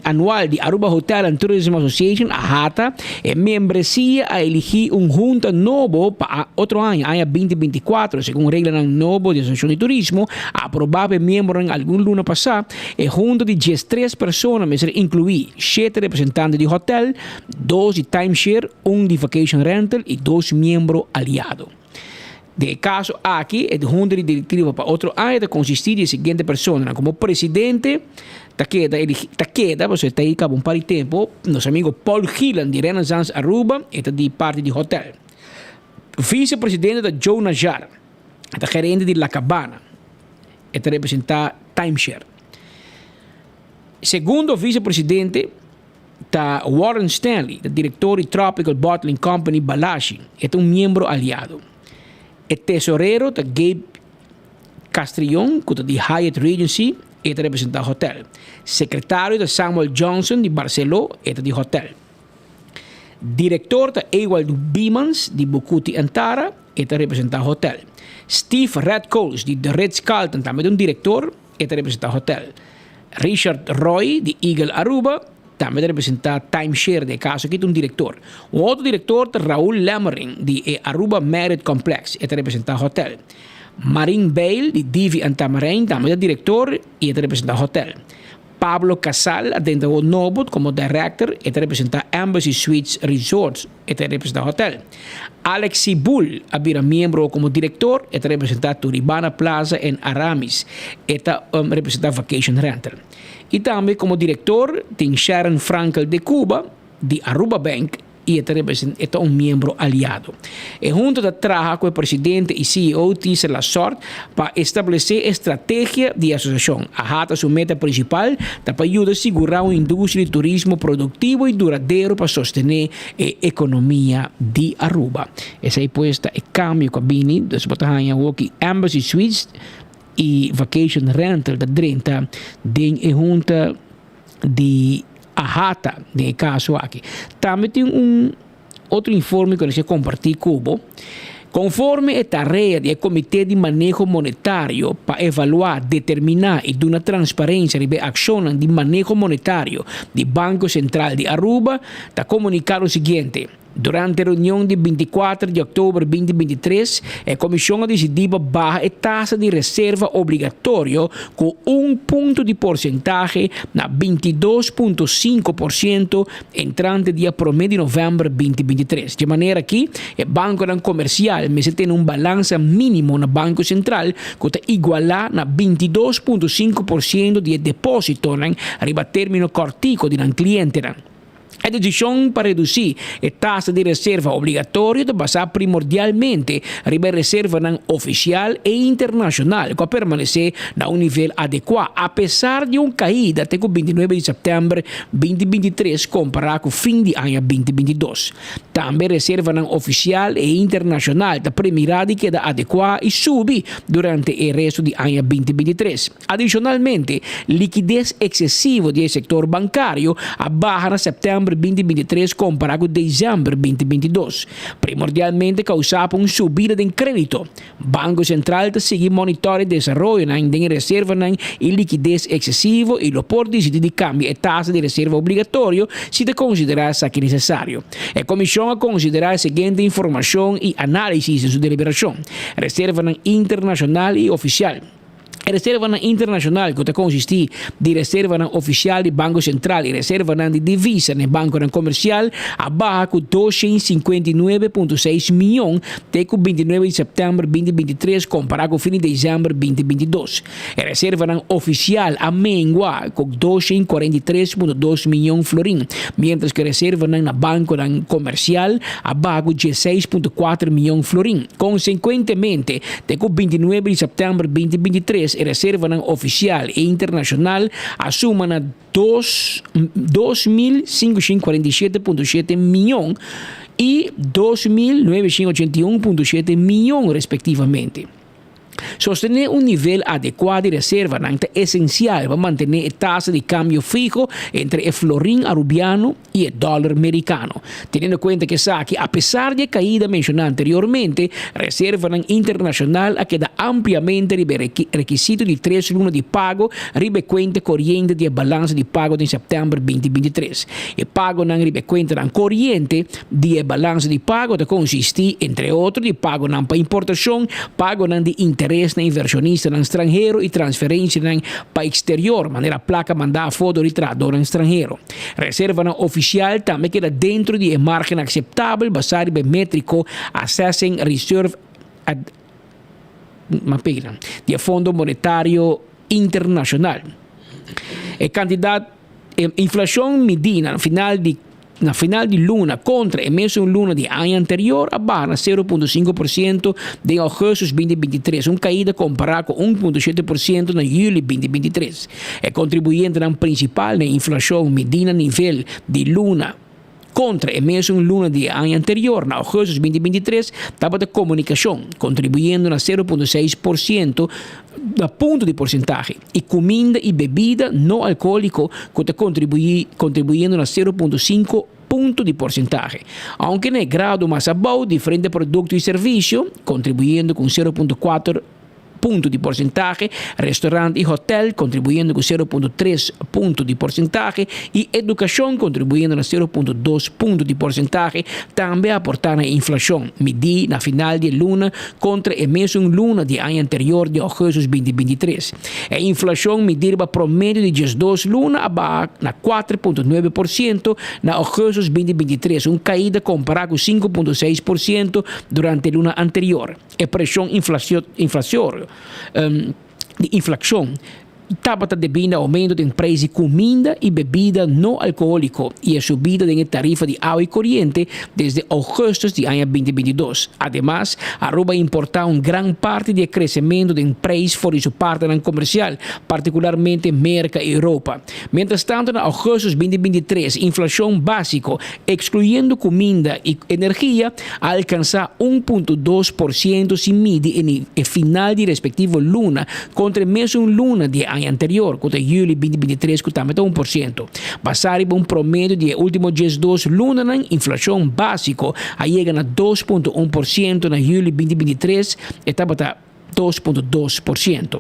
Anual di Aruba Hotel and Tourism Association, AHATA, e membresia a eligi un hunta nobo pa otro aña, aña 2024, segun reglanan nobo di Asociacion di Turismo, aproba pa e miembronan algun luna pasa. E hunta di diestres persona mester inclui shete representante di hotel, dos di timeshare, un di vacation rental y dos miembro aliado. Den e kaso aki, e hunta di direktiva pa otro aña ta konsistí di e siguiente personanan, komo presidente ta keda eligi ta keda, pasobra e ta ei kaba un par di tempu, nos amigo Paul Gielen di Renaissance Aruba, e ta di parti di hotel. Vise presidente ta Joe Najar, e ta gerente di La Cabana, e ta representá timeshare. Segundo vise presidente ta Warren Stanley, ta director di Tropical Bottling Company Balashi. E ta un miembro aliado. E tesorero ta Gabe Castrillon, cu ta di Hyatt Regency, e ta representa hotel. Secretario ta Samuel Johnson di Barceló, e ta di hotel. Director ta Ewald Biemans di Bucuti Antara, e ta representa hotel. Steve Redcoles di The Ritz-Carlton tambe ta un director. E ta representá hotel. Richard Roy di Eagle Aruba tambe ta representá timeshare, den e kaso aki ta un direktor. Un otro direktor ta Raul Lemmering di e Aruba Marriott Complex, e ta representá hotel. Marin Bijl di Divi en Tamarijn tambe ta direktor i e ta representá hotel. Pablo Casal a drenta awor nobo komo director, e ta representá Embassy Suites Resorts, e ta representá hotel. Alex Sibul a bira miembro komo direktor, e ta representá Turibana Plaza en Aramis, e ta representá Vacation Rental. I tambe komo direktor tin Sharon Frankel de Cuba di Aruba Bank, i e ta represent e ta un miembro aliado. E hunta ta traha ku e presidente i ceo Tisa Lasort pa establesé e strategia di e asosiashon. AHATA su meta prinsipal ta pa yuda sigurá un industria di turismo produktivo i duradero pa sostené e ekonomia di Aruba. Esei pues ta e kambio ku a bini, dus bo ta haña awoki Embassy Suites i Vacation Rental ta drenta den e hunta di AHATA den e kaso aki. Tambe tin un otro informe ku nos ke kompartí ku bo. Konforme e tarea di e Komité di Maneho Monetario pa evaluá, determiná i duna transparensia riba e akshonnan di maneho monetario di Banko Sentral di Aruba, ta komuniká lo siguiente. Durante reunion di bintikuater di òktober binti bintitres, e komishon a disidí pa baha e tasa di reserva obligatorio ku un punto di porsentahe na bintidos punto sinku por siento entrante dia promé di novèmber binti bintitres. Dje manera akí e bankonan komersial mester tene un balansa mínimo na Banko Sentral ku ta igualá na bintidos punto sinku por siento di e depósitonan riba término kòrtiku di nan klientenan. E desishon pa redusí e tasa di reserva obligatorio ta basá primordialmente riba e reservanan ofisial e internashonal ku a permanesé na un nivel adekuá apesar di un kaida te ku bintinuebe di sèptèmber 2023 kompará ku fin di aña 2022. Tambe reservanan ofisial e internashonal ta premirá di keda adekuá i subi durante e resto di aña 2023. Adishonalmente, likides eksesivo di e sektor bankario a baha na sèptèmber 2023 kompará ku desèmber 2022, primordialmente kousá pa un subida den krédito. Banko Sentral ta sigui monitòr e desaroyonan den e reservanan i likides eksesivo i lo por disidí di kambia e tasa di reserva obligatorio si ta konsiderá esaki nesesario. E komishon a konsiderá e siguiente informashon i análisis den su deliberashon, Reservanan internashonal i ofisial. E reservanan internashonal ku ta konsistí di reservanan ofisial di Banko Sentral i reservanan di divisa na e bankonan komersial a baha ku 259.6 mion te ku 29 di sèptèmber 2023 kompará ku fin di desèmber 2022. E reservanan ofisial a mengua ku 243.2 mion florin, miéntras ku e reservanan na bankonan komersial a baha ku 16.4 mion florin. Konsekuentemente, Te ku bintinuebe di sèptèmber 2023 e reservanan ofisial i internashonal a suma na dos 2.547.7 mion i 2.981.7 mion respektivamente. Sostené un nivel adekuá di reservanan ta esensial pa mantené e tasa di kambio fiho entre e florin arubiano i e dòler merikano. Teniendo kuenta ku esaki, apesar di e kaida menshoná anteriormente, reservanan internashonal a keda ampliamente riba e rekisito di tres luna di pago riba e kuenta koriente di e balansa di pago den sèptèmber 2023. E pagonan riba e kuentanan koriente di e balansa di pago ta konsistí, entre otro, di pagonan pa importashon, pagonan di interes na invershonistanan stranhero i transferensianan pa eksterior, manera plaka mandá afó dor di trahadónan stranhero. Reservanan ofisial tambe keda dentro di e márgen akseptabel basá riba e métriko Assessing Reserve Ad di e Fondo Monetario Internashonal. E kantidat e inflashon midí na final di na final di luna kontra e mesun luna di aña anterior a baha na 0.5% den ougùstùs 2023, un kaida kompará ku 1.7% na yüli 2023. E kontribuyentenan prinsipal na e inflashon midí na nivel di luna kontra e mesun luna di e aña anterior na ougùstùs 2023 tabata komunikashon, kontribuyendo na 0.6% na punto di porsentahe, i kuminda i bebida no alkohóliko ku ta kontribuí kontribuyendo na 0.5 punto di porsentahe. Ounke na e grado mas abou, diferente produkto i servisio, kontribuyendo ku un 0.4 punto di porsentahe, restaurant i hotèl, kontribuyendo ku 0.3 punto di porsentahe, i edukashon, kontribuyendo na 0.2 punto di porsentahe, tambe a aportá na e inflashon, midí na final di e luna kontra e mesun luna di aña anterior di ougùstùs 2023. E inflashon midí riba promedio di 12 luna a baha na 4.9% na ougùstùs 2023, un kaida kompará ku 5.6% durante e luna anterior. E preshon inflacionario di inflashon tabata debí na oumento den preis di kuminda i bebida no alkohóliko i e subida den e tarifa di awa i koriente desde ougùstùs di aña 2022. Ademas, Aruba a importá un gran parti di e kresementu den preis for di su partnernan komersial, partikularmente Merka i Europa. Mientras tanto, na ougùstùs 2023, inflashon básiko, ekskluyendo kuminda i energia, a alkansá 1.2% si midi e e final di respektivo luna kontra e mesun luna di e aña anterior, ku ta yüli 2023 ku tambe ta 1%. Basá riba un promedio di e último 12 lunanan, inflashon básiko a yega na 2.1% na yüli 2023, e tabata 2.2%.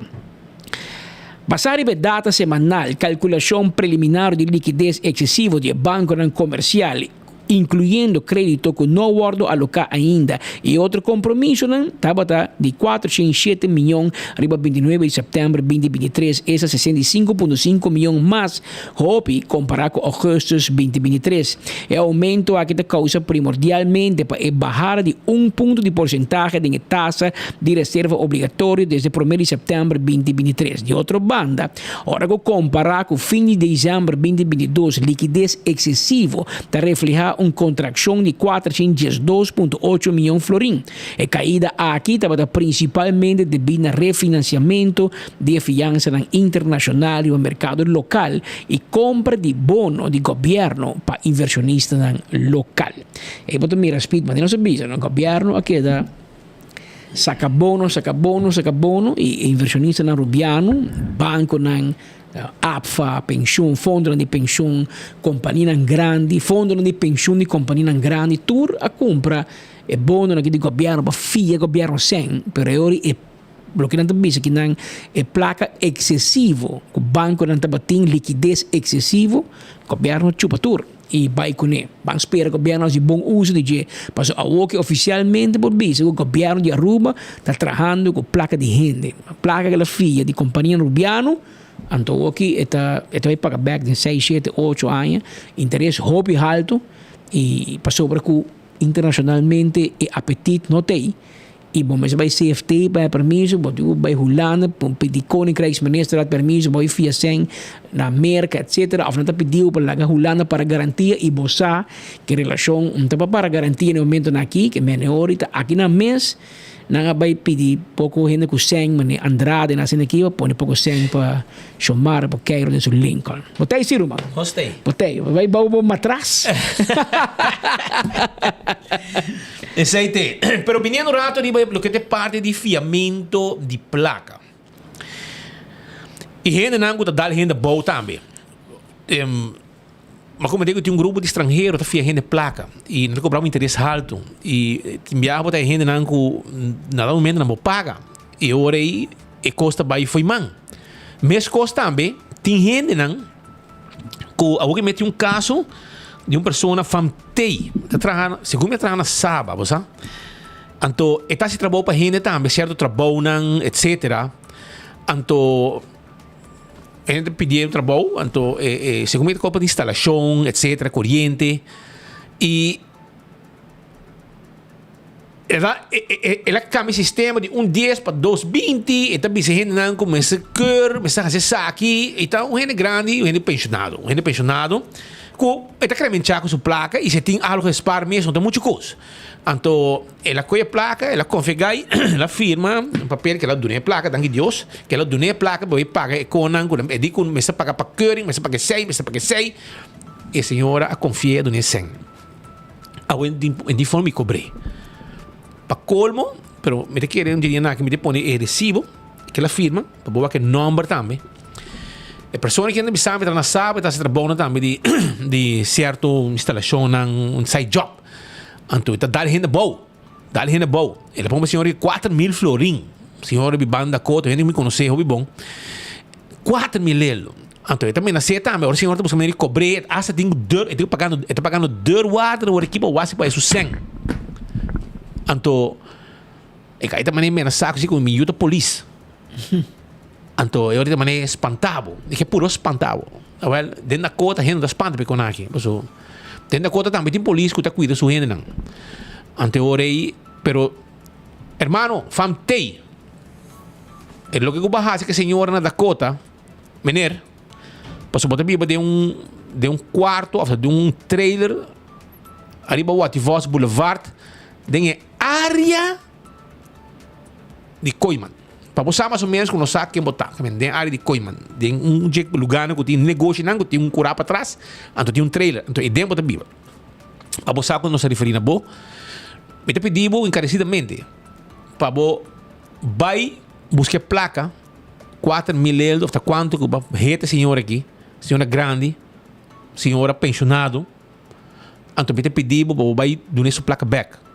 Basá riba e data semanal, kalkulashon preliminario di likides eksesivo di e bankonan komersial, inkluyendo krédito ku no a wòrdu aloká ainda i otro kompromisonan, tabata di 407 mion riba 29 di sèptèmber 2023, esta 65.5 mion mas hopi kompará ku ougùstùs 2023. E oumento aki ta kousa primordialmente pa e bahada di un punto di porsentahe den e tasa di reserva obligatorio desde promé di sèptèmber 2023. Di otro banda, Ora ku kompará ku fin di desèmber 2022, likides eksesivo ta reflehá un kontrakshon di 412.8 mion florin. E kaida aki tabata prinsipalmente debí na refinansiamentu di e fiansanan internashonal riba merkado lokal i kompra di bono di gobièrnu pa invershonistanan lokal. E bo ta mira Speed, manera nos a bisa, no, gobièrnu a keda. Saka bono, saka bono, saka bono i e invershonistanan rubiano, bankonan, APFA, penshun, fondonan di penshun, kompanianan grandi, fondonan di penshun di kompanianan grandi, tur a kumpra e bononan aki di gobièrnu pa fia gobièrnu sèn, pero e ora e loke nan ta bisa ki nan e plaka eksesivo ku bankonan tabatin, likides eksesivo, gobièrnu chupa tur. I bai kuné. Ban spera gobièrnu hasi bon uso di dje, pasobra awoki ofisialmente por bisa ku gobièrnu di Aruba ta trahando ku plaka di hende. Plaka ku el a fia di kompania rubiano, anto awoki e ta e ta bai paga bèk den seis, shete, ocho aña, interes hopi haltu i pasobra ku internashonalmente e apetit no ta ei. I bo mester bai CFT pa e permiso, bo tin ku bai Hulanda pa pidi Koninkrijksministerraad permiso, bo bai fia sèn na Merka etsetera, òf nan ta pidi bo pa laga Hulanda para garantia i bo sa ku e relashon no ta pa para garantia na e momentonan aki, ke mene ora ta aki nan mes. Nan a bai pidi poko hende ku sèn, mane Andrade nan asina aki, a pone poko sèn pa Shomara pa keiro den su Lincoln. Bo ta esi ruman? Nos ta ei. Bo ta ei. Bo bai bou bo matras. Esei te. Pero biniendo rato riba loke ta e parti di fiamento di plaka. E hendenan ku ta dal hende bou tambe. Ma como digo, tin un grupo di stranhero ta fia hende placa y nan ta cobra un interes halto y tin biaha bo ta hay hendenan cu na dado momento nan bo paga y ora ey e cos ta bay fo'i man. Mescos tambe tin hendenan cu awor ki meti un caso di un persona van Tey ta traha segun mi a traha na Saba bo sa anto e ta haci trabou pa hende tambe cierto trabounan etcetera anto. E hende ta pidié un trabou, anto e segun mi ta kopa di instalashon etsetera, koriente i el a el a kambia e sistema di un dies pa dos binti, e ta bisa e hendenan ku mester keur, mester hasi esaki, e ta un hende grandi, un hende penshonado, un hende penshonado ku e ta kremenchá ku su plaka i si e tin algu spar mes no ta muchu kos. Anto el a kohe e plaka, el a konfia gai, el a firma un papel ku el a duna e plaka, danki Dios, ku el a duna e plaka pa bai paga e konan ku e di ku mester paga pa keuring, mester paga esei, mester paga esei. E señora a konfia i a duna e sèn. Awe en di forma mi kobr'é. Pa kolmo, pero mi ta kere un dia aki mi ta pone e resibo ku el a firma, pa bo wak e nòmber tambe. E persona ku a bisa mi ta na Saba, ta hasi trabounan tambe di di sierto instalashonnan, un side job. Anto e ta dal hende bou, dal hende bou. El a pon pa señor di 4000 florin. Señor di banda Dakota, hende ku mi konosé hopi bon. 4000 elo. Anto e ta menas'é tambe. Ora señor ta buska manera di kobr'é, asta tin ku deur, e tin ku pagando, e ta pagando deurwaarder ora ki pa wasi pa e su sèn. Anto e kai ta manera menasá ku si ku mi yu ta polis. Anto e ora ta manera spantá bo. E ke puro spantá bo. Awel, den Dakota hende no ta spanta pa e kon aki. Paso den Dakota tambe tin polis ku ta kuida su hendenan. Anto e ora ei, pero hermano, fam tei. E loke ku bo a hasi ku e señora na Dakota, meneer, paso bo ta biba den un den un kuarto òf den un trailer ariba Wativos Boulevard den e área di Kooiman. Pa bo sa mas o menos ku no sa ken bo ta. Den área di Kooiman. Den un dje lugarnan ku tin negoshinan ku tin un kurá patras, anto tin un trailer. Anto e den bo ta biba. Pa bo sa ku nos ta referí na bo, mi ta pidi bo enkaresidamente pa bo bai buska e plaka, 4000 eldo òf ta kuantu ku bo heta e señora aki, señora grandi, señora penshonado. Anto mi ta pidi bo pa bo bai duna e su plaka bek.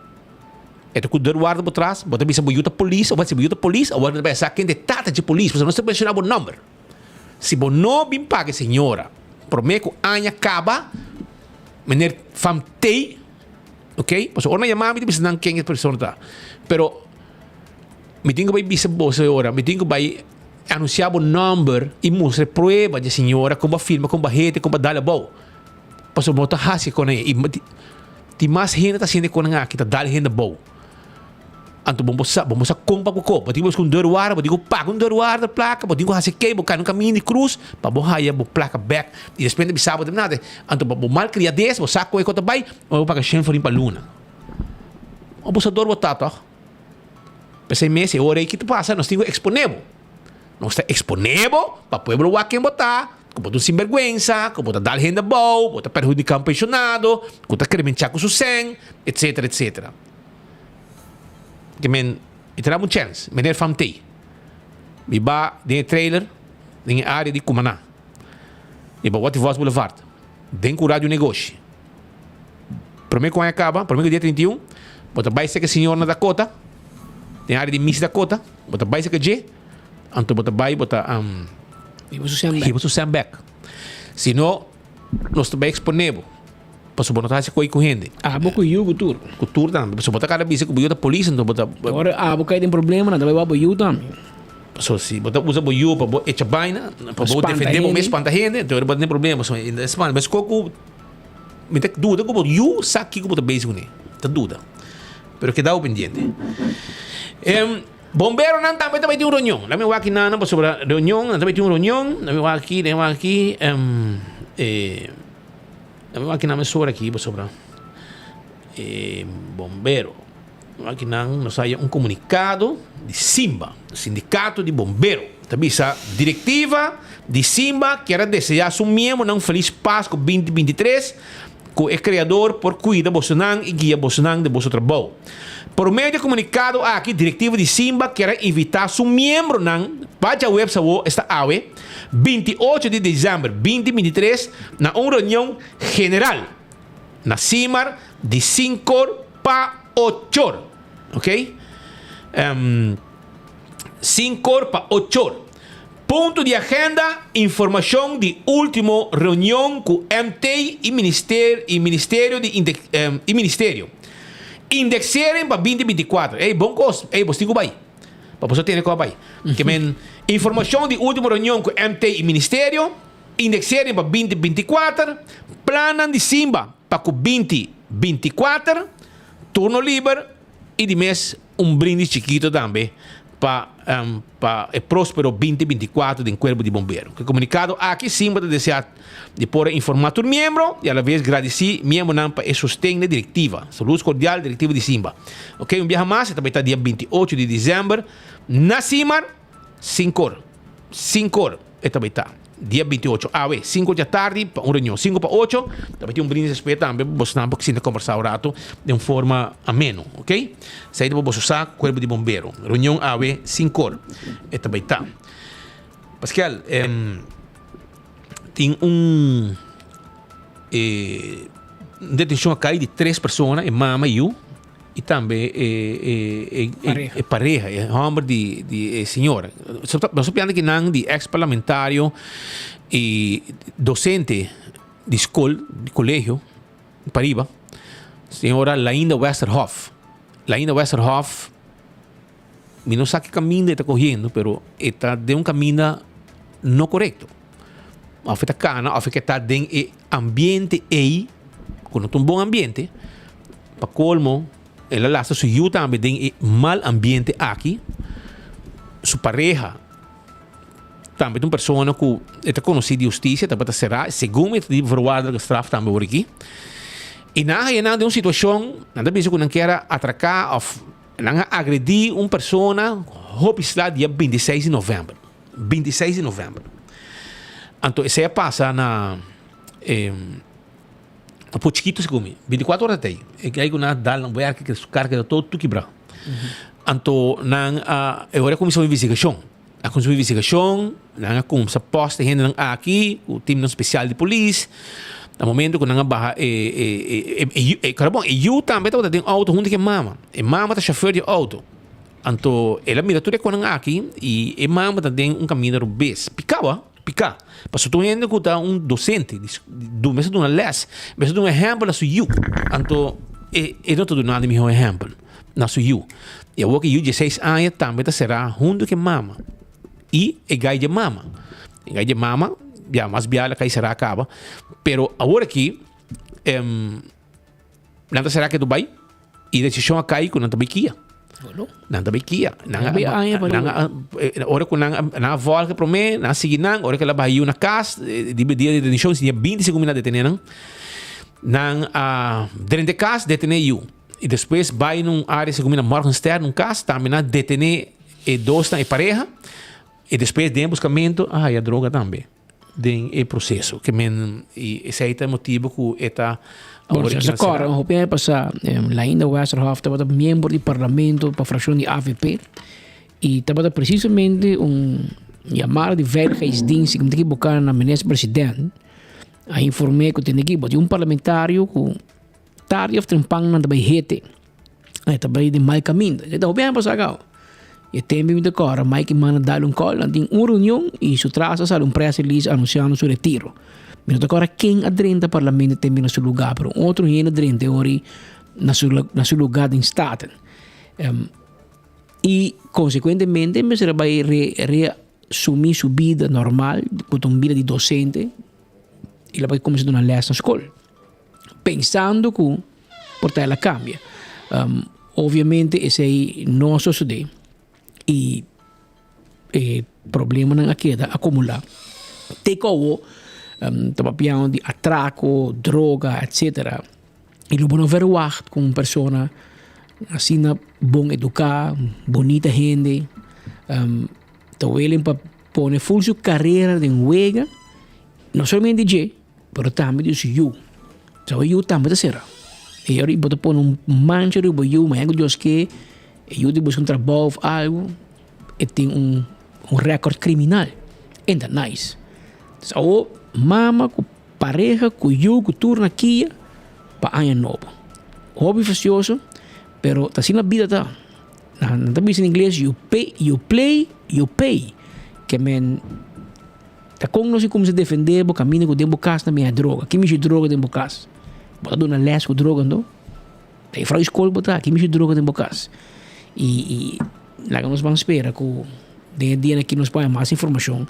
E ta ku deurwaarder bo tras, bo ta bisa bo yu ta polis, of si bo yu ta polis, awor bo ta bai sa ken ta e tata dje polis, pasobra nos ta menshoná bo nòmber. Si bo no bin paga e señora promé ku aña kaba, meneer Van Tee, ok, pasobra ora nan yama mi ta bisa nan ken e persona ta. Pero mi tin ku bai bisa bo señora, mi tin ku bai anunsiá bo nòmber i mustra e prueba dje señora kon bo a firma, kon bo a hete, kon bo a dal abou. Pasobra bo ta hasi kon ei. I tin mas hende ta hasiendo e konan aki, ta dal hende abou. Anto bo sa, bo sa kon pa bo koop. Bo tin ku buska un deurwaarder, bo tin ku paga un deurwaarder plaka, bo tin ku hasi kei, bo kai na un kaminda di krus pa bo haya bo plaka bèk. I despues nan ta bisa bo nada. Anto pa bo malkriades, bo sa kon e kos ta bai, bo paga shen florin pa luna. Un abusador bo ta tòg? P'esei mes e ora ei ki ta pasa? Nos tin ku eksponé bo. Nos ta eksponé bo pa pueblo wak ken bo ta, ku bo ta un sinbergwensa, ku bo ta dal hende abou, bo ta perhudiká un penshonado, ku ta kremenchá ku su sèn, etsetera, etsetera. Ke men, mi ta daba un chèns, meneer Van Tee. Mi ba den e trailer den e área di Cumaná, riba Watervos Boulevard, den ku radio negoshi. Promé ku aña kaba, promé ku dia 31, bo ta bai seka e señor na Dakota, den área di Miss Dakota. Bo ta bai saka dje, anto bo ta bai bo ta Hiba su sèn bèk. Hiba su sèn bèk. Si no, nos ta bai eksponé bo, pasobra bo no ta hasi koi ku hende. Abo ku yu ku tur. Ku tur tambe. Pasobra bo ta kada bisa ku bo yu ta polis, anto bo ta. Ora abo kai den problema, nan ta bai wak bo yu tambe. Pasobra si bo ta usa bo yu pa bo echa baina, pa bo defendé bo mes, spanta hende, anto bo ta den problema. Pasobra e ta spanta. Meskos ku mi ta duda ku bo yu sa kiko bo ta bezig kuné. Ta duda. Pero keda bo pendiente. Em, bomberonan tambe ta bai tin un reunion. Lami wak nan pasobra reunion, nan ta bai tin un reunion. Lami wak aki, lami wak aki. Em, eh, lami wak nan mesora aki pasobra eh, bombero. Akinan nos haya un komunikado di Simba, Sindikato di Bombero. Ta bisa, Direktiva di Simba kier a deseá su miembronan un felis Pasku 2023, ku e Kreador por kuida bosonan i guia bosonan den boso trabou. Por medio di e komunikado aki, direktiva di Simba kier a invitá su miembronan pa djaweps awo, esta awe, 28 di desèmber 2023, na un reunion general na Simar di sinkor pa ochor. Ok? Sinkor pa ochor. Punto di agenda, Informashon di ultimo reunion ku MT i Ministerio i Ministerio di i Ministerio. Indexering pa 2024. Ey, bon kos. Ey, bos tin ku bai. Pa boso tene ku a bai. Ke men, informashon di ultimo reunion ku MT i Ministerio, Indexering pa 2024, plannan di Simba pa ku 2024, turno liber i di mes un brindis chikito tambe pa pa e prospero 2024 den Cuerpo di Bombero. Ku e komunikado aki Simba ta desea di por a informa tur miembro i alaves gradisi miembronan pa e sosten na direktiva. Saludos kordial direktiva di Simba. Ok, un biaha mas e ta bai ta dia 28 di december na Simar sinkor. Sinkor e ta bai ta. Dia 28 awe, sinku di atardi pa un reunion. Sinku pa ocho ta bai tin un brindis despues tambe pa bosnan por sinta kombersá un rato den un forma ameno, ok. Esei ta pa boso sa ku kuerpo di bombero. Reunion awe sinkor e ta bai ta. Paskel, tin un detenshon a kai di tres persona, e mama, yu. I tambe e e e e pareha, e hòmber di di e señora. Nos ta pianda kinan di ex parlamentario i dosente di skol, di kolegio pariba, señora Lainda Westerhof. Lainda Westerhof, mi no sa ki kaminda e ta kohiendo, pero e ta den un kaminda no korekto. Òf e ta kana òf e ke ta den e ambiente ei ku no ta un bon ambiente. Pa kolmo, el a lastra su yu tambe den e mal ambiente aki. Su pareha tambe ta un persona ku e ta konosí di hustisia, tabata será, segun e ta di voorwaardelijke straf tambe wor aki. I nan a haña nan den un situashon, nan ta bisa ku nan kier a atraká òf nan a agredí un persona hopi sla dia 26 di novèmber. 26 di novèmber. Anto esei a pasa na e. Ta por chiquito si kumi. 24 ora ta ei. E kai ku nan a dal nan werk ke su kar keda todo tur kibrá. Anto nan a e ora a kuminsá un investigashon. A kuminsá un investigashon, nan a kuminsá pòst e hendenan aki ku timnan spesial di polis. Na momento ku nan a baha e e e e e kòrda bon e yu tambe tabata den outo huntu ku e mama. E mama ta shofèr di outo. Anto el a mira tur e konan aki i e mama ta den un kaminda robes. Piká wak. Piká. Pasobra tur hende ku ta un dosente, di mester duna lès, mester duna ehèmpel na su yu. Anto e e no ta duna di mihó ehèmpel na su yu. I awor ku e yu dieseis aña tambe ta será huntu ku e mama i e gai di e mama. E gai di e mama ya mas bia el a kai será kaba. Pero awor aki nan ta será ke Dubai. I desishon a kai ku nan ta bai kia. Nan ta bai kia. Nan a, nan a, ora ku nan nan a vòlga promé, nan a sigui nan, ora ku el a baha yu na kas, di dia di detenshon, si dia 25 mi nan a detené nan. Nan a drenta e kas, detené yu. I despues bai na un área segun mi na Morgenstern, un kas, tambe nan a detené e dosnan, e pareha. I despues den e buskamentu a haya droga tambe. Den e proceso ke men i esei ta e motibu ku e ta Bon, si nos kòrda hopi aña pasá Lainda Westerhof tabata miembro di parlamento pa frakshon di avp i tabata presisamente un yamada di veiligheidsdienst si mi ta ekiboká na minister president a inform'é ku tene aki bo tin un parlamentario ku tardi òf trempan nan ta bai hete. E ta bai den mal kaminda. E ta hopi aña pasá kaba. E tempu mi ta kòrda Mike manda dal un kòl, nan tin un reunion i su tras a sali un press release anunsiando su retiro. Mi no ta kòrda ken a drenta parlamento e tempu na su lugá, pero un otro hende a drenta e ora ei na su na su lugá den Staten. I konsekuentemente mester a bai re reasumí su bida normal ku ta un bida di dosente i el a bai kuminsá duna lès na skol. Pensando ku por ta el a cambia. Obviamente esey no a sosode y e problemanan a keda acumula. Te cu awo ta papiando di atraco, droga, etcetera. Y lo bo no verwacht cu un persona. Asina bon eduká, bonita hende, ta willing pa pone ful su karera den wega, no solamente dje, pero tambe di su yu. So e yu tambe ta sera. E ora bo ta pone un mancha riba bo yu, mañana ku Dios ke e yu ta buska un trabou of algu, e tin un un record kriminal. E ta nice. So awor mama ku Pareha ku yu ku tur na kia pa aña nobo. Hopi fasioso, pero ta asina bida ta. Nan ta bisa na ingles you pay, you play, you pay. Ke men ta kon nos a kuminsá defendé bo kaminda ku den bo kas ta mira droga. Ki mishi droga den bo kas? Bo ta duna lès ku droga anto? Ta e frou di skol bo ta, ki mishi droga den bo kas? I i laga nos ban spera ku den e dianan aki nos por haña mas informashon,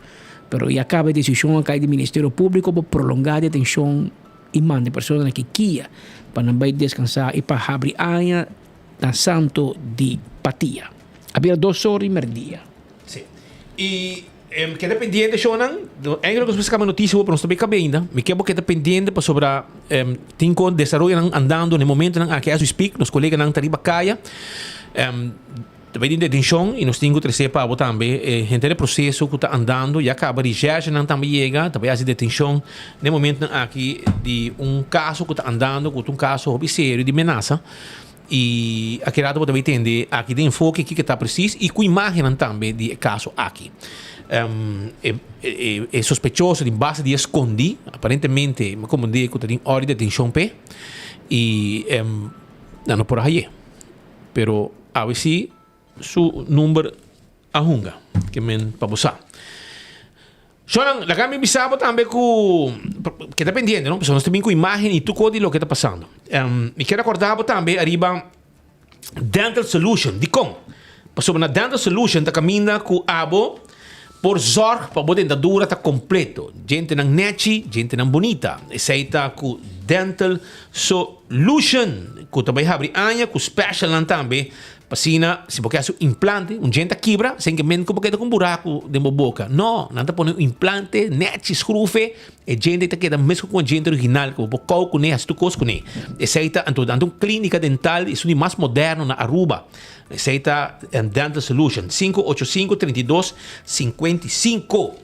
pero ya kaba e desishon a kai di Ministerio Públiko pa prolongá detenshon i manda e personanan aki kia pa nan bai deskansá i pa habri aña na Santo di Patia. A bira dos or di mèrdia. Sí. I keda pendiente shownan. Eigenlijk nos mester kaba notisia pero nos ta bay kaba ainda. Mi ke bo keda pendiente pasobra tin kon desaroyonan andando na e momentonan aki as we speak. Nos koleganan ta riba kaya. Ta bay den detenshon i nos tin ku trese pa bo tambe henter e proseso ku ta andando. Ya kaba recherchenan tambe yega. Ta bay hasi detenshon na e momentonan aki di un kaso ku ta andando ku ta un kaso hopi serio di menasa. I aki rato bo ta bay tende aki den enfoke kiko ta precies i ku imagennan tambe di e kaso aki. E sospechoso tin base di e skondi, aparentemente mi komprende ku ta tin orde di detenshon p'e i nan no por a haye. Pero awe si su number a hunga, ke men pa bo sa. Shonan, laga mi bisa bo tambe ku keda pendiente, no? Pasobra nos ta bin ku imagen i tur kos di loke ta pasando. Mi kier akorda bo tambe ariba Dental Solution. Dikon? Pasobra na Dental Solution ta kaminda ku abo por zòrg pa bo dentadura ta kompleto. Djentenan nèchi, djentenan bunita. Esei ta ku Dental Solution ku ta bai habri aña ku specialnan tambe P'asina, si bo ke hasi un implante, un djente a kibra, sin ke men ku bo keda ku un buraku den bo boka. No, nan ta pone un implante nèchi, schroefe, e djente ta keda meskos ku un djente original, ku bo por kou kuné, hasi tur kos kuné. Esei ta, anto nan ta un klínika dental, esun di mas moderno na Aruba. Esei ta Dental Solution, 585 32 55.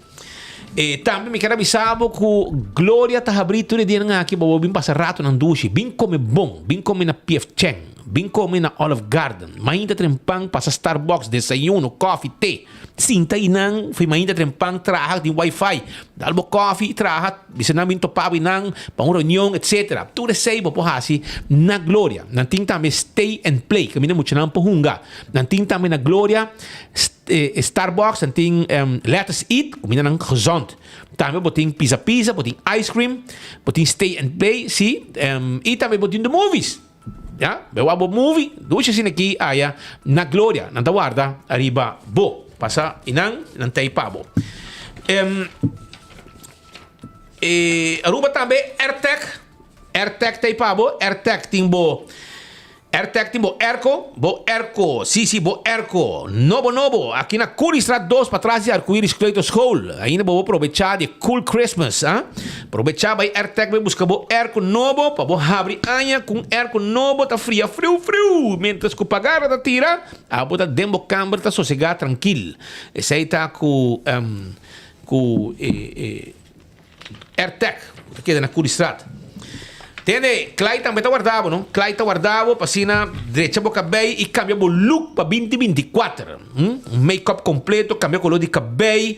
E tambe mi ker a bisa bo ku Gloria ta habrí tur e dianan aki pa bo bin pasa ratonan dushi. Bin kome bon, bin kome na P.F. Chang, bin kome na Olive Garden. Mainta trempan pasa Starbucks, desayuno, kòfi, te. Sinta einan for mainta trempan traha tin wifi. Dal bo kòfi, traha, bisa nan bin topa bo einan pa un reunion etcetera. Tur esei bo por hasi na Gloria. Nan tin tambe stay and play kaminda muchanan por hunga. Nan tin tambe na Gloria. Starbucks nan tin Let Us Eat, kumindanan gezond. Tambe bo tin Pizza Pizza, bo tin ice cream, bo tin Stay and Play, si, i tambe bo tin The Movies. Ya, bo wak bo movie, dushi asina aki aya na Gloria. Nan ta warda ariba bo. Pasa i nan, nan ta ei pa bo. Aruba tambe Airtec, Airtec ta ei pa bo, Airtec tin bo. Airtec tin bo airco, bo airco, sí sí bo airco, nobo nobo, aki na Curiestraat dos patras di Arcoiris Kleuterschool. Ainda bo por probecha di e cool Christmas, ah. Probecha bai Airtec bai busca bo airco nobo pa bo habri aña cu un airco nobo ta fria friu friu mientras cu pagara ta tira, abo ta den bo camber ta sosega trankil. Esey ta cu cu e e. Airtec, ku ta keda na Curiestraat. Tende, Clyde tambe ta warda bo, no? Clyde ta warda bo pa asina drecha bo kabei i kambia bo look pa binti 24. Un make-up kompleto, kambia kolor di kabei,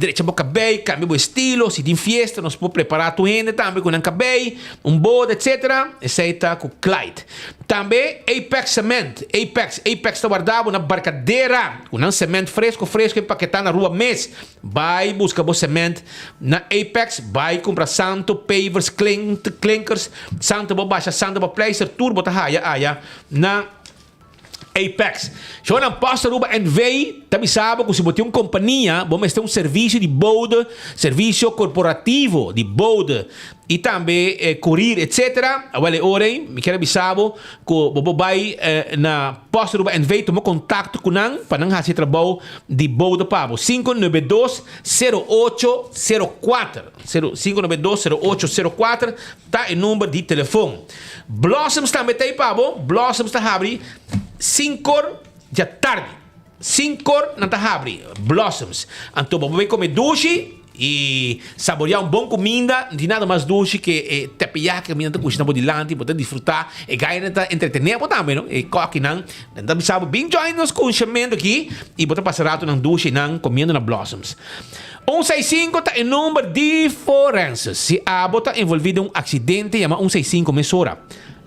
drecha bo kabei, kambia bo estilo. Si tin fiesta nos por prepara tur hende tambe ku nan kabei, un boda etcetera. Esei ta ku Clyde. Tambe Apex Cement, Apex, Apex ta warda bo na Barcadera ku nan cement fresco fresco empaketá na rua mes. Bai buska bo cement na Apex, bai cumpra santo, pavers, klinkers, santo bo basha, santo bo pleister, tur bo ta haya aya na Apex. Shonan Post Aruba NV ta bisa bo cu si bo tin un compania, bo mester un servicio di bode, servicio corporativo di bode. I tambe korir etc. Awel e ora ei mi kier a bisa bo ku bo por bai na Post Aruba NV tuma kontakto ku nan pa nan hasi e trabou di bouda pa bo. 592 0804 592 0804 ta e number di telefon. Blossoms tambe ta ei pa bo. Blossoms ta habri sinkor djatardi. Sinkor nan ta habri Blossoms. Anto bo por bai kome dushi I saboreá un bon kuminda, no tin nada mas dushi ke e teppeyaki kaminda ta kushina bo dilanti, bo ta disfrutá, e gainan ta entretené bo tambe no, e kòkinan, nan ta bisa bo bin join nos kushamentu aki i bo ta pasa ratonan dushi einan komiendo na Blossoms. Un seis sinku ta e number di forenses. Si abo ta envolví den un aksidente yama un seis sinku mesora.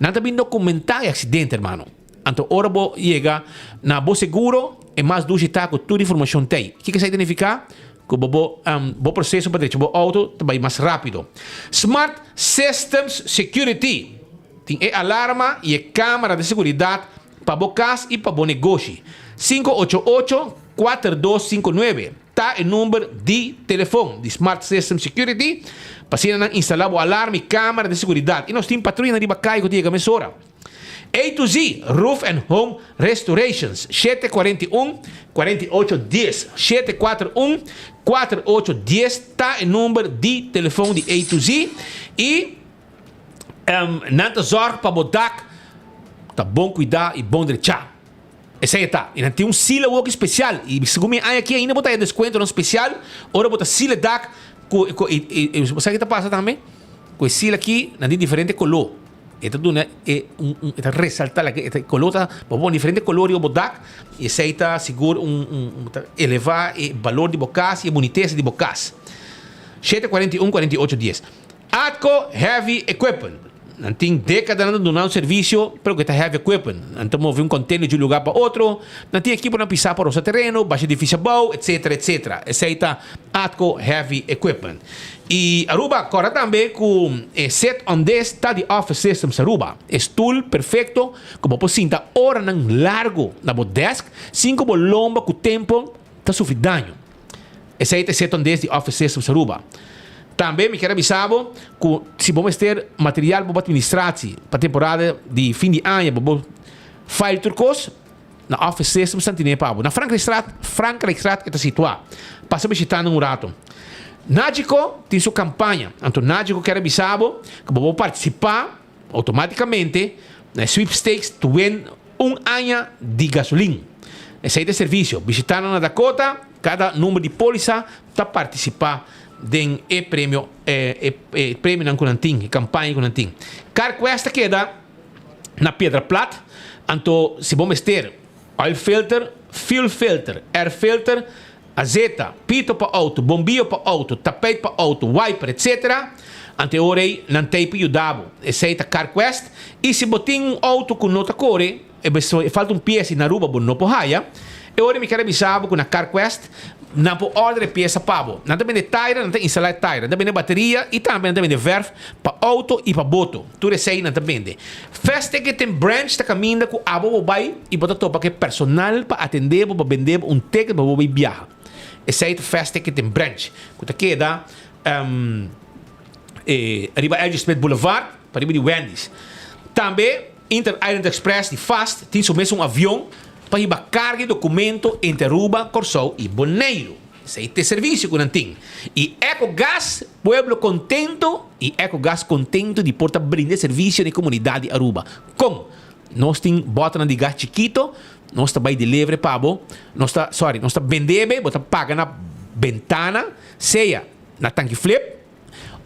Nan ta bin dokumentá e aksidente hermano. Anto ora bo yega na bo seguro e mas dushi ta ku tur informashon t'ei. Kiko esei ta nifiká? Ku bo bo bo proseso pa drecha bo outo ta bai mas rápido. Smart Systems Security tin e alarma i e kámara di seguridat pa bo kas i pa bo negoshi. 588 4259 ta e number di telefon di Smart Systems Security pa asina nan instalá bo alarma i kámara di seguridat. I nos tin patruyanan riba kai ku ta yega mesora. A to Z Roof and Home Restorations, 741 48 10, 741 48 10 ta e number di telefon di A to Z y nan ta zorg pa bo dak ta bon cuida y bon drecha. Esey e ta. Y nan tin un sila woki special y segun mi aña aki ainda bo ta haya descuentonan special ora bo ta sila e dak cu y bo sa ki ta pasa tambe? Cu e sila aki nan tin diferente color. E ta duna e un un e ta resalta like e ta color ta bo pone diferente color riba bo dak y esey ta sigur un un un ta eleva e balor di bo cas y e bunitesa di bo cas. 7 41 48 10 Atco Heavy Equipment Nan tin decadanan ta duna un servicio pero cu e ta heavy equipment. Nan ta move un container di un lugar pa otro, nan tin ekiponan pisa pa rosa tereno, basha edificio abao, etcetera etcetera. Esey ta Atco Heavy Equipment. Y Aruba corda tambe cu e set on this ta di Office Systems Aruba. E stoel perfecto cu bo por sinta oranan largo na bo desk sin cu bo lomba cu tempo ta sufri daño. Esey ta e set on this di Office Systems Aruba. Tambe mi kier a bisa bo cu si bo mester material pa bo administratie pa temporada di fin di aña pa bo file tur cos, Na Office Systems ta tine pa bo. Na Frankrijkstraat, Frankrijkstraat e ta situá. Pasa bishitá nan un rato. Nagico tin su kampaña. Anto Nagico kier a bisa bo ku bo por partisipá outomátikamente na e sweepstakes to win un aña di gasolin. Esei ta e servisio. Bishitá nan na Dakota, kada number di pólisa ta partisipá den e premio e premionan ku nan tin, e kampaña ku nan tin. CarQuest ta keda. na Piedra Plat, anto si bo mester oil filter, fuel filter, air filter, azeta, pito pa auto, bombio pa auto, tapijt pa auto, wiper etc. Anto e ora ei nan ta ei pa yuda bo. Esei ta CarQuest. I si bo tin un auto ku no ta kore, e falta un piesa i na Aruba bo no por haya, e ora mi kier a bisa bo ku na CarQuest nan por order e piesa pa bo. Nan ta bende taira, nan ta instala e taira, nan ta bende bateria i tambe nan ta bende verf pa auto i pa boto. Tur esei nan ta bende. Fest Ticketing Branch ta kaminda ku abo bo bai i bo ta topa ku e personal pa atendé bo pa bende bo un ticket pa bo bai biaha. Esei ta Fest Ticketing Branch ku ta keda riba LG Smith Boulevard pariba di Wendy's. Tambe Inter Island Express di fast tin su mes un avion pa hiba karga i dokumento entre Aruba, Kòrsou i Boneiru. Esei ta e servisio ku nan tin. I Ecogas, pueblo kontento i Ecogas kontento di por ta brinda e servisio na e komunidat di Aruba. Kon? Nos tin bòternan di gas chikito, nos ta bai delivery pa bo, nos ta, sorry, nos ta bende be, bo ta paga na bentana, sea na Tanki Flip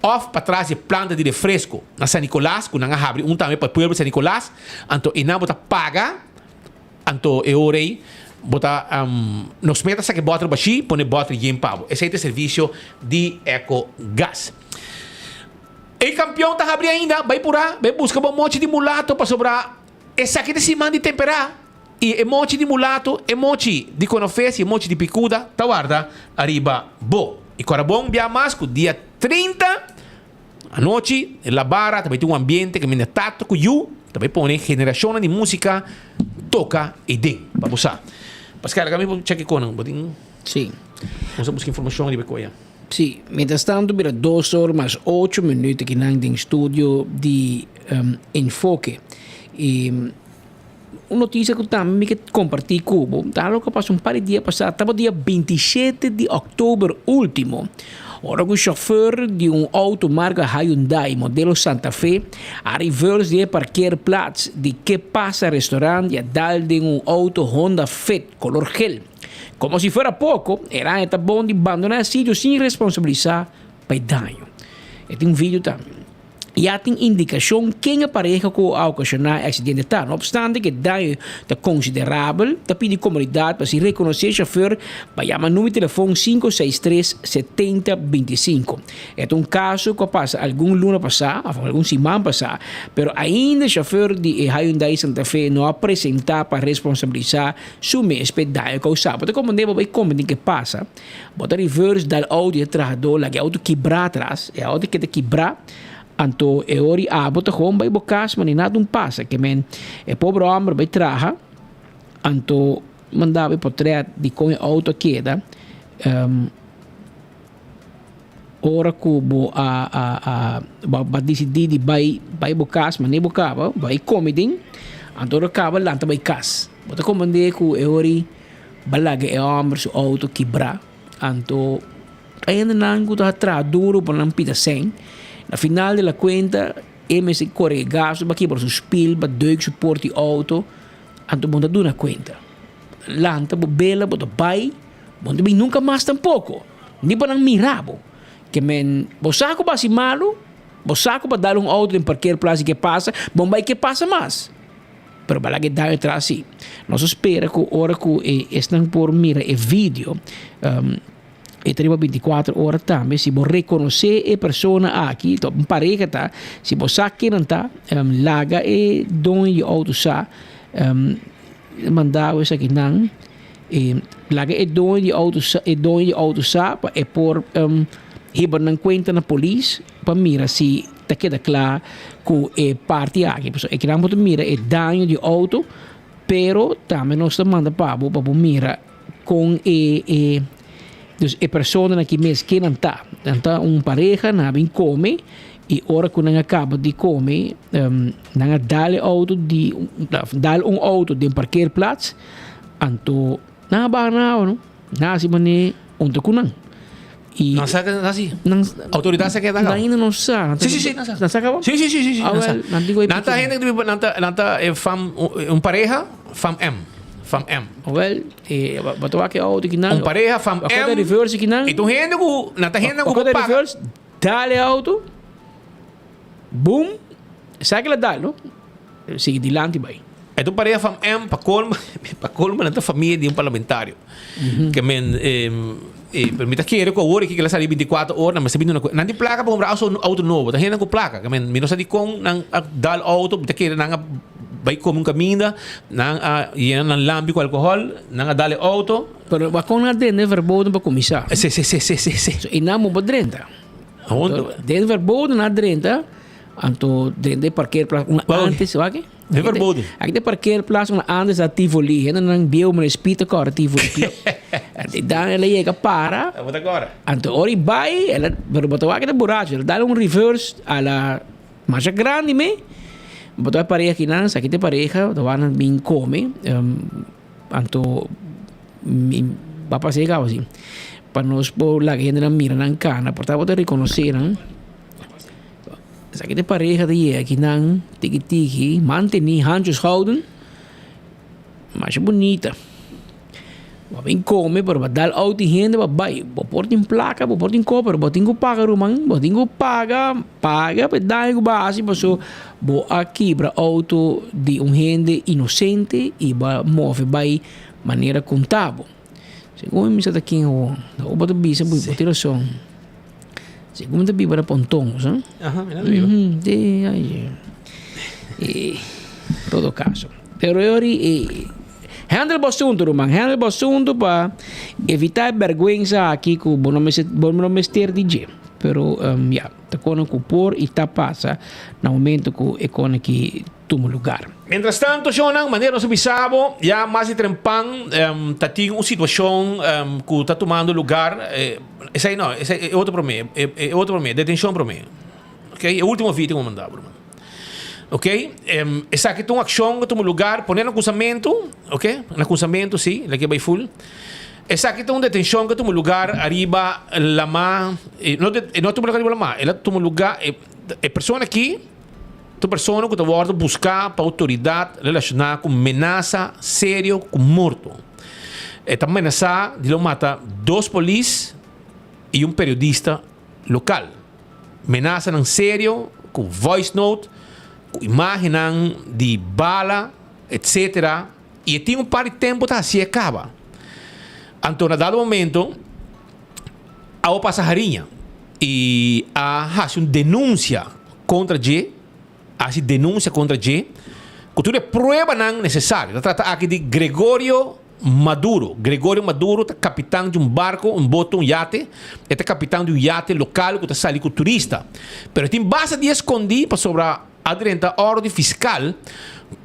òf patras di e planta di refresko na San Nicolas, ku nan a habri un tambe pa e pueblo di San Nicolas, anto einan bo ta paga. Anto e ora ei bo ta nos meta saka e bòter bashí pone bòter yen pa bo. Esei ta e servisio di Ecogas. E kampion ta habri ainda, bai purá, bai buska bo mochi di mulato pasobra esaki ta siman di temperá i e mochi di mulato, e mochi di konofes i e mochi di pikuda ta warda ariba bo. I kòrda bon bia mas ku dia 30. Anochi, La Barra ta bai tin un ambiente kaminda tata ku yu ta bai pone generashonnan di músika toka ei den. Pa bo sa. Pascal, laga mi por chèk e konan. Bo tin. Sí. Nos a buska informashon riba e koya. Sí, mientras tanto bira dos or mas ocho minuut akinan den studio di Enfoke. Y un noticia cu tambe mi ke comparti cu bo, ta algo cu a pasa un par di dia pasa, tabata dia 27 di october ultimo, ora cu chauffeur di un auto marca Hyundai modelo Santa Fe a reverse di e parkeerplaats di Que Pasa Restaurant y a dal den un auto Honda Fit color gel. Komo si fuera poko, e raña ta bon di bandoná e sitio sin responsabilisá pa e daño. E tin un video tambe. Ya tin indikashon ken e pareha ku a okashoná e aksidente ta. No opstante ku e daño ta konsiderabel, ta pidi komunidat pa si rekonosé e shofèr pa yama numero di telefon 563 70 25. E ta un kaso ku a pasa algun luna pasá òf algun siman pasá, pero ainda e shofèr di e Hyundai Santa Fe no a presentá pa responsabilisá Su mes p'e daño causá. Bo ta comprende bo bay comprende ke pasa. Bo ta reverse dal auto di e trahador laga e auto kibrá atras. E auto keda kibrá anto e ora di abo ta gewoon bay bo cas ma ni nada un pasa. Ke men e pobre homber bay traha anto manda bo e potret di con e auto a keda. Ora cu bo a a a bo a dicidi di bay bay bo cas mane bo caba bo a come den anto ora caba lanta bay cas bo ta comprende cu e ora bo a laga e homber su auto kibra anto ta hendenan cu ta traha duro pa nan pida cen na final de la cuenta e mester core e gasto bo a kibra su spiel bo a duik su porta di auto anto bo no ta duna cuenta lanta bo bela bo ta bay bo no ta bin nunca mas tampoco. Ni pa nan mira bo. Ke men, bo sa ku bo hasi malu, bo sa ku bo a dal un outo den parkeerplaats i ke pasa, bon bai ke pasa mas. Pero bo a laga e daño atras si. Nos a spera ku ora ku e esnan por mira e video, e ta riba bintikuater ora tambe, si bo rekonosé e persona aki, ta un pareha ta, si bo sa ken nan ta, laga e doño di outo sa, manda bo esakinan. E laga e doño di auto sa, e doño di auto sa pa e por hiba nan cuenta na polis pa mira si ta keda cla cu e parti aki. Pasobra e kinan bo ta mira e daño di auto, pero tambe nos ta manda pa bo pa bo mira con e e dus e personanan aki mes ken nan ta. Nan ta un pareha, nan a bin come y ora cu nan a caba di come nan a dal e auto di dal un auto den parkeerplaats. Anto nan a baha na awa no, nan a hasi manera unta ku nan. I Nan sa nan si. Nan Autoridad sa keda Nan ainda no sa. Si si si nan sa. Nan sa kaba? Si si si si si. Ah wel, nan tin ku Nan ta hende ku nan ta nan ta e fam un pareha fam M. Fam M. Wel, e bo ta wak e auto kinan. Un pareha fam M. Wak e reverse kinan. I tur hende ku nan ta hende ku Wak e paga. reverse, dal e auto. Boom, esaki la dal no. Sigui dilanti bai. E ta un pareha fam M pa colmo pa colmo nan ta famia di un parlamentario. Ke men pero mi ta kere ku awor aki ke la sali 24 ora nan mester bini una nan tin plaka pa kumpra auto nobo ta hende ku plaka ke men mi no sa dikon nan a dal auto mi ta kere nan a bai kome un kaminda nan a yena nan lampi ku alkohòl nan a dal e auto. Pero wakon nan a drenta e verboden pa kuminsá. Si si si si si. So e nan bo por drenta. Den verboden nan a drenta. Anto den de parkeerplaats una antes, wak? Den verboden. Aki de parkeerplaats una antes a Tivoli. Hende nan bieu meneer Spiet a kòrda Tivoli Club. Anto dan el a yega para. Bo ta kòrda. Anto ora i bai, el a, pero bo ta wak e ta buracho. El a dal un reverse a la masha grandi me. Bo ta wak pareha kinan, sa ki ta e pareha, ta wak nan bin kome. Anto mi ba pasa e kaba si. Pa nos por laga hendenan mira nan kana, por ta bo ta rekonosé nan. Esaki ta e pareha ta yega akinan tiki tiki manteni handjes houden masha bunita bo a bin come pero bo a dal out di hende bo a bay bo por tin placa bo por tin co pero bo tin cu paga ruman bo tin cu paga paga pa e daño cu bo a haci pasobra bo a kibra auto di un hende inocente y bo a move bay manera conta bo segun mi mester ta ken awor bo ta bisa bo tin rason. Segun ta biba na Ponton, sa? Aha, mi na biba. Mm, de, ai, e, todo caso. Pero yori, e, handle bo asunto, ruman. Handle bo asunto pa evita e bergüenza aki ku bo no mester, bo no mester di dje. Pero, um, ya, ta kono ku por i ta pasa na momento ku e kono ki. tuma lugar. Mientras tanto, shownan, manera nos a bisa bo, ya mas di trempan ta tin un situacion cu ta tumando lugar, esey no, esey e otro prome, e otro prome, detencion prome, ok, e ultimo video cu mi a manda bo, ruman, ok, esaki ta un accion cu tuma lugar, pone na acusamentu, ok, na acusamentu si, laki bay full, esaki ta un detencion cu tuma lugar ariba lama, no no tuma lugar ariba lama, el a tuma lugar, e persona aki. Tur persona ku ta wòrdu buská pa outoridat relashoná ku menasa serio ku morto. E ta menasá di lo mata dos polis i un periodista lokal. Menasanan serio ku voice note, ku imágennan di bala, etcetera. I e tin un par di tempu ta hasié kaba. Anto na dado momento awa pasa hariña i a hasi un denunsia kontra dje, a hasi denunsia kontra dje ku tur e pruebanan nesesario. Ta trata aki di Gregorio Maduro. Gregorio Maduro ta kapitan di un barko, un boto, un yate. E ta kapitan di un yate lokal ku ta sali ku turista. Pero e tin basta di eskondí pasobra A drenta òrdu fiskal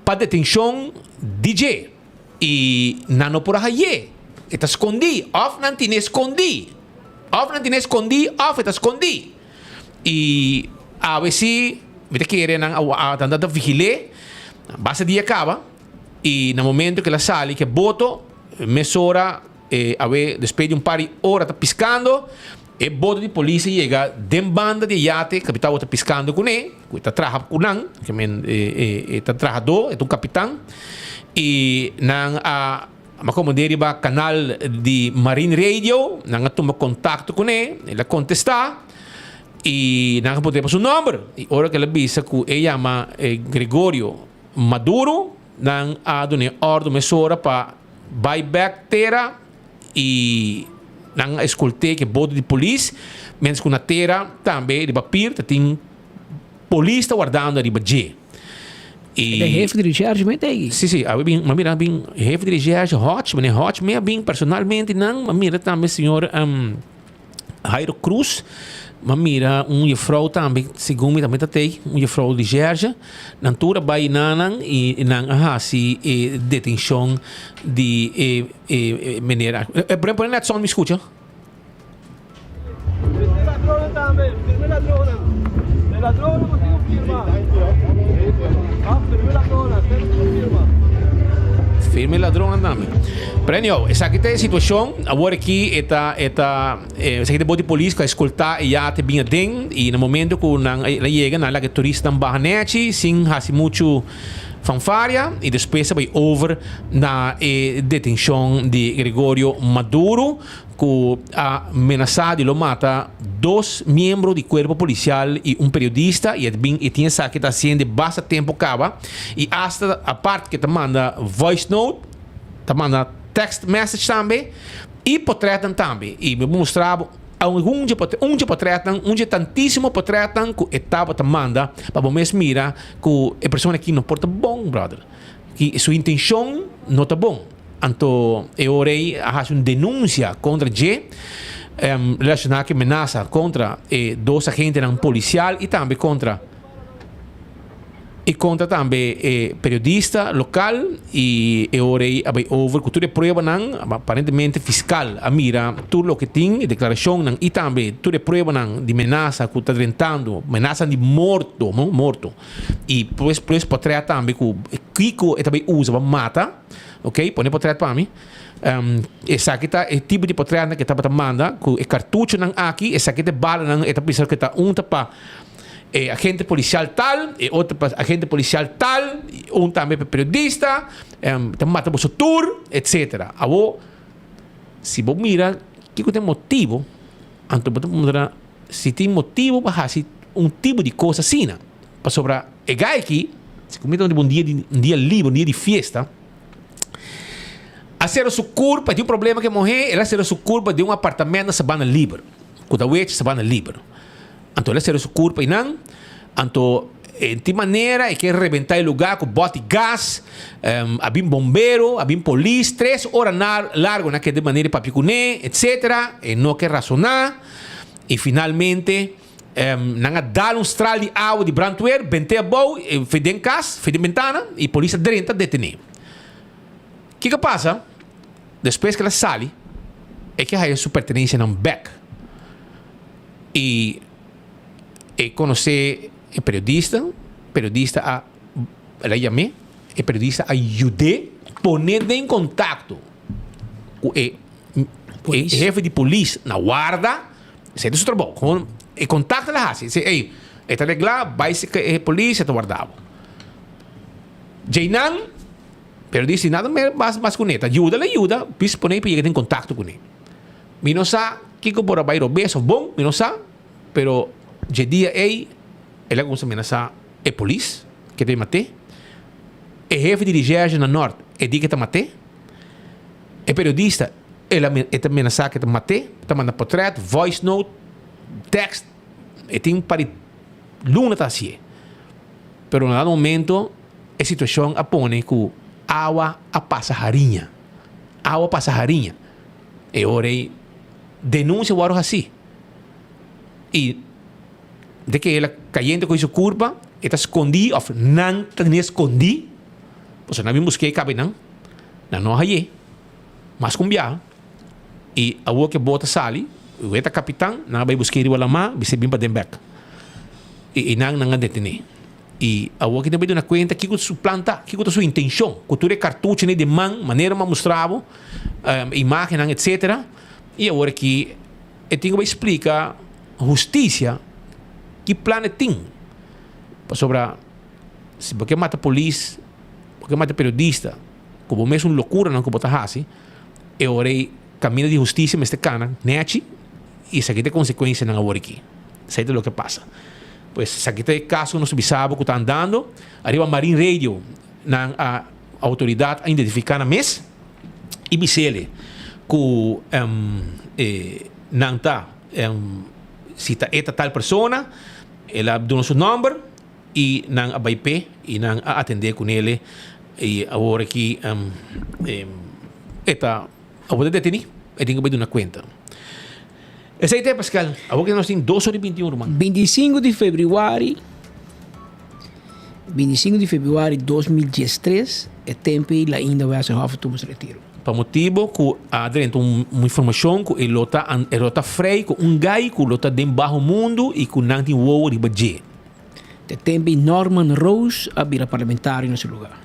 pa detenshon di dje i nan no por a haye. E ta skondí òf nan tine skondí. Òf nan tine skondí òf e ta skondí. I awe si mi ta kere nan a tanta ta vigil'é basta dia kaba i na momento ku el a sali ku e boto mesora E awe despues di un par di ora ta piskando, e boto di polis a yega den banda di e yate, kapitan awor ta piskando kuné, ku e ta traha ku nan, ke men e ta trahadó, e ta un kapitan, i nan a a komand'é riba kanal di Marine Radio, nan a tuma kontakto kuné, el a kontestá, i nan a puntr'é pa su nòmber, i ora ku el a bisa ku e yama Gregorio Maduro, nan a dun'é òrdu mesora pa. Bai bek tera y nan a escolté ke boto di polis, mientras ku na tera tambe riba pir ta tin polis ta wardando riba dje. Y De hefe di recherche me tegi. Sí, sí, awe bin, ma mira bin hefe di recherche Hodge, meneer Hodge me a bin personalmente nan, ma mira tambe señor um, Jairo Cruz, m'a mira un juffrouw tambe, segun mi tambe ta tei, un juffrouw di Jerge. Nan tur a bai na nan i nan a hasi e detenshon di e e meneer aki. E pone pone net son mi skucha. Firma e ladronnan tambe. Pero anyhow, esaki ta e situashon. Awor aki e ta e ta esaki ta e bot di polis ku a eskoltá e yate bin aden i na momento ku nan a yega nan a laga e turistanan baha nechi sin hasi muchu fanfaria i despues a bai over na e detenshon di Gregorio Maduro ku a menasá di lo mata dos miembro di kuerpo polisial i un periodista i a bin e tin esaki ta hasiende basta tempu kaba i asta apart ke ta manda voice note ta manda text message tambe i potretnan tambe i mi por mustra bo algun dje un dje potretnan un dje tantisimo potretnan ku e tabata manda pa bo mes mira ku e persona aki no por ta bon brother ki su intenshon no ta bon. Anto e ora ei a hasi un denunsia kontra dje relashoná ku e menasa kontra e dos agentenan polisial i tambe kontra i kontra tambe e periodista lokal i e ora ei a bai over ku tur e pruebanan aparentemente fiskal a mira tur loke tin e deklarashonnan i tambe tur e pruebanan di menasa ku ta drentando menasanan di morto morto i pues pues potrèt tambe ku kiko e ta bai usa pa mata. Ok, pone potret pa mi. Um, esaki ta e tipo di potretnan ke tabata manda ku e kartuchonan aki, esaki ta e balanan, e ta bisa ku ta un ta pa e agente polisial tal, e otro pa agente polisial tal, un tambe pa periodista, um, ta mata boso tur, etcetera. Awo, si bo mira kiko ta e motibo, anto bo ta mira si tin motibo pa hasi un tipo di kos asina. Pasobra e gai aki, si ku mi ta un dia di un dia liber, un dia di fiesta, a sera su kurpa, tin un problema ku e muhé, el a sera su kurpa den un apartamento na Sabana Liber, ku ta wechi Sabana Liber. Anto el a sera su kurpa einan, anto en tin manera e ke rebentá e lugá ku bòt di gas, a bin bombero, a bin polis, tres ora largu nan a keda manera di papia kuné, etsetera, e no ke rasoná, i finalmente. Nan a dal un stral di awa di brandweer, bent'é abou, fei den kas, fei den bentana, i polis a drenta detené. Kiko a pasa? Despues ku el a sali, e ke haya su pertenensianan bèk. I e konosé e periodista, periodista a el a yam'é, e periodista a yud'é pone den kontakto ku e hefe di polis na warda. Esei ta su trabou. Gewoon e kontakto el a hasi. Esei, ey, e ta reglá, bai serka e polis, e ta warda bo. Djeinan, periodista di nada mer mas mas kuné. Ta yuda, el a yuda, bis pone pa yega den kontakto kuné. Mi no sa kiko por a bai robes of bon, mi no sa, pero dje dia ey el a kuminsá menasá e polis ke ta bin mat'é, e hefe di recherche na Nort e di ke ta mat'é, e periodista el a e ta menasá ke ta mat'é, ta manda potret, voice note, tekst, e tin un par di luna ta hasié. Pero na dado momento e situashon a pone ku awa a pasa hariña, awa a pasa hariña. E ora ei denunsia wòrdu hasí i de ke el a kayente ku su kurpa e ta skondí òf nan ta tene skondí pasobra nan a bin busk'é kabe nan, nan no a hañ'é mas ku un biaha i awor ke bot a sali e ta kapitan nan a bai busk'é riba lamá bis'é bin paden bèk i einan nan a detené. I awor ki ta bai duna kuenta kiko su plan ta, kiko ta su intenshon ku tur e kartuchonan den man, manera mi a mustra bo, imagennan etsetera. I awor aki e tin ku bai splika hustisia ki plan e tin. Pasobra si bo ke mata polis, bo ke mata periodista ku bo mes un lokuranan ku bo ta hasi, e ora ei kaminda di hustisia mester kana nèchi i esaki ta e konsekuensianan awor aki. Esei ta loke a pasa. Pues esaki ta e kaso ku nos ta bisa bo ku ta andando ariba Marine Radio. Nan a outoridat a identifiká nan mes i bis'ele ku nan ta si ta e ta tal persona. El a duna su nòmber i nan a bai p'e i nan a atendé kunele i awor aki e ta awor ta detení e tin ku bai duna kuenta. Esei ta e Pascal. Awor ke nos tin dos ora i bintiun ruman. 25 di februari 25 di februari 2013 e tempo ei Lainda Westerhof a tuma su retiro. Pa motibo ku a drenta un informashon ku e lo ta e lo ta frei ku un gai ku lo ta den baho mundu i ku nan tin wowo riba dje. E tempo ei Norman Roos a bira parlamentario na su lugar.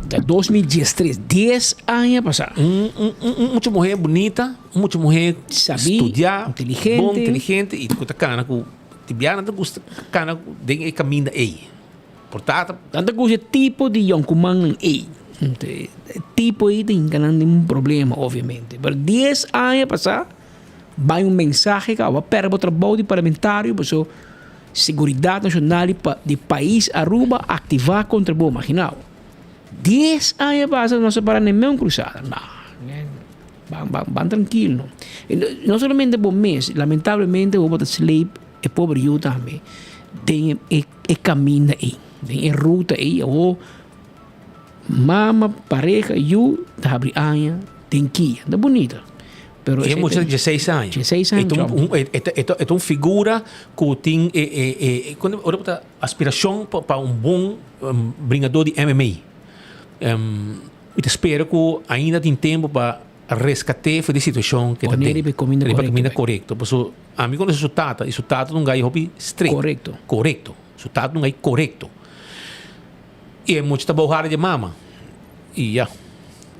Ta 2013, dies aña pasá. Un, un, un, un mucha muher bunita, un mucha muher Sabí, estudiá, inteligente. bon, inteligente y ku ta kana ku tibiana ta gusta kana den e kaminda ei. Por ta ta. Nan ta gusta e tipo di yònkumannan ei. E tipo ei ta hinka nan den un problema, obviamente. Pero dies aña pasá, bai un mensahe kaba, bo a pèrdè bo trabou di parlamentario pasobra Seguridad Nacional di di pais Aruba activa contra bo, imagina bo. Dies aña pasa nos a para na e meun cruzada. No, ban ban ban trankil no. E no solamente bo mes, lamentablemente bo ta sleep e pober yu tambe den e e caminda ey, den e ruta ey. Awor mama, pareha, yu ta habri aña den kia. Ta bunita. Pero e mucha di dieseis aña. Dieseis aña. E ta un, e ta, e ta, e ta un figura ku tin e, e, e, kon ora bo ta aspirashon pa, pa un bon bringadó di MMA. Mi ta spera ku ainda tin tempu pa reskat'é for di situashon ke ta Pon'é den. riba e kaminda Riba korekto. kaminda korekto. Paso ami konosé su tata i su tata ta un gai hopi stret. Korekto. Korekto. Su tata ta un gai korekto. I e mucha ta bou hara di e mama. I ya.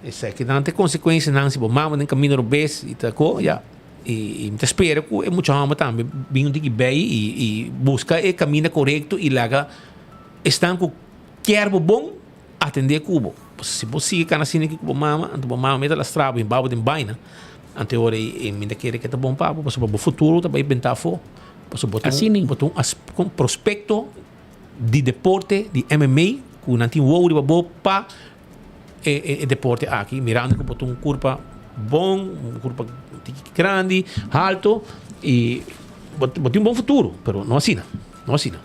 Esaki nan ta e konsekuensianan si bo mama den kaminda robes i ta ko, ya. I mi ta spera ku e mucha hòmber tambe bin un tiki bei i i buska e kaminda korekto i laga esnan ku kier bo bon atendé ku bo. Pasobra si bo sigui kana asina aki ku bo mama, anto bo mama mester lastra bo i hiba bo den baina. Anto e ora ei mi ta kere ke ta bon pa bo pasobra bo futuro ta bai benta afó. Pasobra bo ta un bo ta un prospekto. di deporte di MMA ku nan tin wou riba bo pa e deporte aki mirando ku bo ta un kurpa bon un kurpa tiki grandi halto i bo tin un bon futuro pero no asina no asina.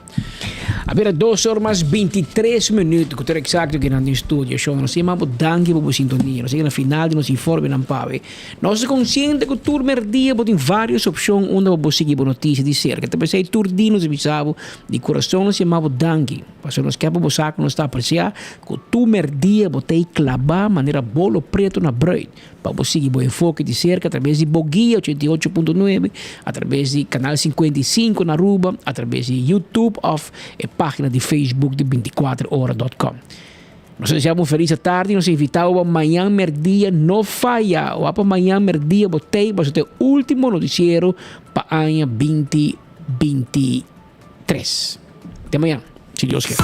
A bira dos or mas 23 minuut ku tur eksakto kinan den studio. Shon, nos yama bo danki pa bo sintonia. Nos yega na final di nos informenan pawe. Nos ta konsiente ku tur merdia bo tin vários opshon unda pa bo sigui bo notisia di serka. Ta p'esei tur dia nos a bisa bo di kurason nos yama bo danki. Pasobra nos ke pa bo sa ku nos ta apresiá ku tur merdia bo ta ei klabá manera bolo pretu na bruid. Pa bo sigui bo enfoke di serka atrabes di bo guia 88.9, atrabes di Canal 55 na Aruba, atrabes di YouTube of e pagina di Facebook di 24ora.com. Nos ta desea bo un felis atardi, nos ta invita bo pa mañan merdia no faya. Wak pa mañan merdia bo tei pasobra ta e ultimo noticiero pa aña 2023. Te mañan, si Dios kier.